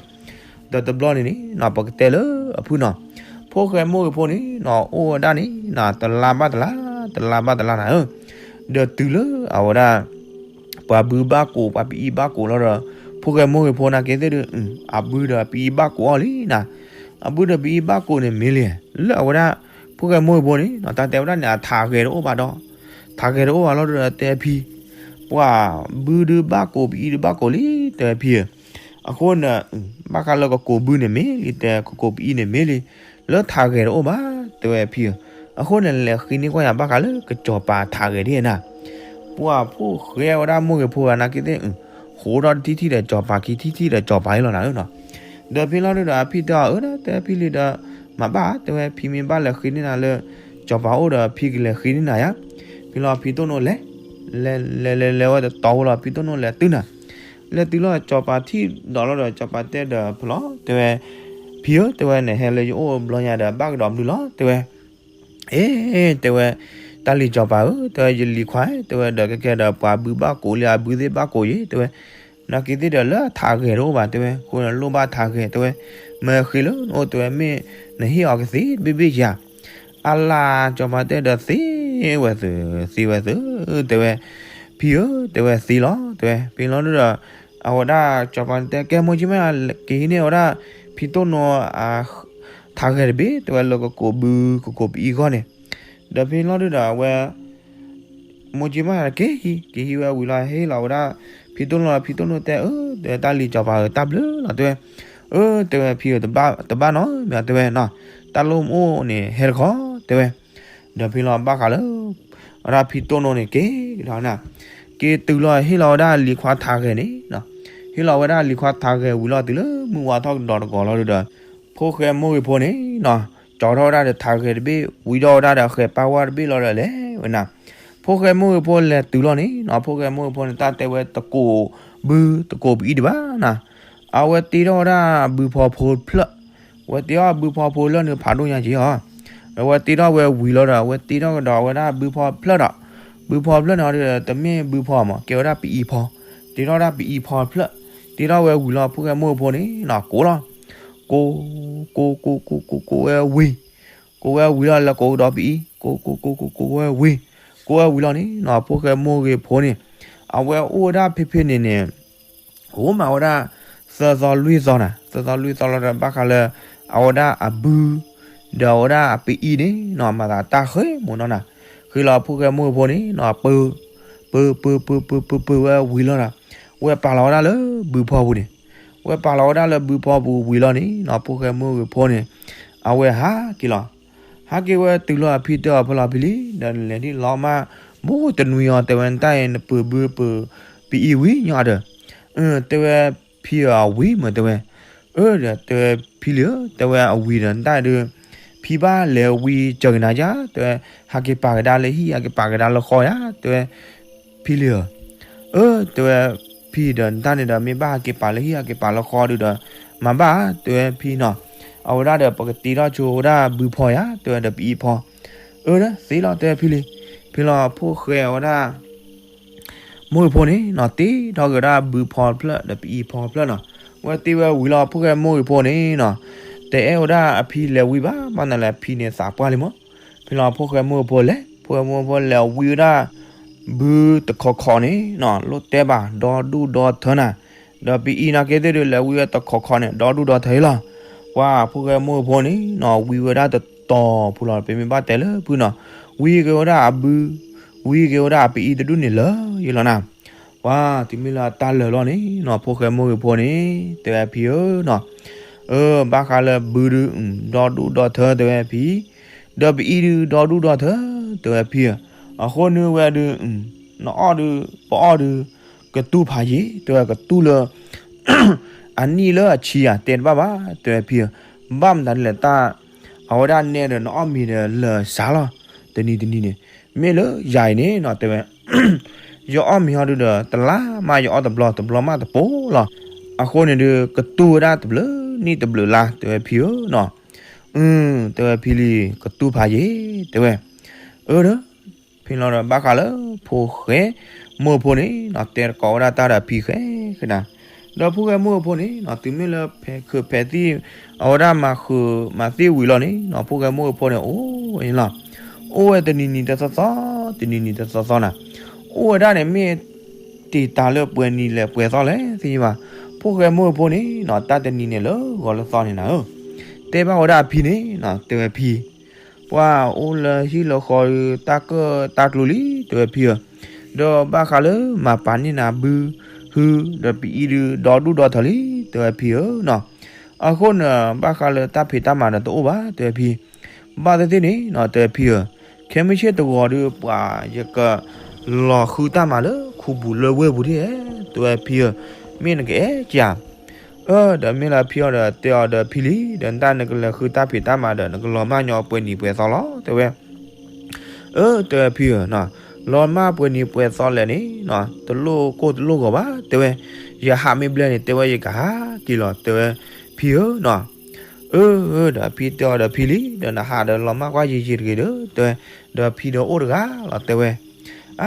ဒီးတဘျီန့ၣ်န့ၣ်နီၤ ပကတဲလၢအဖုၣ်နီၤ, ဖိၣ်ဃဲမိၢ်ဂ့ၤဖိန့ၣ်နီၤ အိၣ်ဝဲဒၣ်န့ၣ်နီၤ တလါဘၣ်တလါ တလါဘၣ်တလါနၤဧၢ, ဒီးတုၤလၢအဝဲဒၣ် ပှၤဘုဘၣ်ကိး ပှၤပအံဘၣ်ကိးလီၤဒီး ဖိၣ်ဃဲမိၢ်ဂ့ၤဖိနာ်က့သ့ၣ်ဒီး အဘုဒီးပအံဘၣ်ကိးအီၤလံနၤ, အဘုဒီးပအံဘၣ်ကိးန့ၣ်မ့ၢ်လံ, လၢအဝဲဒၣ် ဖိၣ်ဃဲမိၢ်ဂ့ၤဖိန့ၣ်နီၤ တၢ်တဲဝဲဒၣ်န့ၣ် အထးဂဲၤတအိၣ်ဘၣ်ဒီး ထးဂဲၤတအိၣ်ဘၣ်လီၤဒီးတဲဖံ, ပှၤဘုဒုးဘၣ်ကိး ပအံဒုးဘၣ်ကိးလံ တဲဖံဧၢ, အဃိန့ၣ် ဘၣ်ဃးလၢကကိးဘုန့ၣ်မ့ၢ်လံ တဲကကိးပအံန့ၣ်မ့ၢ်လံ, လၢထးဂဲၤတအိၣ်ဘၣ် တဲဝဲဖံဧၢ, အဃိန့ၣ် လဲၤဃ့န့ၢ်ကွၢ်ယၤဘၣ်ဃးလၢကစီၤပၤထးဂဲၤဒ်နၤ, ပှၤဖိၣ်ဃဲဝဲဒၣ်မိၢ်ဂ့ၤဖိဂၤနာ်က့သ့ၣ် ဃိးထီၣ်တထံၣ်ထံၣ်ဒီးစီၤပၤခံထံၣ်ထံၣ်ဒီးစီၤပၤအံၤလီၤနၤဧၢနီၤ, ဒီးဖံလီၤဒုဒီးအဖံတဲအီၤ အၢ တဲဖံလံဒီး မၤဘၣ် တဲဝဲ ဖံမ့ၢ်ဘၣ်လဲၤဃ့န့ၢ်နၤလၢ စီၤပၤအိၣ်ဒီးဖံကလဲၤဃ့န့ၢ်နၤယါ, ဖံလီၤဖံတိၢ်နိလဲၤ လဲၤလဲၤလဲၤလဲၤဝဲတတီၤဝဲလီၤ ဖံတိၢ်နိလဲၤတုၤနၤ, လဲၤတုၤလီၤစီၤပၤထံၣ်ဒီးလီၤဒီး စီၤပၤတဲဒီးဖံလီၤ တဲဝဲ, ဖံဧၢ တဲဝဲ နဟဲလၢယအိၣ်ဘျီညါဒီးဘၣ်ကဒီးမနုၤလီၤ တဲဝဲ, အ့ တဲဝဲ, တၢ်လံၤစီၤပၤဧၢ တဲဝဲ ယလံၤခွါ တဲဝဲ ဒီးကဲကဲဒီးပှၤဘုဘၣ်ကိးလံ အဘုသ့ၣ်ဘၣ်ကိးယ့ၤ တဲဝဲ, နာ်က့သ့ၣ်ဒီးလၢထးဂဲၤတအိၣ်ဘၣ် တဲဝဲ အဃိန့ၣ်လိၣ်ဘၣ်ထးဂဲၤ တဲဝဲ, မ့ၢ်ဃ့လၢနအိၣ် တဲဝဲ မ့ၢ်နဟ့ၣ်အီၤကသ့တဘ့ၣ်ဘ့ၣ်ဧါ, အလါ စီၤပၤတဲဒီးသ့ဝဲသု သ့ဝဲသု တဲဝဲ, ဖံဧၢ တဲဝဲသ့လီၤ တဲဝဲ ဖံလီၤဒုဒီး အဝဲဒၣ်စီၤပၤတဲကဲမိၢ်ကၠံမး က့ၤဟံးန့ၢ်အဝဲဒၣ် ဖံတိၢ်နိ ထးဂဲၤတဘ့ၣ် တဲဝဲ လၢကကိးဘု ကကိးပအံဂီၢ်န့ၣ်, ဒီးဖံလီၤဒုဒီးအဝဲ မိၢ်ကၠံမးက့ၤဟံး က့ၤဟံးဝဲဝံၤလီၤ ဟ့ၣ်လီၤဝဲဒၣ် ဖံတိၢ်နိ ဖံတိၢ်နိတဲ အၢ တဲဝဲ တၢ်လံၤစီၤပၤဧၢ တၢ်ဘျုးလီၤ တဲဝဲ, အၢ တဲဝဲ ဖံဧၢ တဘၣ်နီတမံၤ တဲဝဲနီၤ တၢ်လိၣ်မအိၣ်န့ၣ် ဟဲတခီ တဲဝဲ, ဒီးဖံလီၤဘၣ်ဃးလၢ ဝဲဒၣ်ဖံတိၢ်နိန့ၣ် က့ၤလီၤနၤ, က့ၤတုၤလီၤဟ့ၣ်လီၤဝဲဒၣ်လံၤခွါထးဂဲၤန့ၣ်နီၤ, ဟ့ၣ်လီၤဝဲဒၣ်လံၤခွါထးဂဲၤဝံၤလီၤတုၤလၢမုၢ်ဝါထီၣ်ကဒီးတဂီၤလီၤဒုဒီး ဖိၣ်ဃဲမိၢ်ဂ့ၤဖိန့ၣ်နီၤ ကၠီထီၣ်ဝဲဒၣ်ဒီးထးဂဲၤတဘ့ၣ် ဝံထီၣ်ဝဲဒၣ်ဒီးဃဲၤပၢ်ဝါတဘ့ၣ်လီၤဒီးလဲၤဝဲနၤ, ဖိၣ်ဃဲမိၢ်ဂ့ၤဖိလဲၤတုၤလီၤန့ၣ်နီၤ ဖိၣ်ဃဲမိၢ်ဂ့ၤဖိန့ၣ် တၢ်တဲဝဲတကိးဘု တကိးပအံတဘၣ်နၤ, အဝဲတ့ထီၣ်ဝဲဒၣ်ဘုဖီဖိဖျၢၣ်, အဝဲတ့ထီၣ်ဘုဖီဖိလၢာ်န့ၣ်ဖးဒိၣ်ညါက့ၤအီၤ, အဝဲတ့ထီၣ်ဝဲဝံၤလီၤဒီး အဝဲတ့ထီၣ်ကဒီးဝဲဒၣ်ဘုဖီဖျၢၣ်ဒီး, ဘုဖီဖျၢၣ်န့ၣ်ဒီး တမ့ၢ်ဘုဖီမး ကဲဝဲဒၣ်ပအံၤဖီ, တ့ထီၣ်ဒၣ်ပအံၤဖီဖျၢၣ်, တ့ထီၣ်ဝဲဝံၤလီၤ ဖိၣ်ဃဲမိၢ်ဖိန့ၣ်နီၤ ကိးလီၤ, ကိး, ကိးကိးကိးကိးကိးဝဲဝံၤ, ကိးဝဲဝံၤလီၤ လဲၤကိးကဒီးပအံၤ, ကိးကိးကိးကိးကိးဝဲဝံၤ, ကိးဝဲဝံၤလီၤန့ၣ်နီၤ ဖိၣ်ဃဲမိၢ်ဂ့ၤဖိန့ၣ်, အဝဲအိၣ်ဝဲဒၣ်ဖဲဖဲန့ၣ်န့ၣ် အိၣ်မးဝဲဒၣ် သၢသီလွံၢ်သီနၤ, သၢသီလွံၢ်သီလီၤဒီး ဘၣ်ဃးလၢ အဝဲဒၣ်အဘု ဒီးအဝဲဒၣ်အပအံၤန့ၣ်နီၤ မၤသးတၢ်ဃဲမးနီၤနၤ, ဃ့လီၤဖိၣ်ဃဲမိၢ်ဖိန့ၣ်နီၤ ပၢ ပၢ ပၢ ပၢ ပၢ ပၢ ပၢဝဲဝံၤလီၤဒီး ဝဲပာ်လီၤဝဲဒၣ်လၢဘုဖီပူၤန့ၣ်, ဝဲပာ်လီၤဝဲဒၣ်လၢဘုဖီပူၤဝံၤလီၤန့ၣ်နီၤ ဖိၣ်ဃဲမိၢ်ဂ့ၤဖိန့ၣ် အဝဲဟးက့ၤလီၤ. ဟးက့ၤဝဲတုၤလီၤအဖံတဲအီၤ ဖဲလီၤဖံလံ, ဒီးနလဲၤဒ်လီၤမး ဘူးတနွံအီၤ တဲဝဲ နတၢ်အံၤ နပၢၤဘုပၢၤပအံၤဝံၤညီဒီး, တဲဝဲဖံဧၢ အဝံၤမး တဲဝဲ, အၢ ဒီးတဲဝဲဖံလံဧၢ တဲဝဲအဝံၤဒီး နတၢ်အံၤဒုး ဖံဘၣ်လဲၤဝံၤစၢၤက့ၤနၤယါ တဲဝဲ, ဟးက့ၤပာ်ကဒါလၢဟံၣ် ဟးက့ၤပာ်ကဒါလၢဃီယါ တဲဝဲ ဖံလံဧၢ, အၢ တဲဝဲဖံဒီး နတၢ်န့ၣ်ဒီး မ့ၢ်ဘၣ်ဟးက့ၤပာ်လၢဟံၣ် ဟးက့ၤပာ်လၢဃီဒုးဒီး မၤဘၣ် တဲဝဲဖံနီၤ, အဝဲဒၣ်ဒီးပကတ့ထီၣ်ဆိဝဲဒၣ်ဘုဖီယါ တဲဝဲဒီးပအံၤဖီ, အၢ ဒီးသ့လီၤ တဲဝဲဖံလံ, ဖံလီၤဖိၣ်ဃဲဝဲဒၣ် မိၢ်ဖီန့ၣ်နီၤ တ့ထီၣ်က့ၤဝဲဒၣ်ဘုဖီဖျၢၣ်ဒီးပအံၤဖီဖျၢၣ်နီၤ, ဝဲတ့ဝဲဝံၤလီၤ ဖိၣ်ဃဲမိၢ်ဂ့ၤဖိန့ၣ်နီၤ, တအဲၣ်ဝဲဒၣ်အဖံလဲၤဝံၤဘၣ် ဘၣ်နၤလဲၣ် အဖံန့ၣ်သးပှၢ်လံမး, ဖဲလီၤဖိၣ်ဃဲမိၢ်ဂ့ၤဖိလဲၤ ဖိၣ်ဃဲမိၢ်ဂ့ၤဖိလဲၤဝံၤဝဲဒၣ် ဘုတခီခီန့ၣ်နီၤ လိၣ်တဲဘၣ် ဒီဒူၣ်ဒီထၢနၤ, ဒီးပအံၤနာ်က့သ့ၣ်ဒုး လဲၤဝံၤဝဲတခီခီန့ၣ် ဒီဒူၣ်ဒီထၢလီၤ, ပှၤဖိၣ်ဃဲမိၢ်ဂ့ၤဖိန့ၣ်နီၤ ဝံၤဝဲဒၣ်တတီၤဖိလီၤ ပမ့ၢ်ဘၣ်တဲလၢဖုနီၤ, ဝံၤက့ၤဝဲဒၣ်အဘု, ဝံၤက့ၤဝဲဒၣ်အပအံၤတဒူၣ်န့ၣ်လၢာ်ယလီၤနၤ, ပှၤတုၤမ့ၢ်လၢအတၢ်လၢာ်လီၤန့ၣ်နီၤ ဖိၣ်ဃဲမိၢ်ဂ့ၤဖိန့ၣ် တဲဝဲဖံဧၢနီၤ, အၢ ဘၣ်ဃးလၢဘုဒုး ဒီဒူၣ်ဒီထၢ တဲဝဲဖံ, ဒီးပအံၤဒုး ဒီဒူၣ်ဒီထၢ တဲဝဲဖံဧၢ, အဃိန့ၣ်ဝဲဒုး နအီၣ်ဒုး ပအီၣ်ဒုး ကတူၢ်ဖးယံာ် တဲဝဲ ကတူၢ်လၢ အနံၣ်လၢအဆံယါ တဲတဘၣ်ဘၣ် တဲဝဲဖံဧၢ, ဘၣ်မတၤဒ်လဲၣ်တၢ် အဝဲဒၣ်နဲဒီး နအီၣ်မ့ၤဒီးလၢာ်စှၤလီၤ, တနံၤတနံၤန့ၣ်, မ့ၢ်လၢယၤအံၤန့ၣ်နီၤ တဲဝဲ ယအီၣ်မ့ၤဟီဒုဒီး တလါမးယအီၣ်တဘျီ တဘျီမးတပိၤလီၤ, အဃိန့ၣ်ဒုး ကတူၢ်ဝဲဒၣ်တဘျုးနံၣ်တဘျုးလါ တဲဝဲဖံဧၢနီၤ, အၢ တဲဝဲဖံလံ ကတူၢ်ဖးယံာ် တဲဝဲ, အၢ ဒီး ဖဲလီၤဒီး ဘၣ်ဃးလၢ ဖိၣ်ဃဲမိၢ်ဖိန့ၣ်နီၤ တဲတကိးဝဲဒၣ်တၢ်ဒီးဖံဃဲဃဲနၤ, ဒီးဖိၣ်ဃဲမိၢ်ဖိန့ၣ်နီၤ တုၤမ့ၢ်လၢဖဲးခုးဖဲးသံၣ် အဝဲဒၣ်မၤဃုာ်မၤသံၣ်ဝံၤလီၤန့ၣ်နီၤ ဖိၣ်ဃဲမိၢ်ဖိန့ၣ် အိၣ်ဝဲန့ၣ်လီၤ, အိၣ်ဝဲတနံၤနံၤတသီသီ တနံၤနံၤတသီသီနၤ, အိၣ်ဝဲဒၣ်န့ၣ် မ့ၢ်တ့ၢ်တၢ်လၢပှဲၤနံၤလဲၣ်ပှဲၤသီလဲၣ်သ့ၣ်ညါဘၣ်, ဖိၣ်ဃဲမိၢ်ဖိန့ၣ်နီၤ တၢ်တနံၤန့ၣ်လၢဂီၤလၢသီန့ၣ်နၤဧၢ, တဲဘၣ်ဝဲဒၣ်အဖံန့ၣ်နီၤ တဲဝဲဖံ ပှၤအိၣ်လၢဟံၣ်လၢဃီဒီး တၢ်ကၢၣ်တၢ်ကျူလံ တဲဝဲဖံဧၢ, ဒီးဘၣ်ဃးလၢမၤပာ်န့ၢ်နၤဘု ဟု ဒီးပအံၤဒုး ဒီဒူၣ်ဒီထၢလံ တဲဝဲဖံဧၢနီၤ, အဃိန့ၣ် ဘၣ်ဃးလၢတၢ်ဖံးတၢ်မၤဒီးတအိၣ်ဘၣ် တဲဝဲဖံ, ဘၣ်သ့ၣ်သ့ၣ်န့ၣ်နီၤ တဲဝဲဖံဧၢ, ခဲမုၢ်ဆ့ၣ်တဂီၤဒီး ပှၤယကလီၤဃုတၢ်မၤလၢခူပူၤလၢဝဲၢ်ပူၤဒၣ်, တဲဝဲဖံဧၢ, မ့ၢ်နကအဲၣ်က အၢ ဒီးမ့ၢ်လၢဖံအီၤဒီး တဲအီၤဒီးဖံလံ, ဒီးနတၢ်နကလဲၤဃုတၢ်ဖံးတၢ်မၤဒီး နကလီၤမၢ်ညီပှဲၤနံၤပှဲၤသီလီၤ တဲဝဲ, အၢ တဲဝဲဖံဧၢနီၤ, လီၤမၢ်ပှဲၤနံၤပှဲၤသီလဲၣ်န့ၣ်နီၤ တလိၣ်ကိၢ်တလိၣ်ဂီၤဘၣ် တဲဝဲ, ယဟးမ့ၢ်ဘျဲၣ်န့ၣ် တဲဝဲ ယကဟးက့ၤလီၤ တဲဝဲဖံဧၢနီၤ, အၢ အၢ ဒီးဖံတဲအီၤဒီးဖံလံ, ဒီးနဟးဒီးလီၤမၢ်ကွၢ်ယံာ်ယံာ်တဂ့ၤဒီး တဲဝဲ, ဒီးဖံဒီးအိၣ်တဂၤလီၤ တဲဝဲ, အါ တဲဝဲ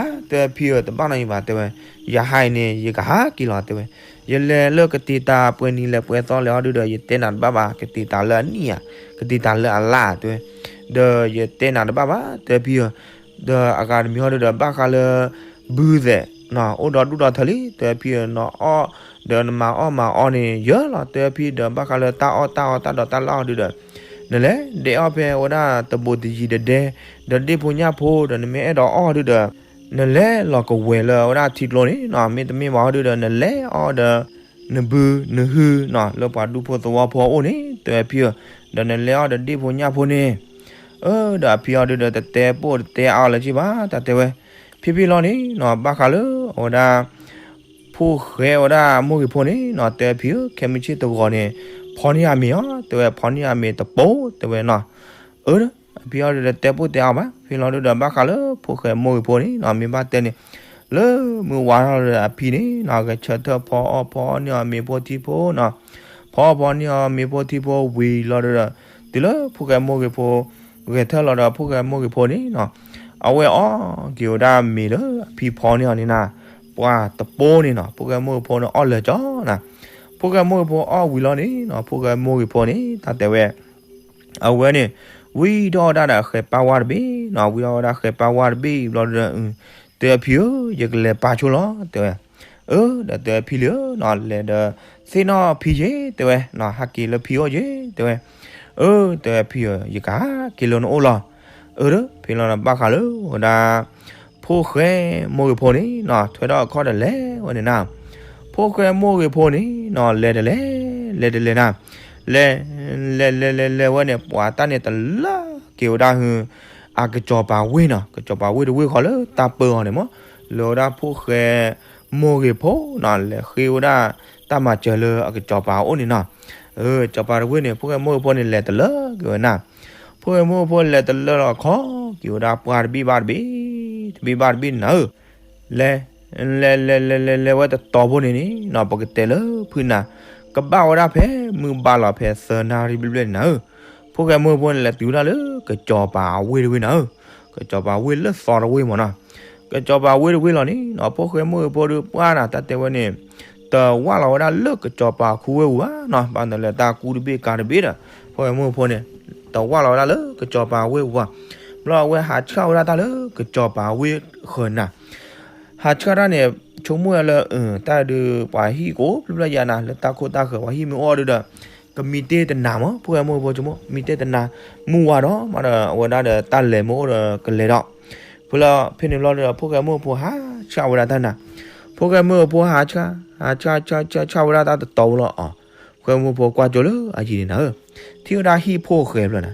ဖံဧၢ တဘၣ်နီတမံၤဘၣ် တဲဝဲ, ယဟးအံၤန့ၣ် ယကဟးက့ၤလီၤ တဲဝဲ, ယလဲၤလၢကတ့ၤတၢ်ပှဲၤနံၤလဲၣ်ပှဲၤသီလဲၣ်ဟီဒုဒီး ယတဲနၤတဘၣ်ဘၣ်, ကတ့ၤတၢ်လၢအနံၣ်ဧါ, ကတ့ၤတၢ်လၢအလါ တဲဝဲ, ဒီးယတဲနၤတဘၣ်ဘၣ် တဲဝဲဖံဧၢ, ဒီးအဂၤတမံၤဟီဒုဒီး ဘၣ်ဃးလၢ ဘုသဲး အိၣ်ဒီဒူၣ်ဒီထၢလံ တဲဝဲဖံဧၢ, နအီၣ်ဒီးနမၤအီၣ်မၤအီန့ၣ် ယၢလီၤ တဲဝဲဖံ, ဒီးဘၣ်ဃးလၢတၢ်အီၣ်တၢ်အီတၢ်ဒိးတၢ်လၢအီၣ်ဒုဒီး နလဲၤဒဲးအီၣ်ဖဲဝဲဒၣ်တဘိးတယံၤဒဲးဒဲး ဒီးဒ့ၣ်ဖိညၣ်ဖိ ဒီးနမ့ၢ်အဲၣ်ဒိးအီၣ်ဒုဒီး နလဲၤလီၤကဝဲၤလၢဝဲဒၣ်ထံကျိန့ၣ်နီၤ, မ့တမ့ၢ်ဘၣ်ဟီဒုဒီး နလဲၤအီၣ်ဒီး နဘုနဟုနီၤ လၢပှၤဒူဖိသဝီဖိအအိၣ်န့ၣ် တဲဝဲဖံဧၢ, ဒီးနလဲၤအီၣ်ဒီးဒ့ၣ်ဖိညၣ်ဖိန့ၣ်, အၢ ဒီးအဖံအီၤဒုဒီး တတဲပိၢ်တတဲအါလၢၤဘၣ် တၢ်တဲဝဲ, ဖံဖံလီၤန့ၣ်နီၤ ဘၣ်ဃးလၢအဝဲဒၣ် ဖိၣ်ဃဲဝဲဒၣ်မိၢ်ဂ့ၤဖိန့ၣ်နီၤ တဲဝဲဖံဧၢ, ခဲမုၢ်ဆ့ၣ်တဂီၤန့ၣ် ဖီန့ၢ်အမ့ၤအီၤ တဲဝဲ, ဖီန့ၢ်အမ့ၤတပိၤ တဲဝဲနီၤ, အၢ အဖံအီၤဒုဒီး တတဲပိၢ်တဲအါဘၣ်, ဖံလီၤဒုဒီး ဘၣ်ဃးလၢဖိၣ်ဃဲမိၢ်ဂ့ၤဖိန့ၣ်နီၤ မ့ၢ်ဘၣ်တဲန့ၣ် လၢမုၢ်ဝါထီၣ်လၢအဖံန့ၣ်နီၤ ဂဲၤဆၢထၢၣ်ဖီအီၣ်ဖီအီၣ်န့ၢ်အီၤမ့ၤဖိထံဖိနီၤ, ဖီအီၣ်ဖီအီၣ်န့ၢ်အီၤမ့ၤဖိထံဖိဝံၤလီၤဒီး တုၤလၢဖိၣ်ဃဲမိၢ်ဂ့ၤဖိ ဂဲၤဆၢထၢၣ်လီၤဒီးဖိၣ်ဃဲမိၢ်ဂ့ၤဖိန့ၣ်နီၤ, အဝဲအီၣ်က့ၤဝဲဒၣ်မ့ၤလၢအဖံဖီန့ၢ်အီၤန့ၣ်နၤ, ပှၤတပိန့ၣ်နီၤ ဖိၣ်ဃဲမိၢ်ဂ့ၤဖိန့ၣ်အီၣ်လၢာ်ကၠီနၤ, ဖိၣ်ဃဲမိၢ်ဂ့ၤဖိအီၣ်ဝံၤလီၤန့ၣ်နီၤ ဖိၣ်ဃဲမိၢ်ဂ့ၤဖိန့ၣ် တၢ်တဲဝဲ အဝဲန့ၣ် ဝံထီၣ်ဝဲဒၣ်ဒီးအဃဲၤပၢ်ဝါတဘ့ၣ်နီၤ, ဝံထီၣ်ဝဲဒၣ်ဃဲၤပၢ်ဝါတဘ့ၣ်ဘျီဒီး တဲအဖံဧၢ ယကလဲၤပၢ်ဆိလီၤ တဲဝဲ, အၢ ဒီးတဲအဖံလံဧၢနီၤ လဲၤဒီး သ့ၣ်နီၣ်ဖံယ့ၢ် တဲဝဲနီၤ ဟးက့ၤလၢဖံအိၣ်ယ့ၢ် တဲဝဲ, အၢ တဲအဖံဧၢ ယကဟးက့ၤလၢနအိၣ်လီၤ, အၢ ဒီးဖံလီၤဒီးဘၣ်ဃးလၢဝဲဒၣ် ဖိၣ်ဃဲမိၢ်ဂ့ၤဖိန့ၣ်နီၤ ထွဲထီၣ်အခီၣ်ဒီးလဲၤဝဲန့ၣ်နၤ, ဖိၣ်ဃဲမိၢ်ဂ့ၤဖိန့ၣ်နီၤ လဲၤတလဲၤ လဲၤတလဲၤနၤ, လဲၤ လဲၤလဲၤလဲၤလဲၤဝဲန့ၣ် ပှၤတၢ်န့ၣ်တလၢက့ၤဝဲဒၣ်ဟု အကစီၤပၤဝ့ၢ်နီၤ, ကစီၤပၤဝ့ၢ်တဝ့ၢ်ဃီလၢတၢ်ပၢအီၤန့ၣ်မး, လၢဝဲဒၣ်ဖိၣ်ဃဲမိၢ်ဂ့ၤဖိနီၤ လဲၤဃ့ဝဲဒၣ်တၢ်မၤစၢၤလၢအကစီၤပၤအအိၣ်န့ၣ်နီၤ, စီၤပၤတဝ့ၢ်န့ၣ် ဖိၣ်ဃဲမိၢ်ဂ့ၤဖိန့ၣ် လဲၤတလၢက့ၤဝဲနၤ, ဖိၣ်ဃဲမိၢ်ဂ့ၤဖိလဲၤတလၢလီၤခီ က့ၤဝဲဒၣ်ပှၢ်တဘ့ၣ်ဘၣ်တဘ့ၣ် တဘ့ၣ်ဘၣ်တဘ့ၣ်န့ၣ်နၤဧၢ လဲၤ လဲၤလဲၤလဲၤလဲၤလဲၤဝဲတတီၤဖိန့ၣ်န့ၣ်နီၤ ပကတဲလၢဖုနၤ ကဘၣ်ဝဲဒၣ်ဖဲမုၢ်ဘၣ်လီၤဖဲသၢနၣ်ရံၣ်ဘျဲၣ်ဘျဲၣ်န့ၣ်နၤဧၢ, ဖိၣ်ဃဲမိၢ်ဖိန့ၣ် လဲၤတုၤဝဲဒၣ်လၢကစီၤပၤအဝ့ၢ်တဝ့ၢ်နၤဧၢ, ကစီၤပၤဝ့ၢ်လၢသီတဝ့ၢ်မးနီၤ, ကစီၤပၤဝ့ၢ်တဝ့ၢ်လီၤန့ၣ်နီၤ ဖိၣ်ဃဲမိၢ်ဖိဒီးပှၢ်နၤ တၢ်တဲဝဲန့ၣ် တဝၢ်လီၤဝဲဒၣ်လၢကစီၤပၤခူဝ့ၢ်ပူၤဘၣ်နီၤ, ဘၣ်နလၢတၢ်ကူတဘ့ၣ်ကၤတဘ့ၣ်ဒီး ဖိၣ်ဃဲမိၢ်ဖိန့ၣ် တဝၢ်လီၤဝဲဒၣ်လၢကစီၤပၤဝ့ၢ်ပူၤဘၣ်, ဘျီအဝဲဟးဆှၣ်ဝဲဒၣ်တၢ်လၢကစီၤပၤဝ့ၢ်ဃၢၤနၤ ဟးဆှၣ်တၢ်န့ၣ် ဆိကမိၣ်ဝဲလၢ တၢ်ဒုးပှၤဟံၣ်ကိးဖျၢၣ်ဖျၢၣ်ယါနၤ လၢတၢ်ခိၣ်တၢ်ဃၢၤပှၤဟံၣ်မ့ၢ်အိၣ်ဒီး ကမံတ့ၢ်တနၤမး ဖိၣ်ဃဲမိၢ်ဖိဆိကမိၣ် မံတ့ၢ်တနၤ မုၢ်ဝါဒီးမးဒီး အဝဲဒၣ်ဒီးတၢ်လဲၤမ့ၢ်အိၣ်ဒီးကလဲၤဒီး ဖဲလၢဖဲန့ၣ်ဘျီဒီး ဖိၣ်ဃဲမိၢ်ဖိဟးဆှၣ်ဝဲဒၣ်တၢ်နၤ, ဖိၣ်ဃဲမိၢ်ဖိဟးဆှၣ် ဟးဆှၣ်ဆှၣ်ဆှၣ်ဆှၣ်ဝဲဒၣ်တၢ်တတီၤဖိလီၤအီၤ, ဖိၣ်ဃဲမိၢ်ဖိကွၢ်ကၠိလၢအယံၤန့ၣ်နၤဧၢ, ထံၣ်ဝဲဒၣ်ဟံၣ်ဖိၣ်ဃဲဖျၢၣ်နၤ,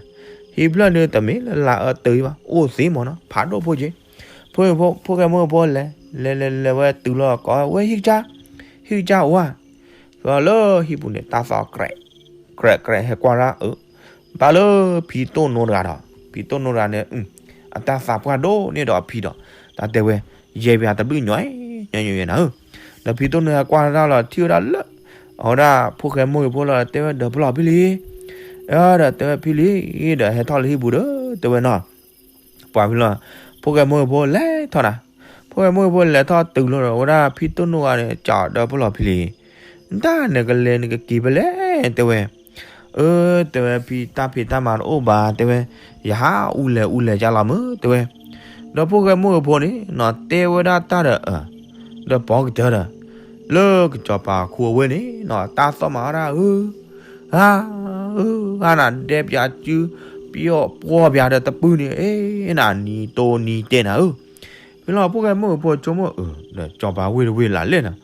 ဟံၣ်ဖျၢၣ်န့ၣ်တမ့ၢ်လၢလါအၢတၢ်ဘၣ် အိၣ်သ့မးနီၤ ဖးဒိၣ်ဖိက့ၤ, ဖိၣ်ဃဲမိၢ်ဖိလဲၤ လဲၤလဲၤလဲၤဝဲတုၤလီၤကိးဝဲဟံၣ်ကစၢ်, ဟံၣ်ကစၢ်အိၣ်ဧါ, လၢဟံၣ်ပူၤန့ၣ် တၢ်သီကြဲး ကြဲးကြဲးဟဲကွၢ်ဒၣ်အၢ, ဘၣ်လၢဖံတိၢ်နိတဂၤဒီး ဖံတိၢ်နိတဂၤန့ၣ် အတၢ်သးပှၢ်ဒိၣ်န့ၢ်ဒီးအဖံဒီး တၢ်တဲဝဲ ယဲၢ်ပၠးတဘျုးညီ ညီညီနၤဧၢ, ဒီးဖံတိၢ်နိဟဲကွၢ်တၢ်လီၤ ထံၣ်ဝဲဒၣ်လၢ အဝဲဒၣ်ဖိၣ်ဃဲမိၢ်ဂ့ၤဖိလီၤ တဲဝဲဒီးဖျီၣ်ဖံလံ, ဒီးတဲဝဲဖံလံ, ဒီးဟဲထီၣ်လၢဟံၣ်ပူၤဒီး တဲဝဲနီၤ ပှၤဖံလီၤ, ဖိၣ်ဃဲမိၢ်ဂ့ၤဖိလဲၤထီၣ်နၤ, ဖိၣ်ဃဲမိၢ်ဂ့ၤဖိလဲၤထီၣ်တုၤလီၤဒီး အဝဲဒၣ်ဖံတိၢ်နိဂၤန့ၣ် ကးဒီးဖျီၣ်ဖံလံ, တၢ်နကလဲၤနကက့ၤဖဲလဲၣ် တဲဝဲ, အၢ တဲဝဲဖံတၢ်ဖံးတၢ်မၤတအိၣ်ဘၣ် တဲဝဲ, ယဟးအူလဲၤအူလဲၤကလီၤမုၢ် တဲဝဲ, ဒီးဖိၣ်ဃဲမိၢ်ဂ့ၤဖိန့ၣ်နီၤ တဲဝဲဒၣ်တၢ်ဒီး ဒီးပိာ်ကတၢၢ်ဒီး လၢကစီၤပၤခူအဝ့ၢ်န့ၣ်နီၤ တၢ်သီၣ်မၤဝဲဒၣ်ဧၢ, ဧၢ ဧၢ ဧါနၤ ဒဲပၠးစု ပျီၣ်ပှီၢ်ပၠးဒီးတပုၢ်န့ၣ် အ့ နၤနံၤတိၢ်နံၤတဲနၤဧၢ, ဖဲလီၤဖိၣ်ဃဲမိၢ်ဂ့ၤဖိဆိကမိၣ်အၢ ဒီးစီၤပၤဝ့ၢ်တဝ့ၢ်လၢလဲၣ်နၤ,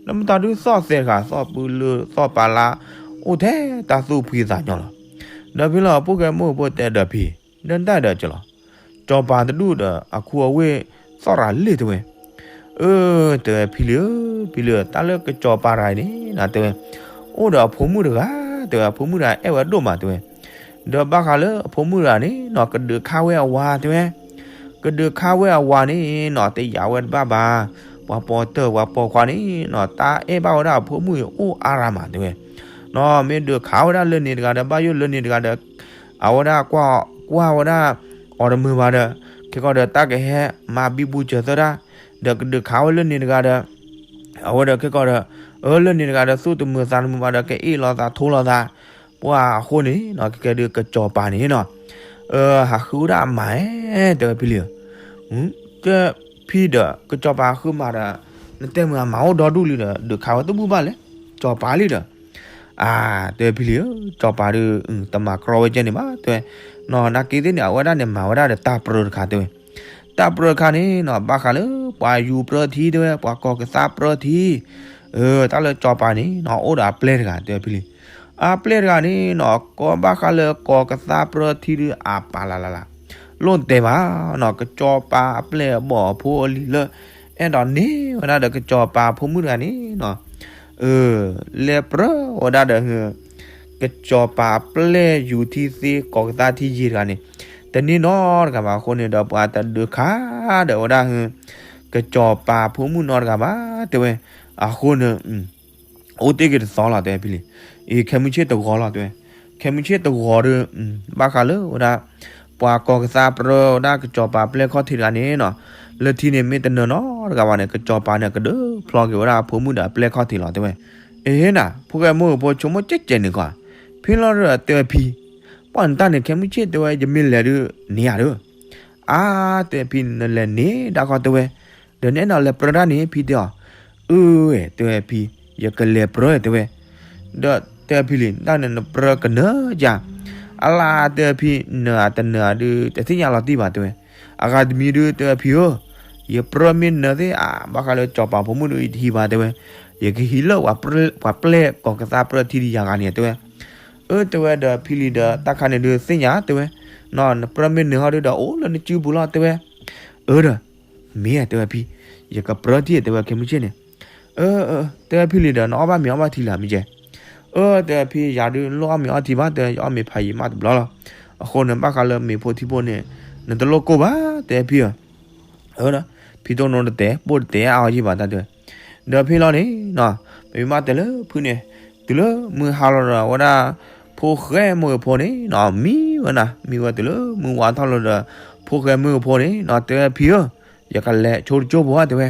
လၢမတၤဒုးသီၣ်သဲးတဂၤ သီၣ်ပုလၢသီၣ်ပာ်လၢ အိၣ်ထဲတၢ်သူၣ်ဖှံသးညီလီၤ, ဒီးဖဲလီၤဖိၣ်ဃဲမိၢ်ဂ့ၤဖိတဲဒီးဖံ ဒီးတၢ်ဒီးကလီၤ စီၤပၤတဒူၣ်ဒီးအခူအဝ့ၢ်သီၣ်ရၤလ့ၣ်တဲဝဲ, အၢ တဲဝဲဖံလံဧၢ ဖံလံဧၢ တၢ်လၢကစီၤပၤတဂၤအံၤန့ၣ်နီၤ တဲဝဲ, အိၣ်ဒီးအဖိမုၣ်တဂၤ တဲဝဲ အဖိမုၣ်တဂၤအဲၣ်ဝဲဒိၣ်မး တဲဝဲ, ဒီးဘၣ်ဃးလၢအဖိမုၣ်တဂၤန့ၣ်နီၤ ကဒုးခါဝဲအဝၤ တဲဝဲ, ကဒုးခါဝဲအဝၤန့ၣ်နီၤ တယာ်ဝဲတဘၣ်ဘၣ်, ပှၤပိာ်တၢၢ်ပှၤပိာ်ခွါန့ၣ်နီၤ တၢ်အဲၣ်ဘၣ်ဝဲဒၣ်အဖိမုၣ်အံၤအိၣ်အါရၤမး တဲဝဲ, နီၤ မ့ၢ်ဒုးခးဝဲဒၣ်လၢန့ၣ်တဂၤဒီး ဘၣ်ယိၣ်လၢန့ၣ်တဂၤဒီး အဝဲဒၣ်ကွၢ် ကွၢ်ဝဲဒၣ် အီၤတမုာ်ဘၣ်ဒီး ခဲကီၢ်ဒီးတၢ်ကဟဲမၤဘံဘူစၢၤသၢတၢ်, ဒီးကဒုးခးဝဲလၢန့ၣ်တဂၤဒီး အဝဲဒီးခဲကီၢ်ဒီး အၢ လၢန့ၣ်တဂၤဒီး သူၣ်တမုာ်သးတမုာ်ဘၣ်ဒီး ကအ့ၣ်လိာ်သးထိလိာ်သး, ပှၤအဃိန့ၣ်နီၤ ကဲကဲဒုးကစီၤပၤန့ၣ်နီၤ အၢ ဟးဃုဝဲဒၣ်အမၤဧဲ တဲဝဲဖံလံဧၢ, ကဲဖံဒီး ကစီၤပၤဃုမၤဒီး နတဲမုာ်အမၤအိၣ်ဒီဒူၣ်လံဒီး ဒုးခးဝဲတဘူၣ်ဘၣ်လဲၣ်, စီၤပၤလံဒီး အၢ တဲဝဲဖံလံဧၢ စီၤပၤဒုး တမၤကြီဝဲကဲန့ၣ်ဘၣ် တဲဝဲ, နီၤ နာ်က့သ့ၣ်န့ၣ် အဝဲဒၣ်န့ၣ်မၤဝဲဒၣ်ဒီးတၢ်ပြၢတခါ တဲဝဲ, တၢ်ပြၢတခါန့ၣ်နီၤ ဘၣ်ဃးလၢ ပှၤယူၤပြၢထံ တဲဝဲ ပှၤကီၢ်ကသးပြၢထံ, အၢ တၢ်လၢစီၤပၤန့ၣ်နီၤ အိၣ်ဒီးအပျဲၢ်တဂၤ တဲဝဲဖံလံ, အပျဲၢ်တဂၤန့ၣ်နီၤ ကီဘၣ်ဃးလၢကီၢ်ကသးပြၢထံဒုး အပာ်လၢ်လၢ်လၢ် လိၣ်တဲဘၣ်နီၤ ကစီၤပၤအပျဲၢ်အဘီၣ်အဖိအလံၤလၢ အဲၣ်ဒိးန့ၢ်ဝဲဒၣ်ဒီးကစီၤပၤဖိမုၣ်တဂၤန့ၣ်နီၤ အၢ လဲၤပြၢဝဲဒၣ်ဒီး ကစီၤပၤအပျဲၢ်ယူၤထံသ့ ကီၢ်ကသးထံယံၤတဂၤန့ၣ် တန့ၢ်နီတဂၤဘၣ်အဃိန့ၣ်ဒီး ပှၤတဒုးခးဒီးဝဲဒၣ် ကစီၤပၤဖိမုၣ်နီတဂၤဘၣ် တဲဝဲ. အဃိန့ၣ် အိၣ်တ့ၢ်က့ၤတသီလီၤ တဲဝဲဖံလံၤ. အံၤခဲမုၢ်ဆ့ၣ်တဂီၤလီၤ တဲဝဲ. ခဲမုၢ်ဆ့ၣ်တဂီၤဒီး ဘၣ်ဃးလၢဝဲဒၣ် ပှၤကီၢ်ကသါပြၢဝဲဒၣ်ကစီၤပၤပျဲၢ်ခီၣ်ထံးတဂၤန့ၣ်နီၤ, လၢထံန့ၣ်မ့ၢ်တနၢၤနီတဂၤဘၣ်န့ၣ် ကစီၤပၤန့ၣ်ကဒုးဖျီက့ၤဝဲဒၣ်အဖိမုၣ်ဒီးအပျဲၢ်ခီၣ်ထံးလီၤ တဲဝဲ. အ့နၤ ဖိၣ်ဃဲမိၢ်ဧၢဖိဆိကမိၣ်ကဲးကဲးန့ၣ်ကွၢ်, ဖဲလီၤဒီးတဲဝဲဖံ, ပှၢ်နတၢ်န့ၣ် ခဲမုၢ်ဆ့ၣ်တဲဝဲ ယမ့ၢ်လဲၤဒုးန့ၢ်ဧါဒီး အါ တဲဝဲဖံ နလဲၤန့ၢ်ဒၣ်ခီ တဲဝဲ, ဒီးနအဲၣ်ဒိးလဲၤပြၢတၢ်န့ၣ် ဖံတဲအီၤ. အၢ တဲဝဲဖံ, ယကလဲၤပြၢ တဲဝဲ. ဒီးတဲဝဲဖံလံၤ တၢ်န့ၣ်နပြၢကနၢၤယၤ, အလါ တဲဝဲဖံ, နၢၤဧါတနၢၤဧါဒုး တသ့ၣ်ညါလီၤတံၢ်ဘၣ် တဲဝဲ. အဂၤတမံၤဒုး တဲဝဲဖံဧၢ, ယပြၢမ့ၢ်နၢၤသ့ၣ်ဧါ ဘၣ်ဃးလၢစီၤပၤဖိမုၣ်ဒုး ယတဟံးဘၣ် တဲဝဲ, ယကဟံးလၢ ပှၤပျဲၢ်ကီၢ်ကသါပြၢထံဒံးယၤဂၤန့ၣ် တဲဝဲ. အၢ တဲဝဲဒီးဖံလံၤဒီး တၢ်ခါန့ၣ်ဒုးသ့ၣ်ညါ တဲဝဲ, နပြၢမ့ၢ်နၢၤဟီဒုးဒီး အိၣ်လၢနစုပူၤလီၤ တဲဝဲ. အၢဒီး မ့ၢ်ဧါ တဲဝဲဖံ, ယကပြၢထံ တဲဝဲ ခဲမုၢ်ဆ့ၣ်န့ၣ်. အၢ တဲဝဲဖံလံၤဒီး နအီၣ်ဘၣ်မ့ၤအီဘၣ်ထံလၢမ့ၢ်ကဲ. အၢ တဲဝဲဖံ ယၤဒုးလိၣ်အီၣ်မ့ၤအီထံဘၣ် တဲဝဲ, ယအီၣ်မ့ၤဖးယံာ်မးတဘျီလီၤ. အဃိန့ၣ် ဘၣ်ဃးလၢမ့ၤဖိထံဖိန့ၣ် နတလိၣ်ကိၢ်ဘၣ် တဲဝဲဖံဧၢ. အၢ ဖံတိၢ်နိတတဲ ပိၢ်တတဲအါအီၤယံာ်ဘၣ်တၢ် တဲဝဲ. ဒီးဖံလီၤန့ၣ်နီၤ ပမ့ၢ်မၤတဲလၢဖုၣ်န့ၣ် တုၤလၢမုၢ်ဟါလီၤဒီး ဝဲဒၣ် ဖိၣ်ဃဲမိၢ်ဂ့ၤဖိန့ၣ်နီၤ မံဝဲနၤ မံဝဲတုၤလၢမုၢ်ဝါထီၣ်လီၤဒီး ဖိၣ်ဃဲမိၢ်ဂ့ၤဖိန့ၣ်နီၤ တဲဝဲဖံဧၢ, ယကလဲၤဆိတကၠိဖိဧါ တဲဝဲ.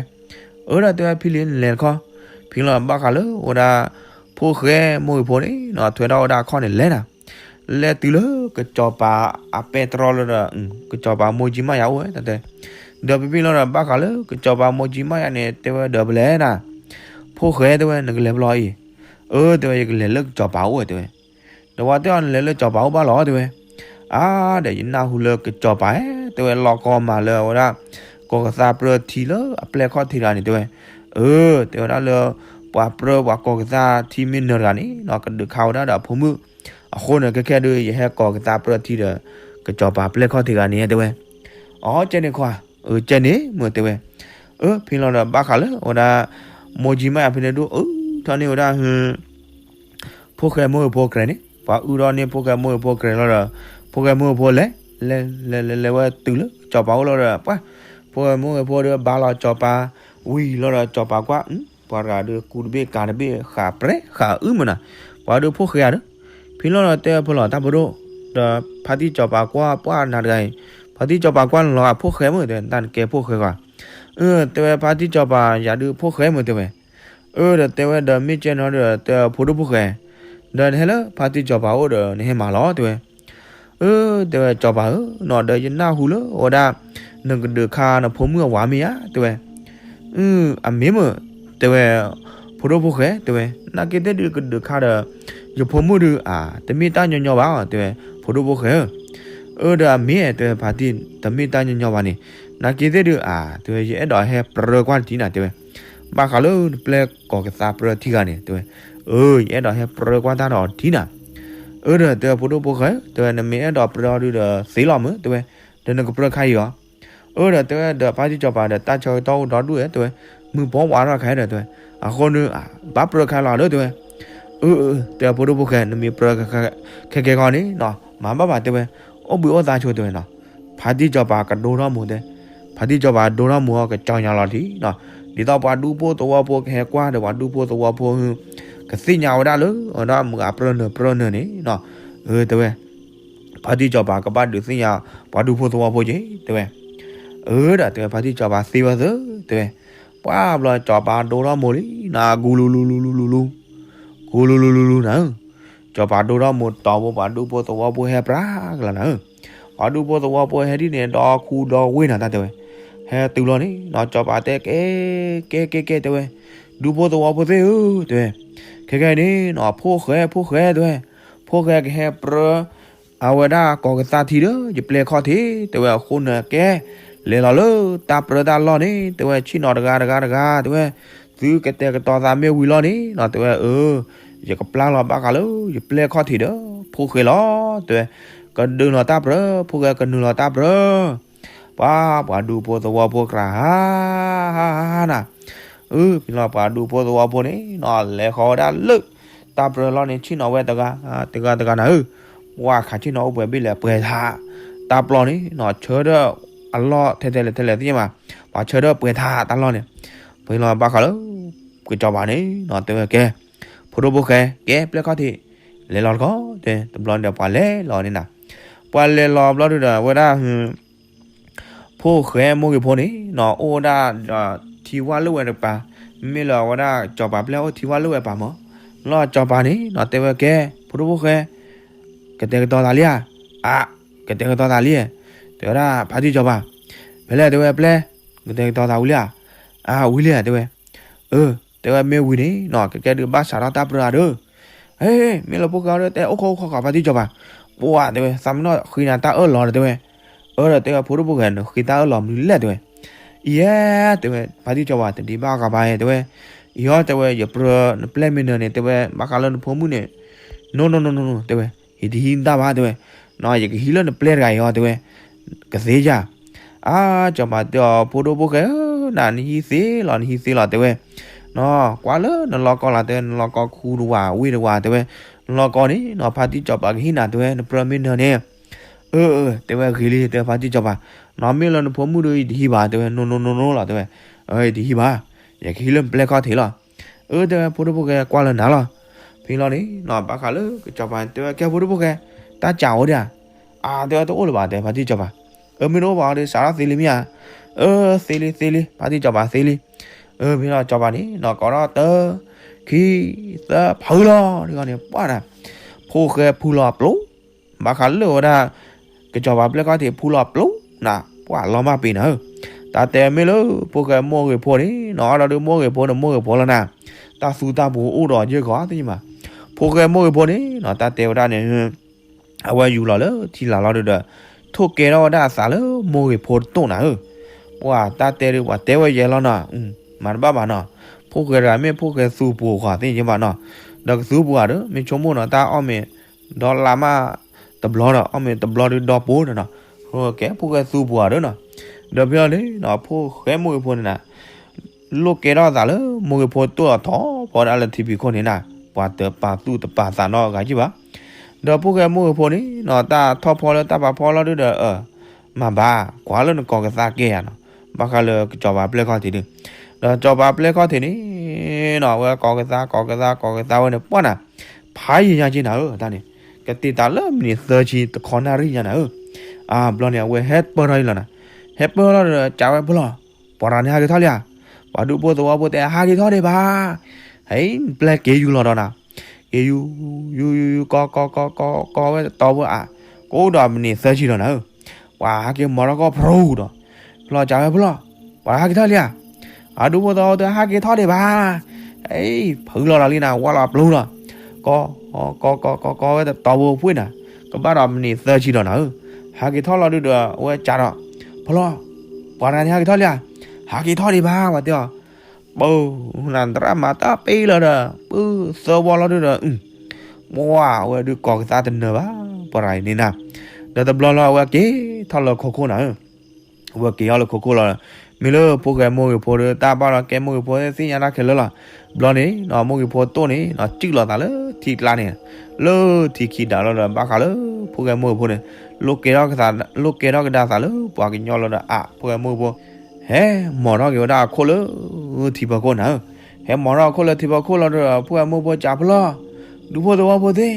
အၢ ဒီးတဲဝဲဖံလံၤ နလဲၤတခီ. ဖံလီၤဘၣ်ဃးလၢဝဲဒၣ် ဖိၣ်ဃဲမိၢ်ဂ့ၤဖိန့ၣ်နီၤ ထွဲထီၣ်ဝဲဒၣ်အခီၣ်န့ၣ်လဲၤနၤ လဲၤတုၤလၢကစီၤပၤအပဲတြီလီၤဒီး ကစီၤပၤမိၢ်ကၠံမးယၤအိၣ်ဝဲတၢ်တဲ. ဒီးဖံဖံလီၤဒီး ဘၣ်ဃးလၢကစီၤပၤမိၢ်ကၠံမးယၤန့ၣ် တဲဝဲဒီးပလဲၤနၤ, ဖိၣ်ဃဲ တဲဝဲ နကလဲၤဘျီအံၤ. အၢ တဲဝဲ ယကလဲၤလၢကစီၤပၤအိၣ်ဝဲ တဲဝဲ. ဒီးပှၤတဲအီၤ နလဲၤလၢစီၤပၤအိၣ်ဘၣ်လီၤ တဲဝဲ. အါ ဒီးယနၢ်ဟူလၢကစီၤပၤဧၢ တဲဝဲ လီၢ်ကီမၤလၢဝဲဒၣ် ကီၢ်ကသါပြၢထံလၢအပျဲၢ်ခီၣ်ထံးတဂၤန့ၣ် တဲဝဲ. အၢ တဲဝဲဒၣ်လၢ ပှၤပြၢပှၤကီၢ်ကသါထံမ့ၢ်နၢၤတဂၤန့ၣ်နီၤ ကဒုးခးဝဲဒၣ်ဒီးအဖိမုၣ်. အဃိန့ၣ် ခဲခဲဒုး ယဟဲကီၢ်ကသါပြၢထံဒီး ကစီၤပၤပျဲၢ်ခီၣ်ထံးတဂၤန့ၣ် တဲဝဲ. အီ ကဲန့ၣ်ခွါ, အၢ ကဲန့ၣ်မ့ၢ် တဲဝဲ. အၢ ဖံလီၤဒီး ဘၣ်ဃးလၢဝဲဒၣ် မိၢ်ကၠံမးယၤဖဲန့ၣ်ဒုး အၢ ထီၣ်န့ၢ်ဝဲဒၣ် ဖိၣ်ဃဲမိၢ်ဂ့ၤဖိကြဲးန့ၣ် ပှၤအုၣ်ထီၣ်န့ၢ်ဖိၣ်ဃဲမိၢ်ဂ့ၤဖိကြဲးလီၤဒီး ဖိၣ်ဃဲမိၢ်ဂ့ၤဖိလဲၤ လဲၤလဲၤလဲၤလဲၤဝဲတုၤလၢစီၤပၤအိၣ်လီၤဒီး ပှၤ ဖိၣ်ဃဲမိၢ်ဂ့ၤဖိဒီးဘါလီၤစီၤပၤဝံၤလီၤဒီး စီၤပၤကွၢ် ပှၤတဂၤဒုးကူတဘ့ၣ်ကၤတဘ့ၣ်ဃးပြဲဃးအုၣ်မးနၤ ပှၤဒုးဖိၣ်ဃဲဧါဒီး ဖံလီၤဒီးတဲဖဲလီၤတၢ်ပဒိၣ် ဒီးဖါတံၢ်စီၤပၤကွၢ်ပှၢ်နၤတဂၤအံၤ ဖါတံၢ်စီၤပၤကွၢ်နလီၤဂာ်ဖိၣ်ဃဲမ့ၢ် တဲ တၢ်နကဲဖိၣ်ဃဲဂၤ အၢ တဲဝဲဖါတံၢ်စီၤပၤ ယၤဒုးဖိၣ်ဃဲမ့ၢ် တဲဝဲ. အၢ ဒီးတဲဝဲဒီးမ့ၢ်ကဲနီၤဒီး တဲဖိဒိၣ်ဖိၣ်ဃဲ ဒီးနဟဲလၢဖါတံၢ်စီၤပၤအိၣ်ဒီးနဟဲမၤလီၤ တဲဝဲ. အၢ တဲဝဲစီၤပၤဧၢနီၤ ဒီးယနၢ်ဟူလၢအဝဲဒၣ် နကဒုးခးနဖိမုၣ်အဝၤမ့ၢ်ဧါ တဲဝဲ. အၢ အမ့ၢ်မ့ၢ် တဲဝဲ ဖိဒိၣ်ဖိၣ်ဃဲ တဲဝဲ နာ်က့သ့ၣ်ဒုးကဒုးခးဒီး ယဖိမုၣ်ဒုးအါ တမ့ၢ်တၢ်ညီညီဘၣ် တဲဝဲ ဖိဒိၣ်ဖိၣ်ဃဲဧၢ. အၢ ဒီးအမ့ၢ် တဲဝဲဖါတံၢ် တမ့ၢ်တၢ်ညီညီဘၣ်န့ၣ် နာ်က့သ့ၣ်ဒုးအါ တဲဝဲ ယအဲၣ်ဒိးဟဲပြၢကွၢ်တထံၣ်နၤ တဲဝဲ. ဘၣ်ဃးလၢနပျဲၢ်ကီၢ်ကသါပြၢထံဂၤန့ၣ် တဲဝဲ. အၢ ယအဲၣ်ဒိးဟဲပြၢကွၢ်တၢ်ဒီးထံၣ်နၤ. အၢ ဒီးတဲဝဲဖိဒိၣ်ဖိၣ်ဃဲ တဲဝဲ နမ့ၢ်အဲၣ်ဒိးပြၢအီၤဒုးဒီးသ့လီၤမ့ၢ် တဲဝဲ, ဒီးနကပြၢခါအံၤအီၤ. အၢ ဒီးတဲဝဲဒီးဖါတံၢ်စီၤပၤဒီး တၢ်ဆၢကတီၢ်အိၣ်ဒီဒူၣ်ဧဲ တဲဝဲ, မုၢ်ဘီဝါထီၣ်ခါဒီး တဲဝဲ, အဃိန့ၣ် ဘၣ်ပြၢခါလီၤဒီး တဲဝဲ. အၢ အၢ တဲဝဲဖိဒိၣ်ဖိၣ်ဃဲ နမ့ၢ်ပြၢခဲကဲခီန့ၣ်နီၤ မၤဘၣ်ဘၣ် တဲဝဲ, အိၣ်ဘှံးအိၣ်သါဆိ တဲဝဲနီၤ. ဖါတံၢ်စီၤပၤကဒိထီၣ်မိၢ်တဲ, ဖါတံၢ်စီၤပၤဒိထီၣ်မိၢ်အီၤ ကကၠီညါလီၤထံနီၤ, ဒ်သိးပှၤဒူဖိသဝီဖိကဟဲကွၢ်ဒီး ပှၤဒူဖိသဝီဖိ ကသ့ၣ်ညါဝဲဒၣ်လၢ အဝဲဒၣ်မုၢ်အပြၢနၢၤပြၢနၢၤန့ၣ်နီၤ. အၢ တဲဝဲ, ဖါတံၢ်စီၤပၤကဘၣ်ဒုးသ့ၣ်ညါ ပှၤဒူဖိသဝီဖိက့ၤ တဲဝဲ. အၢ ဒီးတဲဝဲ ဖါတံၢ်စီၤပၤသ့ဝဲသ့ တဲဝဲ. ပှၢ်ဘျီစီၤပၤဒိထီၣ်မိၢ်လံနီၤ ဂူလူလူလူလူလူလူ ဂူလူလူလူလူနၤဧၢ, စီၤပၤဒိထီၣ်မိၢ်တီၤဖိ ပှၤဒူဖိသဝီဖိဟဲပြးကလၤနၤဧၢ, ပှၤဒူဖိသဝီဖိဟဲဒ်န့ၣ် ဒီခူဒီဝ့ၢ်နၤတၢ်တဲဝဲ, ဟဲတုၤလီၤန့ၣ်နီၤ စီၤပၤတဲကဲ ကဲကဲကဲတဲဝဲ, ဒူဖိသဝီဖိသ့ၣ်ဧၢ တဲဝဲ, ခဲကဲအံၤန့ၣ်နီၤ ဖိၣ်ဃဲ ဖိၣ်ဃဲတဲဝဲ, ဖိၣ်ဃဲကဟဲပြၢ အဝဲဒၣ်ကီၢ်ကသါထံဒီး ယပျဲၢ်ခီၣ်ထံး တဲဝဲအဃိန့ၣ်ကဲ, လဲၤလီၤလၢတၢ်ပြၢတၢ်လီၢ်န့ၣ် တဲဝဲ ဆ့ၣ်နီၤတဂၤတဂၤတဂၤ တဲဝဲ, သုကတဲာ်ကတီၤသးမ့ၢ်ဝံၤလီၤန့ၣ်နီၤ တဲဝဲ အၢ ယကပျၢ်လီၤဘၣ်ဃးလၢ ယပျဲၢ်ခီၣ်ထံးဒီး ဖိၣ်ဃဲလီၤ တဲဝဲ, ကဒုးလီၤတၢ်ပြၢ ဖိၣ်ဃဲကနုာ်လီၤတၢ်ပြၢ ပှၤ ပှၤဒူဖိသဝီဖိကြၢးဟါ ဟါ ဟါ ဟါ နၤ, အၢ ဖဲလီၤပှၤဒူဖိသဝီဖိန့ၣ်နီၤ လဲၤဃီၤဝဲဒၣ်လၢ တၢ်ပြၢလီၢ်န့ၣ် ဆ့ၣ်နီၤဝဲတဂၤ တဂၤတဂၤနၤဧၢ, ပှၤခးဆ့ၣ်နီၤအိၣ်ပှဲၤဘ့ၣ်လဲၣ်ပှဲၤထး, တၢ်ပျီန့ၣ်နီၤ ဆၢထၢၣ်အလီၢ်ထဲထဲလဲၣ်ထဲလဲၣ်သ့ၣ်ညါဘၣ်, အီၣ်ဆၢထၢၣ်ပှဲၤထါတၢ်လီၢ်န့ၣ်, ဖဲလီၤဘၣ်ဃးလၢ ကစီၤပၤန့ၣ်နီၤ တဲဝဲကဲ, ဖိဒိၣ်ဖိၣ်ဃဲ ကဲပျဲၢ်ခီၣ်ထံး, လဲၤလီၤတခီ တဲ တဘျီန့ၣ်ဒီးပှၤလဲၤလီၤန့ၣ်နီၤ, ပှၤလဲၤလီၤဘျီဒုဒီး အဝဲဒၣ် ဖိၣ်ဃဲမိၢ်ဂ့ၤဖိန့ၣ်နီၤ အိၣ်ဝဲဒၣ်ဒီးထံဝၣ်လၢဝဲတပၤ, မ့ၢ်လၢအဝဲဒၣ်ကစီၤပၤပျဲၢ်အိၣ်ထံဝၣ်လၢဝဲပၤမၢ်, လီၤကစီၤပၤန့ၣ်နီၤ တဲဝဲကဲ, ဖိဒိၣ်ဖိၣ်ဃဲ ကတဲာ်ကတီၤသးလံဧါ, အါ, ကတဲာ်ကတီၤသးလံ, တဲဝဲဒၣ်ဖါတံၢ်စီၤပၤ, ဖဲလဲၣ်တဲဝဲပျဲၢ်, ကတဲာ်ကတီၤသးဝံၤလံဧါ, အါ ဝံၤလံဧါ တဲဝဲ, အၢ တဲဝဲမ့ၢ်ဝံၤန့ၣ်နီၤ ကကဲဒုးဘၣ်စးထီၣ်တၢ်ပြၢအါဒီး, ဟဲ မ့ၢ်လၢဖိၣ်ဃဲအီၤဒီး တဲအိၣ်ခိးအိၣ်ခိးဃီဖါတံၢ်စီၤပၤ, ပှၤတဲဝဲ သးမ့ၢ်နီၢ်ဃ့နၤတၢ်အၢၣ်လီၤဒီးတဲဝဲ, အၢ ဒီးတဲဝဲဖိဒိၣ်ဖိၣ်ဃဲ နဃ့တၢ်အၢၣ်လီၤမနုၤလဲၣ်တဲဝဲ, အံၤ တဲဝဲ ဖါတံၢ်စီၤပၤ တဒံးဘၣ်ဃးဘၣ်ဧါ တဲဝဲ, အံၤဟီတဲဝဲ ယပြၢနပျဲၢ်မ့ၢ်နၢၤန့ၣ် တဲဝဲ ဘၣ်ဃးလၢနဖိမုၣ်န့ၣ်, နိနိနိနိနိ တဲဝဲ, ယတဟံးနတၢ်ဘၣ်တဲဝဲ, နီၤ ယကဟံးလၢနပျဲၢ်တဂၤအံၤဟီတဲဝဲ, ကသ့ဧါ, အါ စီၤပၤတဲအီၤ ဖိဒိၣ်ဖိၣ်ဃဲဧၢ, နဟံးသ့လီၤ နဟံးသ့လီၤတဲဝဲ, နီၤ ကွၢ်လၢနလီၢ်ကီၢ်လီၤတဲဝဲ နလီၢ်ကီၢ်ခူတဝၤဝ့ၢ်တဝၤတဲဝဲ, နလီၢ်ကီၢ်န့ၣ်နီၤ ဖါတံၢ်စီၤပၤကဟ့ၣ်နၤတဲဝဲ နပြၢမ့ၢ်နၢၤန့ၣ်, အၢ အၢ တဲဝဲဂ့ၤလံ တဲဝဲဖါတံၢ်စီၤပၤ, နီၤ မ့ၢ်လၢနဖိမုၣ်ဒီးယတဟံးဘၣ်တဲဝဲ နိနိနိနိလီၤတဲဝဲ, အၢ ယတဟံးဘၣ်, ယကဟံးလၢနပျဲၢ်ခီၣ်ထံးလီၤ, အၢ တဲဝဲ ဖိဒိၣ်ဖိၣ်ဃဲကွၢ်လၢနၤလီၤ, ဖဲလီၤန့ၣ်နီၤ ဘၣ်ဃးလၢကစီၤပၤတဲဝဲ ကဲဖိဒိၣ်ဖိၣ်ဃဲ, တၢ်စးအိၣ်ဒံးဧါ, အါ တဲဝဲတအိၣ်လၢၤဘၣ်တဲဖါတံၢ်စီၤပၤ, အၢ မ့ၢ်တအိၣ်ဘၣ်ဒီး စးထီၣ်သ့လံမ့ၢ်ဧါ, အၢ သ့လံသ့လံ ဖါတံၢ်စီၤပၤသ့လံ, အၢ ဖဲလီၤစီၤပၤန့ၣ်နီၤ ကိးထီၣ်တၢ ခံ သၢ ဖုလီၤ, ဒ်န့ၣ် ပှၤနၤ, ဖိၣ်ဃဲဖုလီၤပျိ, ဘၣ်ဃးလၢဝဲဒၣ် ကစီၤပၤပျဲၢ်ခီၣ်ထံးဖုလီၤပျိနၤ, ပှၤလီၤမၢ်ပ့ၤနၤဧၢ, တၢ်တဲမ့ၢ်လၢ ဖိၣ်ဃဲမိၢ်ဂ့ၤဖိန့ၣ်နီၤ အါဒီးဒုးမိၢ်ဂ့ၤဖိန့ၣ် မိၢ်ဂ့ၤဖိလီၤနၤ, တၢ်သူတၢ်ပူၤအိၣ်ဒီးယဲၢ်ဂီၤသ့ၣ်ညါဘၣ်, ဖိၣ်ဃဲမိၢ်ဂ့ၤဖိန့ၣ်နီၤ တၢ်တဲဝဲဒၣ်န့ၣ် အဝဲယူၤလီၤလၢထံလာ်လီၤဒုဒီး ထိၣ်ကဲထီၣ်ဝဲဒၣ်အသးလၢမိၢ်ဂ့ၤဖိတတိၢ်နၤဧၢ, ပှၤတၢ်တဲဒုးပှၤတဲဝဲယဲၢ်လီၤနီၤ, မၤတဘၣ်ဘၣ်နီၤ, ဖိၣ်ဃဲတဂၤမ့ၢ်ဖိၣ်ဃဲသူပူၤဃီသ့ၣ်ညါဘၣ်နီၤ, ဒီးကသူပူၤဧါဒီး မ့ၢ်ဆိကမိၣ်နီၤ တၢ်အီၣ်မ့ၤ ဒီလါမးတဘျီဒီး အီၣ်မ့ၤတဘျီဒုဒီပိၤနီၤ, ကဲဖိၣ်ဃဲသူပူၤဧါဒီးနီၤ, ဒီးဖဲလီၤန့ၣ်နီၤ ဖိၣ်ဃဲမိၢ်ဂ့ၤဖိန့ၣ်နၤ လိၣ်ကဲထီၣ်အသးလၢမိၢ်ဂ့ၤဖိတတိၢ်အထီၣ်ဖီဒၣ်လၢထံဖံးခိၣ်န့ၣ်နၤ, ပှၤတပာ်သူၣ်တပာ်သးနီတဂၤကံဘၣ်, ဒီးဖိၣ်ဃဲမိၢ်ဂ့ၤဖိန့ၣ်နီၤ တၢ်ထီၣ်ဖီလၢတၢ်ပာ်ဖီလီၤဒုဒီး အၢ မၤဘၣ် ကွၢ်လၢနကိးကသါကဲယၤနီၤ, ဘၣ်ဃးလၢကစီၤပၤပျဲၢ်ခီၣ်ထံးန့ၣ်, ဒီးစီၤပၤပျဲၢ်ခီၣ်ထံးန့ၣ်နီၤ အဝဲကိးကသါ ကိးကသါ ကိးကသါဝဲန့ၣ် ပှၤနၤ ဖးယံာ်ညါက့နၤဧၢ တၢ်န့ၣ်, ကတ့ၢ်တၢ်လၢမံးနံးသၢဆံတခီနၣ်ရံၣ်ညါနၤဧၢ, အါ ဘျီန့ၣ် အဝဲဟဲပၢၢ်ထီၣ်အံၤလီၤနၤ, ဟဲပၢၢ်ထီၣ်ဒီး ကးဝဲဖုလီၤ, ပှၤတဂၤန့ၣ်ဟးက့ၤထီၣ်လံဧါ, ပှၤဒူဖိသဝီဖိတဲ ဟးက့ၤထီၣ်ဒံးဘၣ်, ဟဲ ပျဲၢ်က့ၤယူၤလီၤဒီးနၤ, က့ၤယူၤ ယူၤ ယူၤ ယူၤ ကီ ကီ ကီ ကီ ကီဝဲတတီၤဖိအါ, ကအိၣ်ဒီးမံးနံးသၢဆံလီၤနၤဧၢ, ပှၤဟဲက့ၤမီၤထီၣ်ကီၢ်ဖရူဒီး, ဖုလီၤ ကးဝဲဖုလီၤ, ပှၤဟးက့ၤထီၣ်လံဧါ, အဒူဖိသဝီဖိတဲ ဟးက့ၤထီၣ်ဒံးဘၣ်, အံၤ ဖုလီၤလီၤလံနၤ ဝါလီၤပျိလီၤ, ကီ ကီ ကီ ကီ ကီ ကီဝဲတတီၤဖိအပှ့ၤနၤ, ကဘၣ်ဒီးမံးနံးသၢဆံလီၤနၤဧၢ, ဟးက့ၤထီၣ်လီၤဒုဒီး အဝဲကးဒီး, ဖုလီၤ, ပှၤတဂၤန့ၣ်ဟးက့ၤထီၣ်လံဧါ, ဟးက့ၤထီၣ်ဒံးဘၣ် ပှၤတဲအီၤ ပူၤ နသရၣ်မၤတၢ်ပ့ၤလီၤဒီး ပုၢ်သၢဝီလီၤဒုဒီး, ပှၤအဝဲဒုးကိးကသါတနၢၤဘၣ် ပှၤတဂၤအံၤန့ၣ်နၤ, ဒီးတဘျီလီၤ အဝဲက့ၤထီၣ်လၢခိခိၣ်နၤဧၢ, အဝဲက့ၤထီၣ်လၢခိခိၣ်လီၤ, မ့ၢ်လၢဖိၣ်ဃဲမိၢ်ဂ့ၤဖိဒီး တၢ်ဘၣ်လီၤကဲမိၢ်ဂ့ၤဖိသ့ၣ်ညါတၢ်ခဲလၢာ်လီၤ, ဘျီန့ၣ်နီၤ မိၢ်ဂ့ၤဖိတိၢ်န့ၣ်နီၤ စုၣ်လီၤသးလၢထံကျါန့ၣ်, လၢထံခံဒးလီၤဒီး ဘၣ်ဃးလၢ ဖိၣ်ဃဲမိၢ်ဂ့ၤဖိန့ၣ်, လိၣ်ကဲထီၣ်ကဒါသးလၢပှၤကညီလီၤဒီး အါ ဖိၣ်ဃဲမိၢ်ဂ့ၤဖိ ဟဲမီၤထီၣ်က့ၤဝဲဒၣ်အခိၣ်လၢထံဖီခိၣ်နၤဧၢ, ဟဲမီၤထီၣ်အခိၣ်လၢထံဖီခိၣ်လီၤဒီး ဖိၣ်ဃဲမိၢ်ဂ့ၤဖိကးဖုလီၤ, ဒူဖိသဝီဖိသ့ၣ်,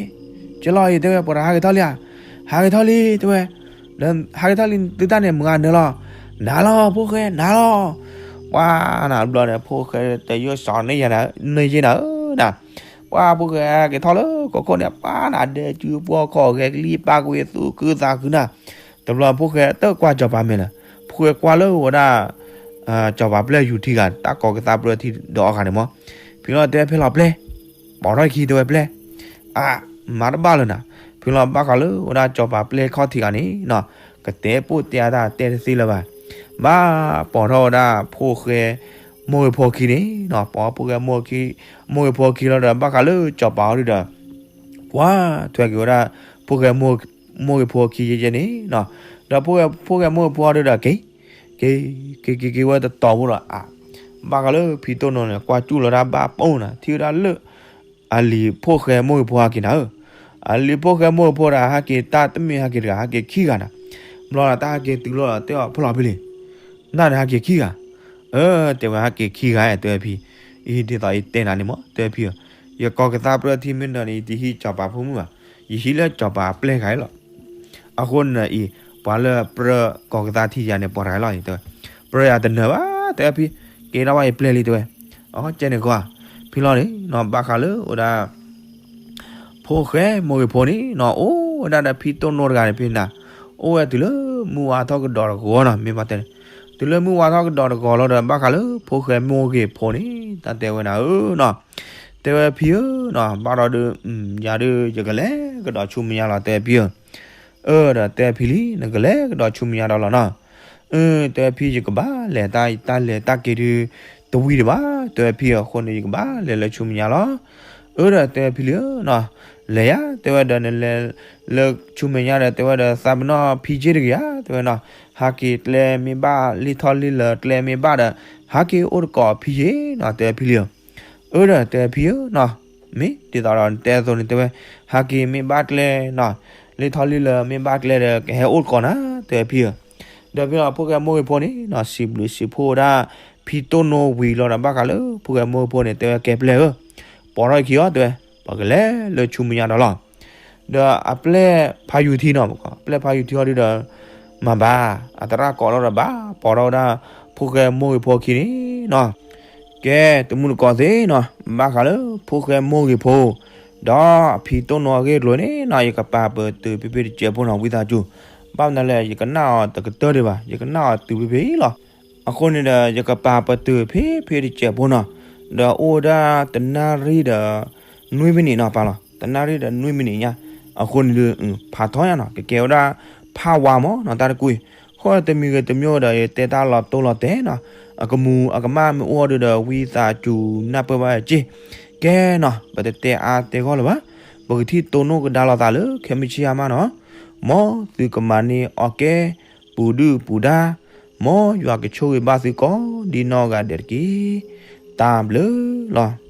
ကလီၤအံၤတဲဝဲ ပှၤတဂၤဟးက့ၤထီၣ်လံဧါ, ဟးက့ၤထီၣ်လံတဲဝဲ, ဒီးဟးက့ၤထီၣ်လံသုတၢ်န့ၣ် မုၢ်ဂၤနၢၤလီၤ, နၤလီၤ ဖိၣ်ဃဲ နၤလီၤ, ပှၤနၤဘျီန့ၣ် ဖိၣ်ဃဲတယိၣ်စီၤန့ၢ်ယဲနၤဧၢ, ပှၤဖိၣ်ဃဲက့ၤထီၣ်လၢခိခိၣ်န့ၣ် ပှၤနၤဒဲးစုပှီၢ်ခီၣ်ဂဲၤကလံၤ ပၢ်ကွံာ်သူၣ်ခုသးခုနၤ, တဘျီဖိၣ်ဃဲတကွၢ်စီၤပၤမဲာ်လၢၤ, ဖိၣ်ဃဲကွၢ်လၢဝဲဒၣ် စီၤပၤပျဲၢ်ယူၤထံဂၤ တၢ်ကိးကသါပြၢထံဒီးအီၤဂၤန့ၣ်မး, ဖဲလီၤတဲဖဲလီၤပျဲၢ်, ပိာ်ထီၣ်ခံတဲဝဲပျဲၢ်, အါ မၤတဘၣ်လၢၤနၤ, ဖဲလီၤဘၣ်ဃးလၢဝဲဒၣ်စီၤပၤပျဲၢ်ခီၣ်ထံးဂၤန့ၣ်နီၤ, ကတဲပိာ်တဲအတၢ်တဲတသ့လၢၤဘၣ်, ဘၣ်ပိာ်ထီၣ်ဝဲဒၣ်ဖိၣ်ဃဲမိၢ်ဂ့ၤဖိခံန့ၣ်နီၤ, ပိာ်ဖိၣ်ဃဲမိၢ်ဂ့ၤဖိခံလီၤဒီး ဘၣ်ဃးလၢစီၤပၤအီၤဒုဒီး ကွၢ်ထွဲက့ၤဝဲဒၣ် ဖိၣ်ဃဲ မိၢ်ဂ့ၤဖိခံယဲၢ်ယဲၢ်န့ၣ်နီၤ, ဒီးဖိၣ်ဃဲမိၢ်ဂ့ၤဖိအီၤဒုဒီးက့ၤ, က့ၤ က့ၤ က့ၤ က့ၤဝဲတတီၤဖိဒီး အါ ဘၣ်ဃးလၢဖံတိၢ်နီၤန့ၣ် ကွၢ်စူၣ်လီၤတၢ်ဘၣ်ပိၢ်နၤ ထံၣ်ဝဲဒၣ်လၢ အလံၤဖိၣ်ဃဲမိၢ်ဂ့ၤဖိဟဲက့ၤနၤဧၢ, အလံၤဖိၣ်ဃဲမိၢ်ဂ့ၤဖိဒီး ဟဲက့ၤတၢ်တမ့ၢ်ဟဲက့ၤတဂၤ ဟဲက့ၤခံဂၤနၤ, ဘျီနၤတၢ်ဟဲက့ၤတုၤလီၤဒီး တဲအီၤဖဲလီၤဖဲလံၤ, နၢ်န့ၣ်ဟဲက့ၤခံဂၤ အၢ တဲဝဲ ဟဲက့ၤခံဂၤ တဲဝဲဖံ, အံၤဒ်သိးယတဲနၤန့ၣ်မး တဲဝဲဖံဧၢ, ယကီၢ်ကသါပြၢထံမ့ၢ်ဒီးန့ၣ် ယတဟံးစီၤပၤဖိမုၣ်ဘၣ်, ယဟံးလၢစီၤပၤအပျဲၢ်ဂၤအံၤလီၤ. အဃိန့ၣ်အံၤ ပှၤလၢပြၢကီၢ်ကသါထံယၤန့ၣ် ပှၤတဂၤလီၤ တဲဝဲ, ပြၢယၤတနၢၤဘၣ် တဲဝဲဖံ, ကဲထီၣ်ဘၣ်ယပျဲၢ်လံ တဲဝဲ, အကဲန့ၣ်ကွၢ်, ဖံလီၤန့ၣ်နီၤ ဘၣ်ဃးလၢအိၣ်ဒၣ် ဖိၣ်ဃဲမိၢ်ဂ့ၤဖိန့ၣ်နီၤ အိၣ်ဝဲဒၣ်ဒီးဖံတိၢ်နိတဂၤန့ၣ်ဖဲန့ၣ်, အိၣ်ဝဲတုၤလၢမုၢ်ဝါထီၣ်ကဒီးတဂီၤနီၤ မ့ၢ်ဘၣ်တဲ, တုၤလၢမုၢ်ဝါထီၣ်ကဒီးတဂီၤလီၤဒီး ဘၣ်ဃးလၢဖိၣ်ဃဲမိၢ်ဂ့ၤဖိန့ၣ် တၢ်တဲဝဲဒၣ်ဧၢနီၤ, တဲဝဲဖံဧၢနီၤ ဘၣ်ဒီးဒုး ယၤဒုး ယကလဲၤကဒီးဆူမဲာ်ညါလီၤ တဲဝဲဖံဧၢ, အၢဒီးတဲဝဲဖံလံ နကလဲၤကဒီးဆူမဲာ်ညါဒီးလီၤနီၤ, အၢ တဲဝဲဖံ ယကဘၣ်လဲၤတၢ် တၢ်လဲၤတၢ်က့ၤဒုး တဝံၤဒံးဘၣ် တဲဝဲဖံဧၢ, အဃိန့ၣ် ယကဘၣ်လဲၤလၢဆူမဲာ်ညါလီၤ. အၢဒီးတဲဝဲဖံလံဧၢနီၤ, လဲၤယၤ တဲဝဲဒီး နလဲၤလၢဆူမဲာ်ညါဒီး တဲဝဲဒီး သးပ့ၤနီၣ်ဖံက့တဂ့ၤဧါ တဲဝဲနီၤ, ဟးက့ၤကျဲမ့ၢ်ဘၣ် လ့ၣ်ထီၣ်လ့ၣ်လၢကျဲမ့ၢ်ဘၣ်ဒီး ဟးက့ၤအိၣ်တကိးဖံက့နီၤ တဲဝဲဖံလံဧၢ, အၢဒီးတဲဝဲဖံဧၢနီၤ, မ့ၢ်ဒ်သိးဒီးနတဲအသိးန့ၣ် တဲဝဲ, ဟးက့ၤမ့ၢ်ဘၣ်ကျဲနီၤ, လ့ၣ်ထီၣ်လ့ၣ်လၢမ့ၢ်ဘၣ်ကျဲဒီး ကဟဲအိၣ်တကိးနၤ တဲဝဲဖံဧၢ, ဒီးဖဲလီၤဖိၣ်ဃဲမိၢ်ဂ့ၤဖိန့ၣ်နီၤ စံးဘျုးစံးဖှိၣ်ဝဲဒၣ် ဖံတိၢ်နိဝံၤလီၤဒီး ဘၣ်ဃးလၢဖိၣ်ဃဲမိၢ်ဂ့ၤဖိန့ၣ် တဲဝဲကဲပျဲၢ်ဧၢ, ပိာ်ထီၣ်အခံအီၤ တဲဝဲ, ပကလဲၤလၢဆူမဲာ်ညါဒီးလီၤ. ဒီးအပျဲၢ်ဖးယူၤထံနီၤ, အပျဲၢ်ဖးယူၤထံအီၤဒုးဒီး မၤဘၣ် အသရၣ်ကိးလီၤဒီးဘၣ် ပိာ်ထီၣ်ဝဲဒၣ် ဖိၣ်ဃဲမိၢ်ဂ့ၤဖိအခံန့ၣ်နီၤ, ကဲတမူတကိးသ့ၣ်နီၤ ဘၣ်ဃးလၢဖိၣ်ဃဲမိၢ်ဂ့ၤဖိ ဒီးအဖံတိၢ်နိအဂ့ၢ်အကျိၤန့ၣ်နီၤ ယကပာ်ပတုာ်ဖဲဖဲတစဲးဖိနီၤ ဝံသးစူၤ, ဘၣ်မနုၤလဲၣ် ယကနၣ်အီၤတကတၢၢ်ဒံးဘၣ် ယကနၣ်အီၤတုၤဖဲဖဲလီၤ. အဃိန့ၣ်ဒီး ယကပာ်ပတုာ်ဖဲဖဲတစဲးဖိနီၤ, ဒီးအိၣ်ဝဲဒၣ်တနၣ်ရံၣ်ဒီး နွံမံးနံးနီၤ ပာ်လီၤ တနၣ်ရံၣ်ဒီးနွံမံးနံးညါ, အဃိန့ၣ်ဒီး ဖးထီညါနီၤ ကကဲဝဲဒၣ် ဖးဝါမးနီၤ တၢ်တကွံာ်, ဃိတမံၤဂ့ၤတမံၤဒီး ယတဲတၢ်လီၤတိၢ်လီၤတဲာ်နီၤ, အကမူၤအကမၣ်မ့ၢ်အိၣ်အီၤဒုးဒီး ဝံသးစူၤနၢ်ပၢၢ်ဘၣ်စ့ၢ်, ကဲနီၤ ပတတဲအါတဲဂီၢ်လၢၤဘၣ်, ပကထံၣ်တိၢ်နိကဒါလိာ်သးလၢခဲမုၢ်ဆ့ၣ်အါမးနီၤ, မ်သုကမၤန့ၢ်အီၣ်ကဲ ပူၤဒုၣ်ပူၤဒါ, မ်ယွၤကဆိၣ်ဂ့ၤဘၣ်သုကိးဒံနီၢ်ဂၤဒဲးတက့ၢ်. တၢ်ဘျုးလီၤ.